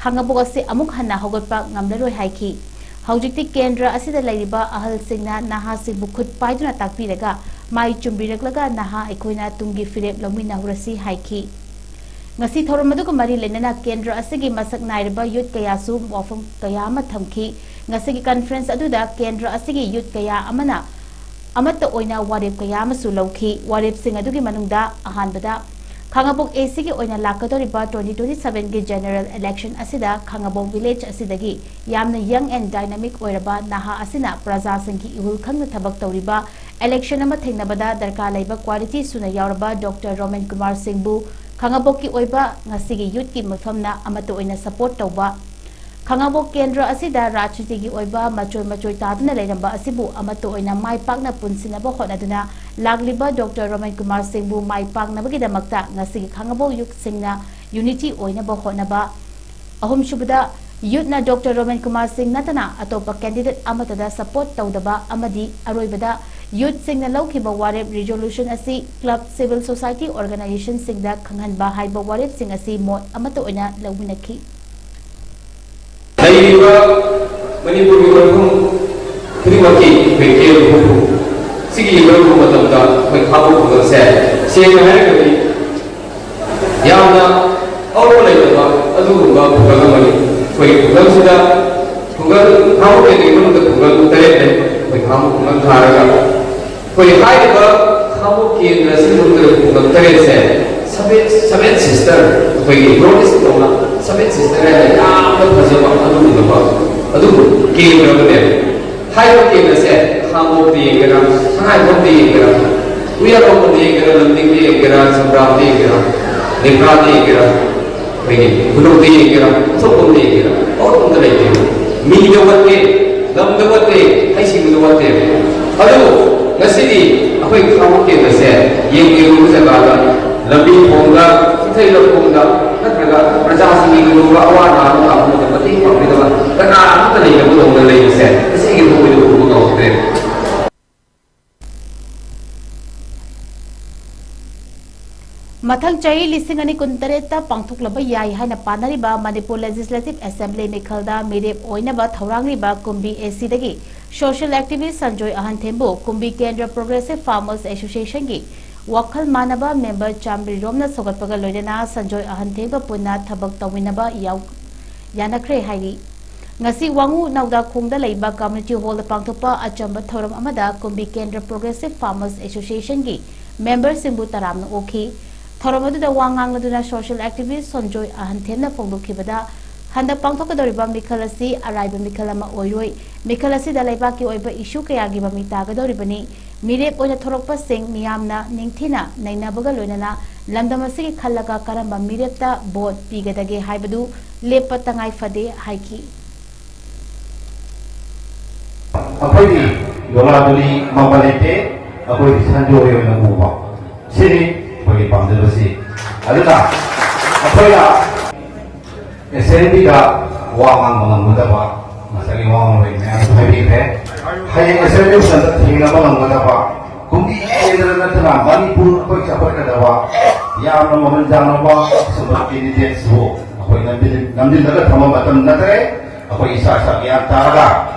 ꯈꯥꯉꯕꯣꯛ ꯑꯁꯤ ꯑꯃꯨꯛ ꯍꯟꯅ ꯍꯧꯒꯠꯄ ꯉꯝꯂꯔꯣꯏ ꯍꯥꯏꯈꯤ꯫ ꯍꯧꯖꯤꯛꯇꯤ ꯀꯦꯟꯗ꯭ꯔ ꯑꯁꯤꯗ ꯂꯩꯔꯤꯕ ꯑꯍꯜꯁꯤꯡꯅ ꯅꯍꯥꯁꯤꯡꯕꯨ ꯈꯨꯠ ꯄꯥꯏꯗꯨꯅ ꯇꯥꯛꯄꯤꯔꯒ, ꯃꯥꯏ ꯆꯨꯝꯕꯤꯔꯛꯂꯒ ꯅꯍꯥ ꯑꯩꯈꯣꯏꯅ ꯇꯨꯡꯒꯤ ꯐꯤꯔꯦꯞ ꯂꯧꯃꯤꯟꯅꯍꯧꯔꯁꯤ ꯍꯥꯏꯈꯤ꯫ ꯉꯁꯤ ꯊꯧꯔꯝ ꯑꯗꯨꯒ ꯃꯔꯤ ꯂꯩꯅꯅ ꯀꯦꯟꯗ꯭ꯔ ꯑꯁꯤꯒꯤ ꯃꯁꯛ ꯅꯥꯏꯔꯕ ꯌꯨꯠ ꯀꯌꯥꯁꯨ ꯋꯥꯐꯝ ꯀꯌꯥ ꯑꯃ ꯊꯝꯈꯤ꯫ ꯉꯁꯤꯒꯤ ꯀꯟꯐꯔꯦꯟꯁ ꯑꯗꯨꯗ ꯀꯦꯟꯗ꯭ꯔ ꯑꯁꯤꯒꯤ ꯌꯨꯠ ꯀꯌꯥ ꯑꯃꯅ ꯑꯃꯠꯇ ꯑꯣꯏꯅ ꯋꯥꯔꯦꯞ ꯀꯌꯥ ꯑꯃꯁꯨ ꯂꯧꯈꯤ꯫ ꯋꯥꯔꯦꯞꯁꯤꯡ ꯑꯗꯨꯒꯤ ꯃꯅꯨꯡꯗ ꯑꯍꯥꯟꯕꯗ, ꯈꯥꯉꯕꯣꯛ ꯑꯦ ꯁꯤꯒꯤ ꯑꯣꯏꯅ ꯂꯥꯛꯀꯗꯧꯔꯤꯕ twenty twenty-sevenꯒꯤ ꯖꯦꯅꯔꯦꯜ ꯏꯂꯦꯛꯁꯟ ꯑꯁꯤꯗ ꯈꯥꯉꯕꯣꯛ ꯚꯤꯂꯦꯖ ꯑꯁꯤꯗꯒꯤ ꯌꯥꯝꯅ ꯌꯪ ꯑꯦꯟ ꯗꯥꯏꯅꯥꯃꯤꯛ ꯑꯣꯏꯔꯕ ꯅꯍꯥ ꯑꯁꯤꯅ ꯄ꯭ꯔꯖꯥꯁꯤꯡꯒꯤ ꯏꯍꯨꯜ ꯈꯪꯅ ꯊꯕꯛ ꯇꯧꯔꯤꯕ, ꯏꯂꯦꯛꯁꯟ ꯑꯃ ꯊꯦꯡꯅꯕꯗ ꯗꯔꯀꯥꯔ ꯂꯩꯕ ꯀ꯭ꯋꯥꯂꯤꯇꯤ ꯁꯨꯅ ꯌꯥꯎꯔꯕ ꯗꯣꯛꯇꯔ ꯔꯣꯃꯦꯟ ꯀꯨꯃꯥꯔ ꯁꯤꯡꯕꯨ ꯈꯥꯉꯕꯣꯛꯀꯤ ꯑꯣꯏꯕ ꯉꯁꯤꯒꯤ ꯌꯨꯠꯀꯤ ꯃꯤꯐꯝꯅ ꯑꯃꯠꯇ ꯑꯣꯏꯅ ꯁꯄꯣꯔꯠ ꯇꯧꯕ, ꯈꯥꯉꯕꯣꯛ ꯀꯦꯟꯗ꯭ꯔ ꯑꯁꯤꯗ ꯔꯥꯖꯅꯤꯇꯤꯒꯤ ꯑꯣꯏꯕ ꯃꯆꯣꯏ ꯃꯆꯣꯏ ꯇꯥꯗꯨꯅ ꯂꯩꯔꯝꯕ ꯑꯁꯤꯕꯨ ꯑꯃꯠꯇ ꯑꯣꯏꯅ ꯃꯥꯏ ꯄꯥꯛꯅ ꯄꯨꯟꯁꯤꯟꯅꯕ ꯍꯣꯠꯅꯗꯨꯅ ꯂꯥꯛꯂꯤꯕ ꯗꯣꯛꯇꯔ ꯔꯣꯃꯦꯟ ꯀꯨꯃꯥꯔ ꯁꯤꯡꯕꯨ ꯃꯥꯏ ꯄꯥꯛꯅꯕꯒꯤꯗꯃꯛꯇ ꯉꯁꯤꯒꯤ ꯈꯥꯉꯕꯣꯛ ꯌꯨꯠꯁꯤꯡꯅ ꯌꯨꯅꯤꯇꯤ ꯑꯣꯏꯅꯕ ꯍꯣꯠꯅꯕ꯫ ꯑꯍꯨꯝꯁꯨꯕꯗ, ꯌꯨꯠꯅ ꯗꯣꯛꯇꯔ ꯔꯣꯃꯦꯟ ꯀꯨꯃꯥꯔ ꯁꯤꯡ ꯅꯠꯇꯅ ꯑꯇꯣꯞꯄ ꯀꯦꯟꯗꯤꯗꯦꯠ ꯑꯃꯠꯇꯗ ꯁꯄꯣꯔꯠ ꯇꯧꯗꯕ ꯑꯃꯗꯤ ꯑꯔꯣꯏꯕꯗ ꯌꯨꯠꯁꯤꯡꯅ ꯂꯧꯈꯤꯕ ꯋꯥꯔꯦꯞ ꯔꯤꯖꯣꯂꯨꯁꯟ ꯑꯁꯤ ꯀ꯭ꯂꯕ, ꯁꯤꯚꯤꯜ ꯁꯣꯁꯥꯏꯇꯤ ꯑꯣꯔꯒꯅꯥꯏꯖꯦꯁꯟꯁꯤꯡꯗ ꯈꯪꯍꯟꯕ ꯍꯥꯏꯕ ꯋꯥꯔꯦꯞꯁꯤꯡ ꯑꯁꯤ ꯃꯣꯠ ꯑꯃꯠꯇ ꯑꯣꯏꯅ ꯂꯧꯃꯤꯟꯅꯈꯤ꯫ ꯂꯩꯔꯤꯕ ꯃꯅꯤꯄꯨꯔꯒꯤ ꯃꯐꯝ ꯈꯨꯗꯤꯡꯃꯛꯀꯤ ꯑꯩꯈꯣꯏ ꯀꯦꯔꯣꯜ ꯍꯨꯝꯐꯨ ꯁꯤꯒꯤ ꯂꯧꯔꯨꯕ ꯃꯇꯝꯗ ꯑꯩꯈꯣꯏ ꯈꯥꯕ ꯈꯨꯡꯒꯪꯁꯦ ꯁꯦꯡꯅ ꯍꯥꯏꯔꯒꯗꯤ ꯌꯥꯝꯅ ꯑꯋꯥꯕ ꯂꯩꯇꯕ ꯑꯗꯨꯒꯨꯝꯕ ꯑꯩꯈꯣꯏꯒꯤ ꯈꯨꯡꯒꯪꯁꯤꯗ ꯈꯨꯡꯒꯪ ꯈꯥꯉꯕꯣꯛ ꯀꯦꯟꯗ꯭ꯔꯒꯤ ꯃꯅꯨꯡꯗ ꯈꯨꯡꯒꯪ ꯇꯔꯦꯠ ꯂꯩ꯫ ꯑꯩꯈꯣꯏ ꯈꯥꯉꯕꯣꯛ ꯈꯨꯡꯒꯪ ꯊꯥꯔꯒ ꯑꯩꯈꯣꯏ ꯍꯥꯏꯔꯤꯕ ꯈꯥꯉꯕꯣꯛ ꯀꯦꯟꯗ꯭ꯔ ꯑꯁꯤꯒꯤ ꯃꯅꯨꯡꯗ ꯈꯨꯡꯒꯪ ꯇꯔꯦꯠꯁꯦ ꯁꯕꯦꯟ ꯁꯕꯦꯟ ꯁꯤꯁꯇꯔ, ꯑꯩꯈꯣꯏꯒꯤ ꯅꯣꯔꯠ ꯏꯁ ꯇꯧꯅ ꯁꯕꯦꯟ ꯁꯤꯁꯇꯔ ꯍꯥꯏꯅ ꯌꯥꯝꯅ ꯐꯖꯕ ꯑꯗꯨꯒꯨꯝꯂꯕ ꯑꯗꯨꯕꯨ ꯀꯦꯟꯗ꯭ꯔ ꯑꯃꯅꯦꯕ꯫ ꯍꯥꯏꯔꯤꯕ ꯀꯦꯟꯗ꯭ꯔꯁꯦ ꯈꯥꯉꯕꯣꯛꯇ ꯌꯦꯡꯒꯦꯔꯥ, ꯁꯉꯥꯏꯌꯨꯝꯐꯝꯗ ꯌꯦꯡꯒꯦꯔꯥ, ꯎꯌꯥꯟ ꯍꯧꯕꯗ ꯌꯦꯡꯒꯦꯔꯥ, ꯂꯝꯗꯤꯡꯗ ꯌꯦꯡꯒꯦꯔꯥ, ꯁꯝꯕ꯭ꯔꯥꯝꯗ ꯌꯦꯡꯒꯦꯔꯥ, ꯂꯦꯡꯀ꯭ꯔꯥꯗ ꯌꯦꯡꯒꯦꯔꯥ, ꯑꯩꯈꯣꯏꯒꯤ ꯈꯨꯅꯧꯗ ꯌꯦꯡꯒꯦꯔꯥ, ꯑꯊꯣꯛꯄꯝꯗ ꯌꯦꯡꯒꯦꯔꯥ, ꯃꯐꯝ ꯑꯃꯗ ꯂꯩꯇꯦꯕ꯫ ꯃꯤꯗ ꯋꯥꯠꯇꯦ, ꯂꯝꯗ ꯋꯥꯠꯇꯦ, ꯍꯩꯁꯤꯡꯕꯗ ꯋꯥꯠꯇꯦꯕ꯫ ꯑꯗꯨꯕꯨ ꯉꯁꯤꯗꯤ ꯑꯩꯈꯣꯏ ꯈꯥꯉꯕꯣꯛ ꯀꯦꯟꯗ꯭ꯔꯁꯦ ꯌꯦꯡꯒꯦ ꯌꯦꯡꯕ ꯖꯒꯥꯗ ꯂꯝꯕꯤ ꯊꯣꯡꯗ, ꯏꯊꯩ ꯂꯧꯈꯣꯡꯗ ꯅꯠꯇ꯭ꯔꯒ ꯄ꯭ꯔꯖꯥꯁꯤꯡꯒꯤ ꯀꯩꯗꯧꯕ ꯑꯋꯥ ꯑꯅꯥ ꯑꯃ ꯂꯥꯛꯄ ꯃꯇꯝꯗ ꯃꯇꯦꯡ ꯄꯥꯡꯕꯤꯅꯕ ꯀꯅꯥ ꯑꯃꯠꯇ ꯂꯩꯇꯕꯗꯧꯅ ꯂꯩꯕꯁꯦ ꯉꯁꯤꯒꯤ ꯊꯣꯛꯄꯗ ꯎꯕ ꯉꯝꯈ꯭ꯔꯦ꯫ ꯃꯊꯪ ꯆꯍꯤ ꯂꯤꯁꯤꯡ ꯑꯅꯤ ꯀꯨꯟꯇꯔꯦꯠꯇ ꯄꯥꯡꯊꯣꯛꯂꯕ ꯌꯥꯏ ꯍꯥꯏꯅ ꯄꯥꯅꯔꯤꯕ ꯃꯅꯤꯄꯨꯔ ꯂꯦꯖꯤꯁꯂꯦꯇꯤꯚ ꯑꯦꯁꯦꯝꯕ꯭ꯂꯤ ꯃꯤꯈꯜꯗ ꯃꯤꯔꯦꯞ ꯑꯣꯏꯅꯕ ꯊꯧꯔꯥꯡꯂꯤꯕ ꯀꯨꯝꯕꯤ ꯑꯦꯁꯤꯗꯒꯤ ꯁꯣꯁꯤꯌꯦꯜ ꯑꯦꯛꯇꯤꯚꯤꯁ꯭ꯠ ꯁꯟꯖꯣꯏ ꯑꯍꯟꯊꯦꯝꯕꯨ ꯀꯨꯝꯕꯤ ꯀꯦꯟꯗ꯭ꯔ ꯄ꯭ꯔꯣꯒ꯭ꯔꯦꯁꯤꯚ ꯐꯥꯔꯃꯔꯁ ꯑꯦꯁꯣꯁꯤꯌꯦꯁꯟꯒꯤ ꯋꯥꯈꯜ ꯃꯥꯟꯅꯕ ꯃꯦꯝꯕꯔ ꯆꯥꯃꯔꯤ ꯔꯣꯝꯅ ꯁꯧꯒꯠꯄꯒ ꯂꯣꯏꯅꯅ ꯁꯟꯖꯣꯏ ꯑꯍꯟꯊꯦꯝꯒ ꯄꯨꯟꯅ ꯊꯕꯛ ꯇꯧꯃꯤꯟꯅꯕ ꯌꯥꯎ ꯌꯥꯅꯈ꯭ꯔꯦ ꯍꯥꯏꯔꯤ꯫ ꯉꯁꯤ ꯋꯥꯉꯨ ꯅꯥꯎꯗꯥꯈꯣꯡꯗ ꯂꯩꯕ ꯀꯝꯃ꯭ꯌꯨꯅꯤꯇꯤ ꯍꯣꯜꯗ ꯄꯥꯡꯊꯣꯛꯄ ꯑꯆꯝꯕ ꯊꯧꯔꯝ ꯑꯃꯗ ꯀꯨꯝꯕꯤ ꯀꯦꯟꯗ꯭ꯔ ꯄ꯭ꯔꯣꯒ꯭ꯔꯦꯁꯤꯚ ꯐꯥꯔꯃꯔꯁ ꯑꯦꯁꯣꯁꯤꯌꯦꯁꯟꯒꯤ ꯃꯦꯝꯕꯔꯁꯤꯡꯕꯨ ꯇꯔꯥꯝꯅ ꯑꯣꯛꯈꯤ꯫ ꯊꯧꯔꯝ ꯑꯗꯨꯗ ꯋꯥ ꯉꯥꯡꯂꯗꯨꯅ ꯁꯣꯁꯤꯌꯦꯜ ꯑꯦꯛꯇꯤꯚꯤꯁ꯭ꯠ ꯁꯣꯟꯖꯣꯏ ꯑꯍꯟꯊꯦꯝꯅ ꯐꯣꯡꯗꯣꯛꯈꯤꯕꯗ, ꯍꯟꯗꯛ ꯄꯥꯡꯊꯣꯛꯀꯗꯧꯔꯤꯕ ꯃꯤꯈꯜ ꯑꯁꯤ ꯑꯔꯥꯏꯕ ꯃꯤꯈꯜ ꯑꯃ ꯑꯣꯏꯔꯣꯏ꯫ ꯃꯤꯈꯜ ꯑꯁꯤꯗ ꯂꯩꯕꯥꯛꯀꯤ ꯑꯣꯏꯕ ꯏꯁꯨ ꯀꯌꯥꯒꯤ ꯃꯃꯤ ꯇꯥꯒꯗꯧꯔꯤꯕꯅꯤ꯫ ꯃꯤꯔꯦꯞ ꯑꯣꯏꯅ ꯊꯣꯔꯛꯄꯁꯤꯡ ꯃꯤꯌꯥꯝꯅ ꯅꯤꯡꯊꯤꯅ ꯅꯩꯅꯕꯒ ꯂꯣꯏꯅꯅ ꯂꯝꯗꯝ ꯑꯁꯤꯒꯤ ꯈꯜꯂꯒ ꯀꯔꯝꯕ ꯃꯤꯔꯦꯞꯇ ꯚꯣꯠ ꯄꯤꯒꯗꯒꯦ ꯍꯥꯏꯕꯗꯨ ꯂꯦꯞꯄ ꯇꯉꯥꯏ ꯐꯗꯦ ꯍꯥꯏꯈꯤ꯫ ꯑꯩꯈꯣꯏꯒꯤ ꯗꯣꯂꯥ ꯗꯣꯂꯤ ꯃꯃꯜ ꯂꯩꯇꯦ, ꯑꯩꯈꯣꯏꯒꯤ ꯁꯟꯖꯣꯏ ꯑꯣꯏꯅ ꯎꯕ, ꯁꯤꯅꯤ ꯑꯩꯈꯣꯏꯒꯤ ꯄꯥꯝꯖꯕꯁꯤ꯫ ꯑꯗꯨꯅ ꯑꯩꯈꯣꯏꯅ ꯑꯦꯁꯦꯝꯕ꯭ꯂꯤꯗ ꯋꯥ ꯉꯥꯡꯕ ꯉꯝꯒꯗꯕ ꯉꯁꯥꯏꯒꯤ ꯋꯥ ꯉꯥꯡꯕ ꯃꯌꯥꯝꯁꯨ ꯍꯥꯏꯕꯤꯈ꯭ꯔꯦ꯫ ꯍꯌꯦꯡ ꯑꯦꯁꯦꯝꯕ꯭ꯂꯤ ꯁꯦꯁꯟꯗ ꯊꯦꯡꯅꯕ ꯉꯝꯒꯗꯕ, ꯀꯨꯝꯕꯤ ꯀꯦꯟꯗ꯭ꯔ ꯅꯠꯇꯅ ꯃꯅꯤꯄꯨꯔ ꯑꯩꯈꯣꯏ ꯆꯥꯎꯈꯠꯀꯗꯕ ꯌꯥꯝꯅ ꯃꯃꯜ ꯌꯥꯝꯂꯕ ꯑꯁꯨꯝꯕ ꯀꯦꯟꯗꯤꯗꯦꯠꯁꯤꯕꯨ ꯑꯩꯈꯣꯏ ꯅꯝꯖꯤꯜ- ꯅꯝꯖꯤꯜꯂꯒ ꯊꯝꯕ ꯃꯇꯝ ꯅꯠꯇ꯭ꯔꯦ꯫ ꯑꯩꯈꯣꯏ ꯏꯁꯥ ꯏꯁꯥ ꯒ꯭ꯌꯥꯟ ꯇꯥꯔꯒ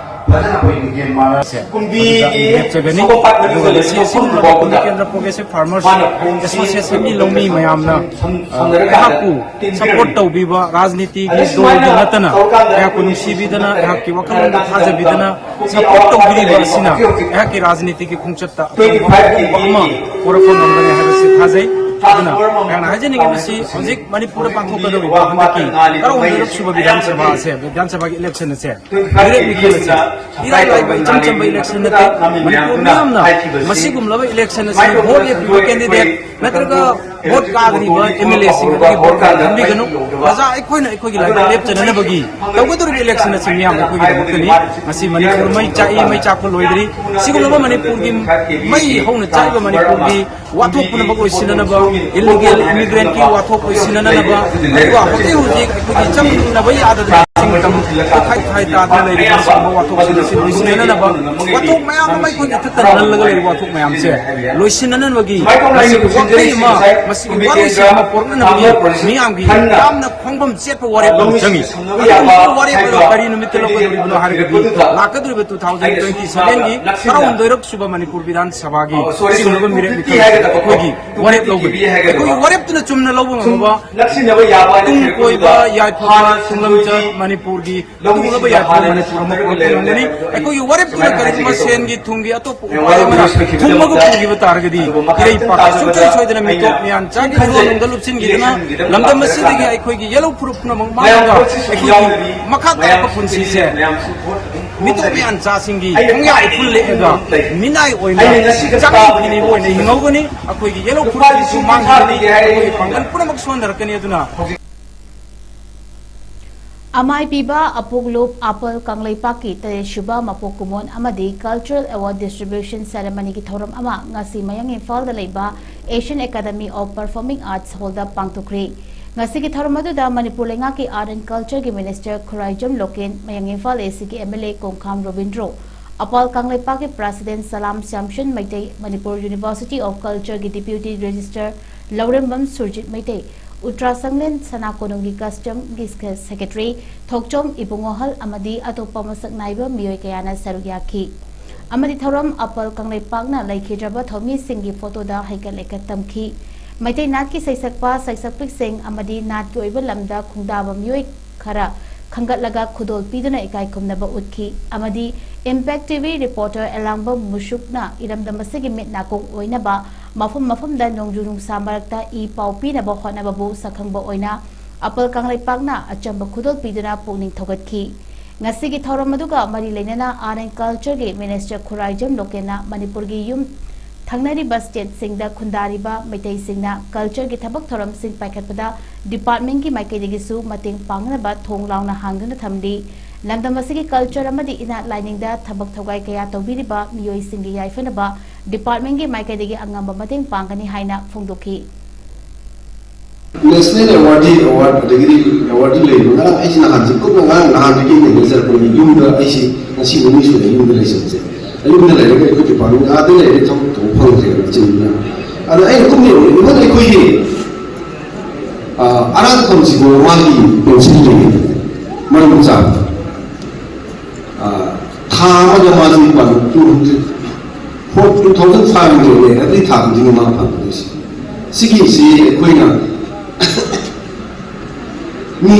ꯐꯖꯅ ꯑꯩꯈꯣꯏ ꯂꯤꯡꯖꯦꯜ ꯃꯥꯟꯅ ꯁꯦ, ꯀꯨꯝꯕꯤꯒꯤ ꯑꯗꯨꯗ ꯑꯩ ꯂꯦꯞꯆꯕꯅꯤ꯫ ꯁꯒꯣꯜ ꯄꯥꯠ ꯑꯗꯨꯒ ꯃꯅꯨꯡꯗ ꯉꯁꯤ ꯂꯩꯔꯤꯕ ꯑꯁꯤꯒꯨꯝꯕ ꯃꯐꯝꯗꯨꯗ ꯀꯨꯝꯕꯤ ꯀꯦꯟꯗ꯭ꯔ ꯄ꯭ꯔꯣꯒ꯭ꯔꯦꯁꯤꯚ ꯐꯥꯔꯃꯔꯁ ꯃꯥꯅ ꯄꯨꯟꯁꯤ ꯑꯦꯁꯣꯁꯤꯌꯦꯁꯟꯒꯤ ꯂꯧꯃꯤ ꯃꯌꯥꯝꯅ, ꯁꯝ-, ꯑ, ꯁꯝꯅꯔꯒ ꯑꯩꯍꯥꯛꯄꯨ ꯇꯤꯟ ꯁꯄꯣꯔꯠ ꯄꯤꯔꯝꯃꯤ꯫ ꯇꯧꯕꯤꯕ ꯔꯥꯖꯅꯤꯇꯤꯒꯤ ꯑꯗꯨ ꯗꯣꯜꯒꯤ ꯁꯨꯃꯥꯏꯅ ꯅꯠꯇꯅ ꯇꯧꯔꯀꯥꯟꯗ ꯑꯩꯍꯥꯛꯄꯨ ꯑꯩꯈꯣꯏꯒꯤ ꯅꯨꯡꯁꯤꯕꯤꯗꯅ, ꯁꯝꯅꯔꯒ ꯑꯩꯍꯥꯛꯀꯤ ꯋꯥꯈꯜꯂꯣꯟꯗ ꯊꯥꯖꯕꯤꯗꯅ ꯍꯧꯖꯤꯛ ꯁꯄꯣꯔꯠ ꯍꯧꯖꯤꯛ ꯇꯧꯕꯤꯔꯤꯕ ꯑꯁꯤꯅ ꯍꯧꯖꯤꯛ ꯑꯩꯍꯥꯛꯀꯤ ꯔꯥꯖꯅꯤꯇꯤꯒꯤ ꯈꯣꯡꯆꯠꯇ ꯑꯆꯧꯕ ꯑꯍꯣꯡꯕ ꯑꯃ ꯄꯨꯔꯛꯄ ꯉꯝꯒꯅꯤ ꯍꯥꯏꯕꯁꯤ ꯊꯥꯖꯩ꯫ ꯑꯗꯨꯅ ꯑꯩꯍꯥꯛꯅ ꯍꯥꯏꯖꯅꯤꯡꯉꯤꯕꯁꯤ ꯍꯧꯖꯤꯛ ꯃꯅꯤꯄꯨꯔꯗ ꯄꯥꯡꯊꯣꯛꯀꯗꯧꯔꯤꯕ ꯍꯟꯗꯛꯀꯤ ꯇꯔꯥꯍꯨꯝꯗꯣꯏꯔꯛ ꯁꯨꯕ ꯕꯤꯙꯥꯟ ꯁꯚꯥ ꯑꯁꯦ, ꯕꯤꯙꯥꯟ ꯁꯚꯥꯒꯤ ꯏꯂꯦꯛꯁꯟ ꯑꯁꯦ ꯃꯤꯔꯦꯞ ꯃꯤꯈꯜ ꯑꯁꯦ ꯏꯔꯥꯏ ꯂꯥꯏꯕ ꯏꯆꯝ ꯆꯝꯕ ꯏꯂꯦꯛꯁꯟ ꯅꯠꯇꯦ꯫ ꯃꯅꯤꯄꯨꯔ ꯃꯤꯌꯥꯝꯅ ꯃꯁꯤꯒꯨꯝꯂꯕ ꯏꯂꯦꯛꯁꯟ ꯑꯁꯤ ꯚꯣꯠ ꯂꯦꯞꯂꯤꯕ ꯀꯦꯟꯗꯤꯗꯦꯠ ꯅꯠꯇ꯭ꯔꯒ ꯚꯣꯠ ꯀꯥꯗ꯭ꯔꯤꯕ ꯑꯦꯝ ꯑꯦꯜ ꯑꯦꯁꯤꯡ ꯑꯗꯨꯒꯤ ꯚꯣꯠ ꯀꯥ ꯈꯟꯕꯤꯒꯅꯨ꯫ ꯄ꯭ꯔꯖꯥ ꯑꯩꯈꯣꯏꯅ ꯑꯩꯈꯣꯏꯒꯤ ꯂꯥꯏꯕꯛ ꯂꯦꯞꯆꯅꯅꯕꯒꯤ ꯇꯧꯒꯗꯧꯔꯤꯕ ꯏꯂꯦꯛꯁꯟ ꯑꯁꯤ ꯃꯤꯌꯥꯝ ꯑꯩꯈꯣꯏꯒꯤꯗꯃꯛꯇꯅꯤ꯫ ꯉꯁꯤ ꯃꯅꯤꯄꯨꯔ ꯃꯩ ꯆꯥꯛꯏ, ꯃꯩ ꯆꯥꯛꯄ ꯂꯣꯏꯗ꯭ꯔꯤ꯫ ꯁꯤꯒꯨꯝꯂꯕ ꯃꯅꯤꯄꯨꯔꯒꯤ ꯃꯩ ꯍꯧꯅ ꯆꯥꯛꯏꯕ ꯃꯅꯤꯄꯨꯔꯒꯤ ꯋꯥꯊꯣꯛ ꯄꯨꯝꯅꯃꯛ ꯂꯣꯏꯁꯤꯟꯅꯅꯕ, ꯏꯂꯤꯒꯦꯜ ꯏꯃꯤꯒ꯭ꯔꯦꯟꯠꯀꯤ ꯋꯥꯊꯣꯛ ꯂꯣꯏꯁꯤꯟꯅꯅꯕ, ꯑꯗꯨꯒ ꯍꯧꯖꯤꯛ ꯍꯧꯖꯤꯛ ꯑꯩꯈꯣꯏꯒꯤ ꯆꯪꯅꯕ ꯌꯥꯗꯗꯅ ꯃꯇꯝ ꯇꯣꯈꯥꯏ ꯇꯣꯈꯥꯏ ꯇꯥꯗꯨꯅ ꯂꯩꯔꯤꯕ ꯁꯤꯒꯨꯝꯕ ꯋꯥꯊꯣꯛꯁꯤꯡ ꯑꯁꯤ ꯂꯣꯏꯁꯤꯟꯅꯅꯕ, ꯋꯥꯊꯣꯛ ꯃꯌꯥꯝ ꯑꯃ ꯑꯩꯈꯣꯏꯅ ꯏꯊꯛꯇ ꯅꯜꯂꯒ ꯂꯩꯔꯤꯕ ꯋꯥꯊꯣꯛ ꯃꯌꯥꯝꯁꯦ ꯂꯣꯏꯁꯤꯟꯅꯅꯕꯒꯤ ꯃꯁꯤꯒꯤ ꯋꯥꯈꯜ ꯑꯃ, ꯃꯁꯤꯒꯤ ꯋꯥꯔꯣꯏꯁꯤꯟ ꯑꯃ ꯄꯨꯔꯛꯅꯅꯕꯒꯤ ꯃꯤꯌꯥꯝꯒꯤ ꯌꯥꯝꯅ ꯈꯣꯡꯐꯝ ꯆꯦꯠꯄ ꯋꯥꯔꯦꯞ ꯑꯃ ꯆꯪꯉꯤ꯫ ꯑꯗꯨꯒꯨꯝꯕ ꯋꯥꯔꯦꯞ ꯑꯗꯣ ꯀꯔꯤ ꯅꯨꯃꯤꯠꯇ ꯂꯧꯒꯗꯧꯔꯤꯕꯅꯣ ꯍꯥꯏꯔꯒꯗꯤ ꯂꯥꯛꯀꯗꯧꯔꯤꯕ ꯇꯨ ꯊꯥꯎꯖꯟ ꯇ꯭ꯋꯦꯟꯇꯤ ꯁꯚꯦꯟꯒꯤ ꯇꯔꯥꯍꯨꯝꯗꯣꯏꯔꯛ ꯁꯨꯕ ꯃꯅꯤꯄꯨꯔ ꯕꯤꯙꯥꯟ ꯁꯚꯥꯒꯤ ꯁꯤꯒꯨꯝꯂꯕ ꯃꯤꯔꯦꯞ ꯃꯤꯈꯜ ꯑꯩꯈꯣꯏꯒꯤ ꯋꯥꯔꯦꯞ ꯂꯧꯒꯅꯤ꯫ ꯑꯩꯈꯣꯏꯒꯤ ꯋꯥꯔꯦꯞꯇꯨꯅ ꯆꯨꯝꯅ ꯂꯧꯕ ꯉꯝꯃꯕ ꯇꯨꯡ ꯀꯣꯏꯕ, ꯌꯥꯏꯐꯕ, ꯇꯨꯡꯂꯝꯆꯠ ꯃꯅꯤꯄꯨꯔꯒꯤ ꯑꯗꯨꯒꯨꯝꯂꯕ ꯌꯥꯏꯐꯕ ꯃꯅꯤꯄꯨꯔ ꯑꯃ ꯄꯨꯔꯛꯄ ꯉꯝꯒꯅꯤ꯫ ꯑꯩꯈꯣꯏꯒꯤ ꯋꯥꯔꯦꯞꯇꯨꯅ ꯀꯔꯤꯒꯨꯝꯕ ꯁꯦꯟꯒꯤ ꯊꯨꯝꯒꯤ ꯑꯇꯣꯞꯄ ꯎꯄꯥꯏ ꯑꯃꯅ ꯊꯨꯝꯃꯒ ꯄꯨꯈꯤꯕ ꯇꯥꯔꯒꯗꯤ ꯏꯔꯩ ꯄꯥꯛꯀ ꯁꯨꯡꯁꯣꯏ ꯁꯣꯏꯗꯅ ꯃꯤꯇꯣꯞ ꯃꯤꯌꯥꯟ ꯆꯥꯒꯤ ꯐꯤꯕꯝꯗ ꯂꯨꯞꯁꯤꯟꯈꯤꯗꯅ ꯂꯝꯗꯝ ꯑꯁꯤꯗꯒꯤ ꯑꯩꯈꯣꯏꯒꯤ ꯌꯦꯜꯍꯧ ꯐꯨꯔꯨꯞ ꯄꯨꯝꯅꯃꯛ ꯃꯥꯡꯂꯒ ꯑꯩꯈꯣꯏꯒꯤ ꯃꯈꯥ ꯇꯥꯔꯛꯄ ꯄꯨꯟꯁꯤꯁꯦ ꯃꯤꯇꯣꯞ ꯃꯤꯌꯥꯟ ꯆꯥꯁꯤꯡꯒꯤ ꯈꯣꯡꯌꯥ ꯏꯐꯨꯜ ꯂꯦꯛꯑꯒ ꯃꯤꯅꯥꯏ ꯑꯣꯏꯅ ꯆꯥꯛꯅ ꯐꯤꯅꯤꯕ ꯑꯣꯏꯅ ꯍꯤꯡꯍꯧꯒꯅꯤ꯫ ꯑꯩꯈꯣꯏꯒꯤ ꯌꯦꯜꯍꯧ ꯐꯨꯔꯨꯞꯁꯤꯁꯨ ꯃꯥꯡꯈꯤꯒꯅꯤ꯫ ꯑꯩꯈꯣꯏꯒꯤ ꯄꯥꯡꯒꯜ ꯄꯨꯝꯅꯃꯛ ꯁꯣꯟꯊꯔꯛꯀꯅꯤ꯫ ꯑꯗꯨꯅ ꯑꯃꯥꯏꯕꯤꯕ ꯑꯄꯣꯛꯂꯨꯞ ꯑꯄꯜ ꯀꯪꯂꯩꯄꯥꯛꯀꯤ ꯇꯔꯦꯠꯁꯨꯕ ꯃꯄꯣꯛ ꯀꯨꯝꯑꯣꯟ ꯑꯃꯗꯤ Cultural Award Distribution Ceremonyꯒꯤ ꯊꯧꯔꯝ ꯑꯃ ꯉꯁꯤ ꯃꯌꯥꯡ ꯏꯝꯐꯥꯜꯗ ꯂꯩꯕ Asian Academy of Performing Arts Hallꯗ ꯄꯥꯡꯊꯣꯛꯈ꯭ꯔꯤ꯫ ꯉꯁꯤꯒꯤ ꯊꯧꯔꯝ ꯑꯗꯨꯗ ꯃꯅꯤꯄꯨꯔ ꯂꯩꯉꯥꯛꯀꯤ Art and Cultureꯒꯤ Minister Khuraijam local, ꯃꯌꯥꯡ ꯏꯝꯐꯥꯜ ACꯒꯤ MLA ꯀꯣꯡꯈꯥꯝ ꯔꯣꯕꯤꯟꯗ꯭ꯔꯣ, ꯑꯄꯥꯜ ꯀꯪꯂꯩꯄꯥꯛꯀꯤ President Salam ꯁ꯭ꯌꯥꯝꯁꯟ Meitei, Manipur University of Cultureꯒꯤ Deputy Registrar ꯂꯧꯔꯦꯝꯕꯝ ꯁꯨꯔꯖꯤꯠ ꯃꯩꯇꯩ, ꯎꯇ꯭ꯔꯥ ꯁꯪꯂꯦꯟ ꯁꯅꯥ ꯀꯣꯅꯨꯡꯒꯤ ꯀꯁꯇꯝꯒꯤ ꯁꯦꯀ꯭ꯔꯦꯇꯔꯤ ꯊꯣꯛꯆꯣꯝ ꯏꯕꯨꯡꯉꯣꯍꯜ ꯑꯃꯗꯤ ꯑꯇꯣꯞꯄ ꯃꯁꯛ ꯅꯥꯏꯕ ꯃꯤꯑꯣꯏ ꯀꯌꯥꯅ ꯁꯔꯨꯛ ꯌꯥꯈꯤ꯫ ꯑꯃꯗꯤ ꯊꯧꯔꯝ ꯑꯄꯜ ꯀꯪꯂꯩꯄꯥꯛꯅ ꯂꯩꯈꯤꯗ꯭ꯔꯕ ꯊꯧꯃꯤꯁꯤꯡꯒꯤ ꯐꯣꯇꯣꯗ ꯍꯩꯀꯠ ꯂꯩꯀꯠ ꯇꯝꯈꯤ꯫ ꯃꯩꯇꯩ ꯅꯥꯠꯀꯤ ꯁꯩꯁꯛꯄ, ꯁꯩꯁꯛꯄꯤꯁꯤꯡ ꯑꯃꯗꯤ ꯅꯥꯠꯀꯤ ꯑꯣꯏꯕ ꯂꯝꯗ ꯈꯣꯡꯗꯥꯕ ꯃꯤꯑꯣꯏ ꯈꯔ ꯈꯟꯒꯠꯂꯒ ꯈꯨꯗꯣꯜ ꯄꯤꯗꯨꯅ ꯏꯀꯥꯏ ꯈꯨꯝꯅꯕ ꯎꯠꯈꯤ ꯑꯃꯗꯤ Impact T V reporter ꯑꯦꯂꯥꯡꯕꯝ ꯃꯨꯁꯨꯛꯅ ꯏꯔꯝꯗꯝ ꯑꯁꯤꯒꯤ ꯃꯤꯠ ꯅꯥꯀꯣꯡ ꯑꯣꯏꯅꯕ ꯃꯐꯝ ꯃꯐꯝꯗ ꯅꯣꯡꯖꯨ ꯅꯨꯡꯁꯥ ꯃꯔꯛꯇ ꯏ ꯄꯥꯎ ꯄꯤꯅꯕ ꯍꯣꯠꯅꯕꯕꯨ ꯁꯛꯈꯪꯕ ꯑꯣꯏꯅ ꯑꯄꯜ ꯀꯪꯂꯩꯄꯥꯛꯅ ꯑꯆꯝꯕ ꯈꯨꯗꯣꯜ ꯄꯤꯗꯨꯅ ꯄꯨꯛꯅꯤꯡ ꯊꯧꯒꯠꯈꯤ꯫ ꯉꯁꯤꯒꯤ ꯊꯧꯔꯝ ꯑꯗꯨꯒ ꯃꯔꯤ ꯂꯩꯅꯅ Art and Culture ꯒꯤ Minister ꯈꯨꯔꯥꯏꯖꯝ ꯂꯣꯀꯦꯟꯅ ꯃꯅꯤꯄꯨꯔꯒꯤ ꯌꯨꯝ ꯊꯪꯅꯔꯤꯕ state ꯁꯤꯡꯗ ꯈꯨꯟꯗꯥꯔꯤꯕ ꯃꯩꯇꯩꯁꯤꯡꯅ culture ꯒꯤ ꯊꯕꯛ ꯊꯧꯔꯝꯁꯤꯡ ꯄꯥꯏꯈꯠꯄꯗ department ꯀꯤ ꯃꯥꯏꯀꯩꯗꯒꯤꯁꯨ ꯃꯇꯦꯡ ꯄꯥꯡꯅꯕ ꯊꯣꯡ ꯂꯥꯎꯅ ꯍꯥꯡꯗꯨꯅ ꯊꯝꯂꯤ꯫ ꯂꯝꯗꯝ ꯑꯁꯤꯒꯤ culture ꯑꯃꯗꯤ ꯏꯅꯥꯠ ꯂꯥꯏꯅꯤꯡꯗ ꯊꯕꯛ ꯊꯧꯒꯥꯏ ꯀꯌꯥ ꯇꯧꯕꯤꯔꯤꯕ ꯃꯤꯑꯣꯏꯁꯤꯡꯒꯤ ꯌꯥꯏꯐꯅꯕ department ꯀꯤ ꯃꯥꯏꯀꯩꯗꯒꯤ ꯑꯉꯝꯕ ꯃꯇꯦꯡ ꯄꯥꯡꯒꯅꯤ ꯍꯥꯏꯅ ꯐꯣꯡꯗꯣꯛꯈꯤ꯫ National Awardee Award ꯑꯗꯒꯤꯗꯤ awardee ꯂꯩꯕ ꯉꯔꯥꯡ ꯑꯩꯁꯦ ꯅꯍꯥꯟꯁꯦ ꯀꯨꯞꯅ ꯉꯔꯥꯡ ꯅꯍꯥꯟꯗꯒꯤ ꯑꯩꯅ ꯂꯩꯖꯔꯛꯄꯅꯤ꯫ ꯌꯨꯝꯗ ꯑꯩꯁꯦ ꯉꯁꯤ ꯅꯨꯃꯤꯠ ꯁꯨꯔꯦ ꯌꯨꯝꯗ ꯂꯩꯖꯕꯁꯦ꯫ ꯌꯨꯝꯗ ꯂꯩꯔꯒ ꯑꯩꯈꯣꯏ department ꯑꯥꯗ ꯂꯩꯔꯒ ꯊꯕꯛ ꯇꯧꯕ ꯐꯪꯗ꯭ꯔꯦꯕ ꯏꯆꯤꯟ ꯏꯅꯥꯎ꯫ ꯑꯗ ꯑꯩꯅ ꯀꯨꯞꯅ ꯌꯦꯡꯕꯗ even ꯑꯩꯈꯣꯏꯒꯤ ꯑꯔꯥꯡꯐꯝꯁꯤꯕꯨ ꯃꯥꯒꯤ pension ꯂꯩꯌꯦ꯫ ꯃꯔꯝ ꯆꯥꯕ ꯊꯥ ꯑꯃꯗ ꯃꯥꯁꯦ ꯂꯨꯄꯥ two hundred, four, two thousand five hundred ꯂꯩ꯫ Every ꯊꯥ ꯈꯨꯗꯤꯡꯒꯤ ꯃꯥ ꯐꯪꯒꯗꯣꯏꯁꯦ꯫ ꯁꯤꯒꯤꯁꯤ ꯑꯩꯈꯣꯏꯅ ꯃꯤ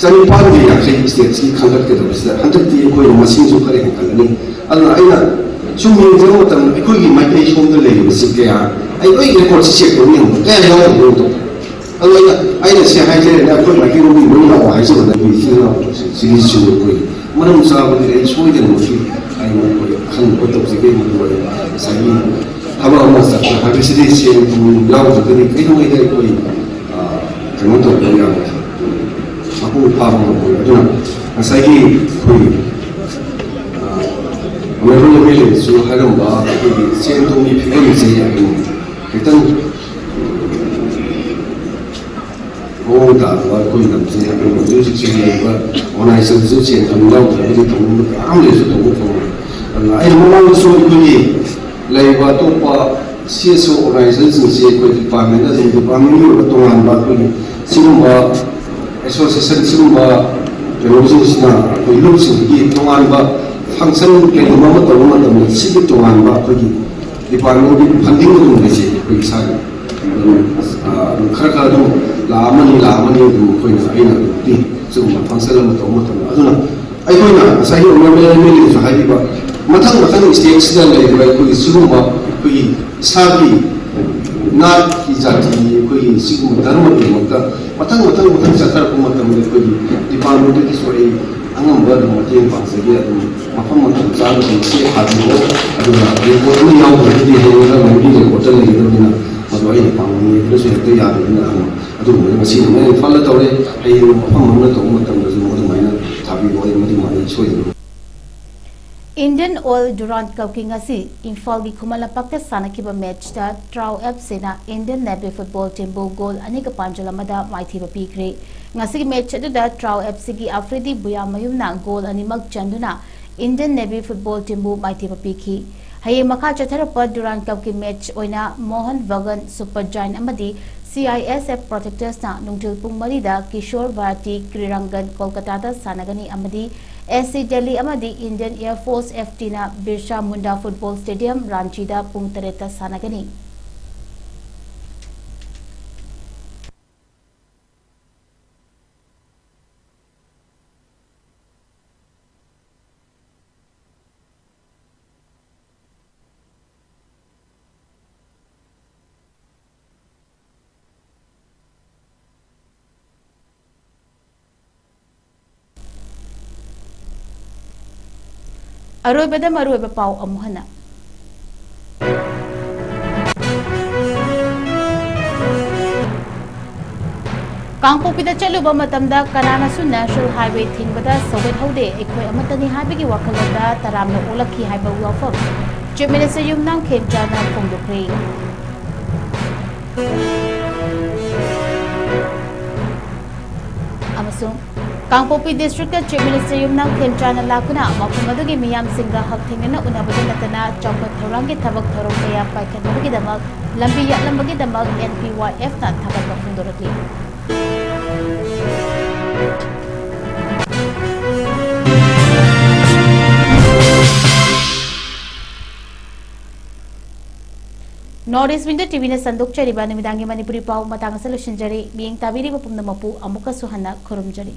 ꯆꯅꯤꯄꯥꯟꯒ ꯌꯥꯡꯈꯩ state ꯁꯤ ꯈꯟꯒꯠꯀꯗꯕꯁꯤꯗ ꯍꯟꯗꯛꯇꯤ ꯑꯩꯈꯣꯏꯅ ꯃꯁꯤꯡꯁꯨ ꯈꯔ ꯍꯦꯟꯒꯠꯂꯅꯤ꯫ ꯑꯗꯨꯅ ꯑꯩꯅ ꯁꯨꯝ ꯌꯦꯡꯖꯕ ꯃꯇꯝꯗ ꯑꯩꯈꯣꯏꯒꯤ ꯃꯥꯏꯀꯩ ꯁꯣꯝꯗ ꯂꯩꯔꯤꯕꯁꯤ ꯀꯌꯥ, ꯑꯩ ꯂꯣꯏ record ꯁꯤ check ꯇꯧꯕ ꯌꯦꯡꯕ ꯀꯌꯥ ꯌꯥꯎꯔꯝꯒꯅꯤ꯫ ꯑꯗꯣ ꯑꯩꯅ ꯑꯩꯅ ꯁꯤ ꯍꯥꯏꯖꯔꯤꯅ ꯑꯩꯈꯣꯏ ꯃꯥꯏꯀꯩꯔꯣꯝꯒꯤ ꯂꯣꯏ ꯂꯥꯛꯑꯣ ꯍꯥꯏꯖꯕꯗ ꯑꯩꯈꯣꯏ ꯏꯆꯤꯜ ꯏꯅꯥꯎꯁꯤꯡꯁꯤꯒꯤꯁꯨ ꯑꯩꯈꯣꯏ ꯃꯔꯝ ꯆꯥꯕꯗꯤ ꯑꯩ ꯁꯣꯏꯗꯅꯃꯛꯀꯤ ꯑꯩ ꯃꯈꯣꯏ ꯈꯪꯅꯕ ꯇꯧꯖꯒꯦ꯫ ꯃꯈꯣꯏ ꯉꯁꯥꯏꯒꯤ ꯊꯕꯛ ꯑꯃ ꯆꯠꯄ ꯍꯥꯏꯕꯁꯤꯗꯤ ꯁꯦꯟ ꯊꯨꯝ ꯌꯥꯎꯗ꯭ꯔꯒꯗꯤ ꯀꯩꯗꯧꯉꯩꯗ ꯑꯩꯈꯣꯏ ꯀꯩꯅꯣ ꯇꯧꯕ ꯌꯥꯔꯣꯏ, ꯃꯄꯨꯡ ꯐꯥꯕ ꯉꯝꯃꯣꯏ꯫ ꯑꯗꯨꯅ ꯉꯁꯥꯏꯒꯤ ꯑꯩꯈꯣꯏ Honourable MLA ꯁꯨ ꯍꯥꯏꯔꯝꯕ ꯑꯩꯈꯣꯏꯒꯤ ꯁꯦꯟ ꯊꯨꯝꯒꯤ ꯐꯤꯕꯝꯁꯦ ꯑꯗꯨꯝ ꯈꯤꯇꯪ ꯃꯑꯣꯡ ꯇꯥꯗꯕ ꯑꯩꯈꯣꯏ ꯂꯝꯁꯦ ꯑꯩꯈꯣꯏ ꯍꯧꯖꯤꯛ ꯍꯧꯖꯤꯛ ꯂꯩꯔꯤꯕ organization ꯁꯨ ꯁꯦꯟ ꯊꯨꯝ ꯌꯥꯎꯗ꯭ꯔꯒꯗꯤ ꯇꯧꯅꯤꯡꯕ ꯃꯌꯥꯝ ꯂꯩꯔꯁꯨ ꯇꯧꯕ ꯐꯪꯉꯣꯏ꯫ ꯑꯗꯨꯅ ꯑꯩꯅ ꯃꯃꯥꯡꯗꯁꯨ ꯑꯩꯈꯣꯏꯒꯤ ꯂꯩꯔꯤꯕ ꯑꯇꯣꯞꯄ ꯁꯤ ꯑꯦꯁ ꯑꯣ ꯑꯣꯔꯒꯅꯥꯏꯖꯦꯁꯟꯁꯤꯡꯁꯦ ꯑꯩꯈꯣꯏ ꯗꯤꯄꯥꯔꯠꯃꯦꯟꯗ ꯑꯗꯨꯝ ꯗꯤꯄꯥꯔꯠꯃꯦꯟꯒꯤ ꯑꯣꯏꯕ ꯇꯣꯉꯥꯟꯕ ꯑꯩꯈꯣꯏꯒꯤ ꯁꯤꯒꯨꯝꯕ ꯑꯦꯁꯣꯁꯤꯌꯦꯁꯟ, ꯁꯤꯒꯨꯝꯕ ꯀꯩꯅꯣꯁꯤꯡꯁꯤꯅ ꯑꯩꯈꯣꯏ ꯂꯨꯞꯁꯤꯡꯁꯤꯒꯤ ꯇꯣꯉꯥꯟꯕ ꯐꯪꯁꯟ ꯀꯩꯒꯨꯝꯕ ꯑꯃ ꯇꯧꯕ ꯃꯇꯝꯗ ꯁꯤꯒꯤ ꯇꯣꯉꯥꯟꯕ ꯑꯩꯈꯣꯏꯒꯤ ꯗꯤꯄꯥꯔꯠꯃꯦꯟꯒꯤ ꯐꯟꯗꯤꯡ ꯑꯗꯨꯝ ꯂꯩꯖꯩ ꯑꯩꯈꯣꯏ ꯏꯁꯥꯒꯤ꯫ ꯑꯗꯨꯝ, ꯑ, ꯑꯗꯨꯝ ꯈꯔ ꯈꯔ ꯑꯗꯨꯝ ꯂꯥꯛ ꯑꯃꯅꯤ, ꯂꯥꯛ ꯑꯃꯅꯤ ꯑꯗꯨꯝ ꯑꯩꯈꯣꯏꯅ, ꯑꯩꯅ ꯑꯗꯨꯝ ꯄꯤ꯫ ꯁꯤꯒꯨꯝꯕ ꯐꯪꯁꯟ ꯑꯃ ꯇꯧꯕ ꯃꯇꯝꯗ꯫ ꯑꯗꯨꯅ ꯑꯩꯈꯣꯏꯅ ꯉꯁꯥꯏꯒꯤ ꯑꯣꯅꯔꯦꯕꯜ ꯑꯦꯝ ꯑꯦꯜ ꯑꯦꯁꯨ ꯍꯥꯏꯕꯤꯕ, ꯃꯊꯪ ꯃꯊꯪ ꯁ꯭ꯇꯦꯠꯁꯤꯗ ꯂꯩꯔꯤꯕ ꯑꯩꯈꯣꯏꯒꯤ ꯁꯤꯒꯨꯝꯕ ꯑꯩꯈꯣꯏꯒꯤ ꯏꯁꯥꯒꯤ ꯅꯥꯠꯀꯤ, ꯖꯥꯇꯤꯒꯤ, ꯑꯩꯈꯣꯏꯒꯤ ꯁꯤꯒꯨꯝꯕ ꯙꯔꯃꯒꯤꯗꯃꯛꯇ ꯃꯊꯪ ꯃꯊꯪ ꯃꯊꯪ ꯆꯠꯊꯔꯛꯄ ꯃꯇꯝꯗ ꯑꯩꯈꯣꯏꯒꯤ ꯗꯤꯄꯥꯔꯠꯃꯦꯟꯠꯇꯒꯤꯁꯨ ꯑꯩ ꯑꯉꯝꯕ ꯑꯗꯨꯝ ꯃꯇꯦꯡ ꯄꯥꯡꯖꯒꯦ꯫ ꯑꯗꯨꯝ ꯃꯐꯝ ꯃꯇꯝ ꯆꯥꯅ ꯑꯗꯨꯝ ꯆꯦ ꯊꯥꯕꯤꯔꯛꯑꯣ꯫ ꯑꯗꯨꯒ ꯔꯤꯄꯣꯔꯠ ꯑꯃ ꯌꯥꯎꯗ꯭ꯔꯒꯗꯤ ꯍꯌꯦꯡ ꯃꯦꯃꯣꯔꯤ ꯔꯤꯄꯣꯔꯠꯇ ꯂꯩꯒꯗꯕꯅꯤꯅ ꯃꯗꯨ ꯑꯩꯅ ꯄꯥꯡꯅꯤꯡꯉꯦ꯫ ꯑꯗꯨꯁꯨ ꯍꯦꯛꯇ ꯌꯥꯗꯕꯅꯤꯅ ꯑꯗꯨꯝ ꯑꯗꯨꯒꯨꯝꯕꯗ ꯉꯁꯤ ꯑꯗꯨꯝ ꯑꯩꯅ ꯐꯜꯂ ꯇꯧꯔꯦ꯫ ꯍꯌꯦꯡ ꯃꯐꯝ ꯑꯃꯗ ꯇꯧꯕ ꯃꯇꯝꯗꯁꯨ ꯑꯗꯨꯃꯥꯏꯅ ꯊꯥꯕꯤꯔꯛꯑꯣ, ꯑꯩ ꯃꯗꯨꯃ ꯑꯩ ꯁꯣꯏꯗꯅ꯫ Indian Oil Durand Cupꯀꯤ ꯉꯁꯤ ꯏꯝꯐꯥꯜꯒꯤ ꯈꯨꯃꯟ ꯂꯝꯄꯥꯛꯇ ꯁꯥꯟꯅꯈꯤꯕ ꯃꯦꯠꯆꯇ ꯇ꯭ꯔꯥꯎ ꯑꯦꯐ ꯁꯤꯅ Indian Navy Football Teamꯕꯨ ꯒꯣꯜ ꯑꯅꯤꯒ ꯄꯥꯟ ꯖꯜ ꯑꯃꯗ ꯃꯥꯏꯊꯤꯕ ꯄꯤꯈ꯭ꯔꯦ꯫ ꯉꯁꯤꯒꯤ ꯃꯦꯠꯆ ꯑꯗꯨꯗ ꯇ꯭ꯔꯥꯎ ꯑꯦꯐ ꯁꯤꯒꯤ ꯑꯐ꯭ꯔꯤꯗꯤ ꯕꯨꯌꯥꯃꯌꯨꯝꯅ ꯒꯣꯜ ꯑꯅꯤꯃꯛ ꯆꯟꯗꯨꯅ Indian Navy Football Teamꯕꯨ ꯃꯥꯏꯊꯤꯕ ꯄꯤꯈꯤ꯫ ꯍꯌꯦꯡ ꯃꯈꯥ ꯆꯠꯊꯔꯛꯄ ꯗꯨꯔꯥꯟ ꯀꯞꯀꯤ ꯃꯦꯠꯆ ꯑꯣꯏꯅ ꯃꯣꯍꯟ ꯕꯒꯟ ꯁꯨꯄꯔ ꯖꯥꯏꯟ ꯑꯃꯗꯤ ꯁꯤ ꯑꯥꯏ ꯑꯦꯁ ꯑꯦꯐ ꯄ꯭ꯔꯣꯇꯦꯛꯇꯔꯁꯅ ꯅꯨꯡꯊꯤꯜ ꯄꯨꯡ ꯃꯔꯤꯗ ꯀꯤꯁꯣꯔ ꯚꯥꯔꯇꯤ ꯀ꯭ꯔꯤꯔꯥꯡꯒꯟ ꯀꯣꯜꯀꯇꯥꯗ ꯁꯥꯟꯅꯒꯅꯤ ꯑꯃꯗꯤ ꯑꯦꯁ ꯁꯤ ꯗꯦꯜꯂꯤ ꯑꯃꯗꯤ Indian Air Force F Tꯅ Birsa ꯃꯨꯟꯗꯥ ꯐꯨꯠꯕꯣꯜ ꯁ꯭ꯇꯦꯗꯤꯌꯝ ꯔꯥꯟꯆꯤꯗ ꯄꯨꯡ ꯇꯔꯦꯠꯇ ꯁꯥꯟꯅꯒꯅꯤ꯫ ꯑꯔꯣꯏꯕꯗ ꯃꯔꯨꯑꯣꯏꯕ ꯄꯥꯎ ꯑꯃꯨꯛ ꯍꯟꯅ꯫ ꯀꯥꯡꯄꯣꯛꯄꯤꯗ ꯆꯠꯂꯨꯕ ꯃꯇꯝꯗ ꯀꯅꯥꯅꯁꯨ National Highway ꯊꯤꯡꯕꯗ ꯁꯧꯒꯠꯍꯧꯗꯦ꯫ ꯑꯩꯈꯣꯏ ꯑꯃꯠꯇꯅꯤ ꯍꯥꯏꯕꯒꯤ ꯋꯥꯈꯜꯂꯣꯟꯗ ꯇꯔꯥꯝꯅ ꯑꯣꯛꯂꯛꯈꯤ ꯍꯥꯏꯕ ꯋꯥꯐꯝ Chief Minister ꯌꯨꯝꯅꯥꯝ ꯈꯦꯝꯆꯥꯟꯅ ꯐꯣꯡꯗꯣꯛꯈ꯭ꯔꯦ꯫ ꯑꯃꯁꯨꯡ ꯀꯥꯡꯄꯣꯛꯄꯤ ꯗꯤꯁꯇ꯭ꯔꯤꯛꯇ ꯆꯤꯐ ꯃꯤꯅꯤꯁꯇꯔ ꯌꯨꯝꯅꯥꯝ ꯈꯦꯝꯆꯥꯟꯅ ꯂꯥꯛꯇꯨꯅ ꯃꯐꯝ ꯑꯗꯨꯒꯤ ꯃꯤꯌꯥꯝꯁꯤꯡꯒ ꯍꯛꯊꯦꯡꯅꯅ ꯎꯅꯕꯗ ꯅꯠꯇꯅ ꯆꯥꯎꯈꯠ ꯊꯧꯔꯥꯡꯒꯤ ꯊꯕꯛ ꯊꯧꯔꯝ ꯀꯌꯥ ꯄꯥꯏꯈꯠꯅꯕꯒꯤꯗꯃꯛ ꯂꯝꯕꯤ ꯌꯥꯠꯂꯝꯕꯒꯤꯗꯃꯛ N P Y F ꯅ ꯊꯥꯒꯠꯄ ꯐꯣꯡꯗꯣꯔꯛꯂꯤ꯫ North East Window T V ꯅ ꯁꯟꯗꯣꯛꯆꯔꯤꯕ ꯅꯨꯃꯤꯗꯥꯡꯒꯤ ꯃꯅꯤꯄꯨꯔꯤ ꯄꯥꯎ ꯃꯇꯥꯡ ꯑꯁꯤꯗ ꯂꯣꯏꯁꯤꯟꯖꯔꯦ꯫ ꯃꯤꯠꯌꯦꯡ ꯇꯥꯕꯤꯔꯤꯕ ꯄꯨꯝꯅꯃꯛꯄꯨ ꯑꯃꯨꯛꯀꯁꯨ ꯍꯟꯅ ꯈꯨꯔꯨꯝꯖꯔꯤ꯫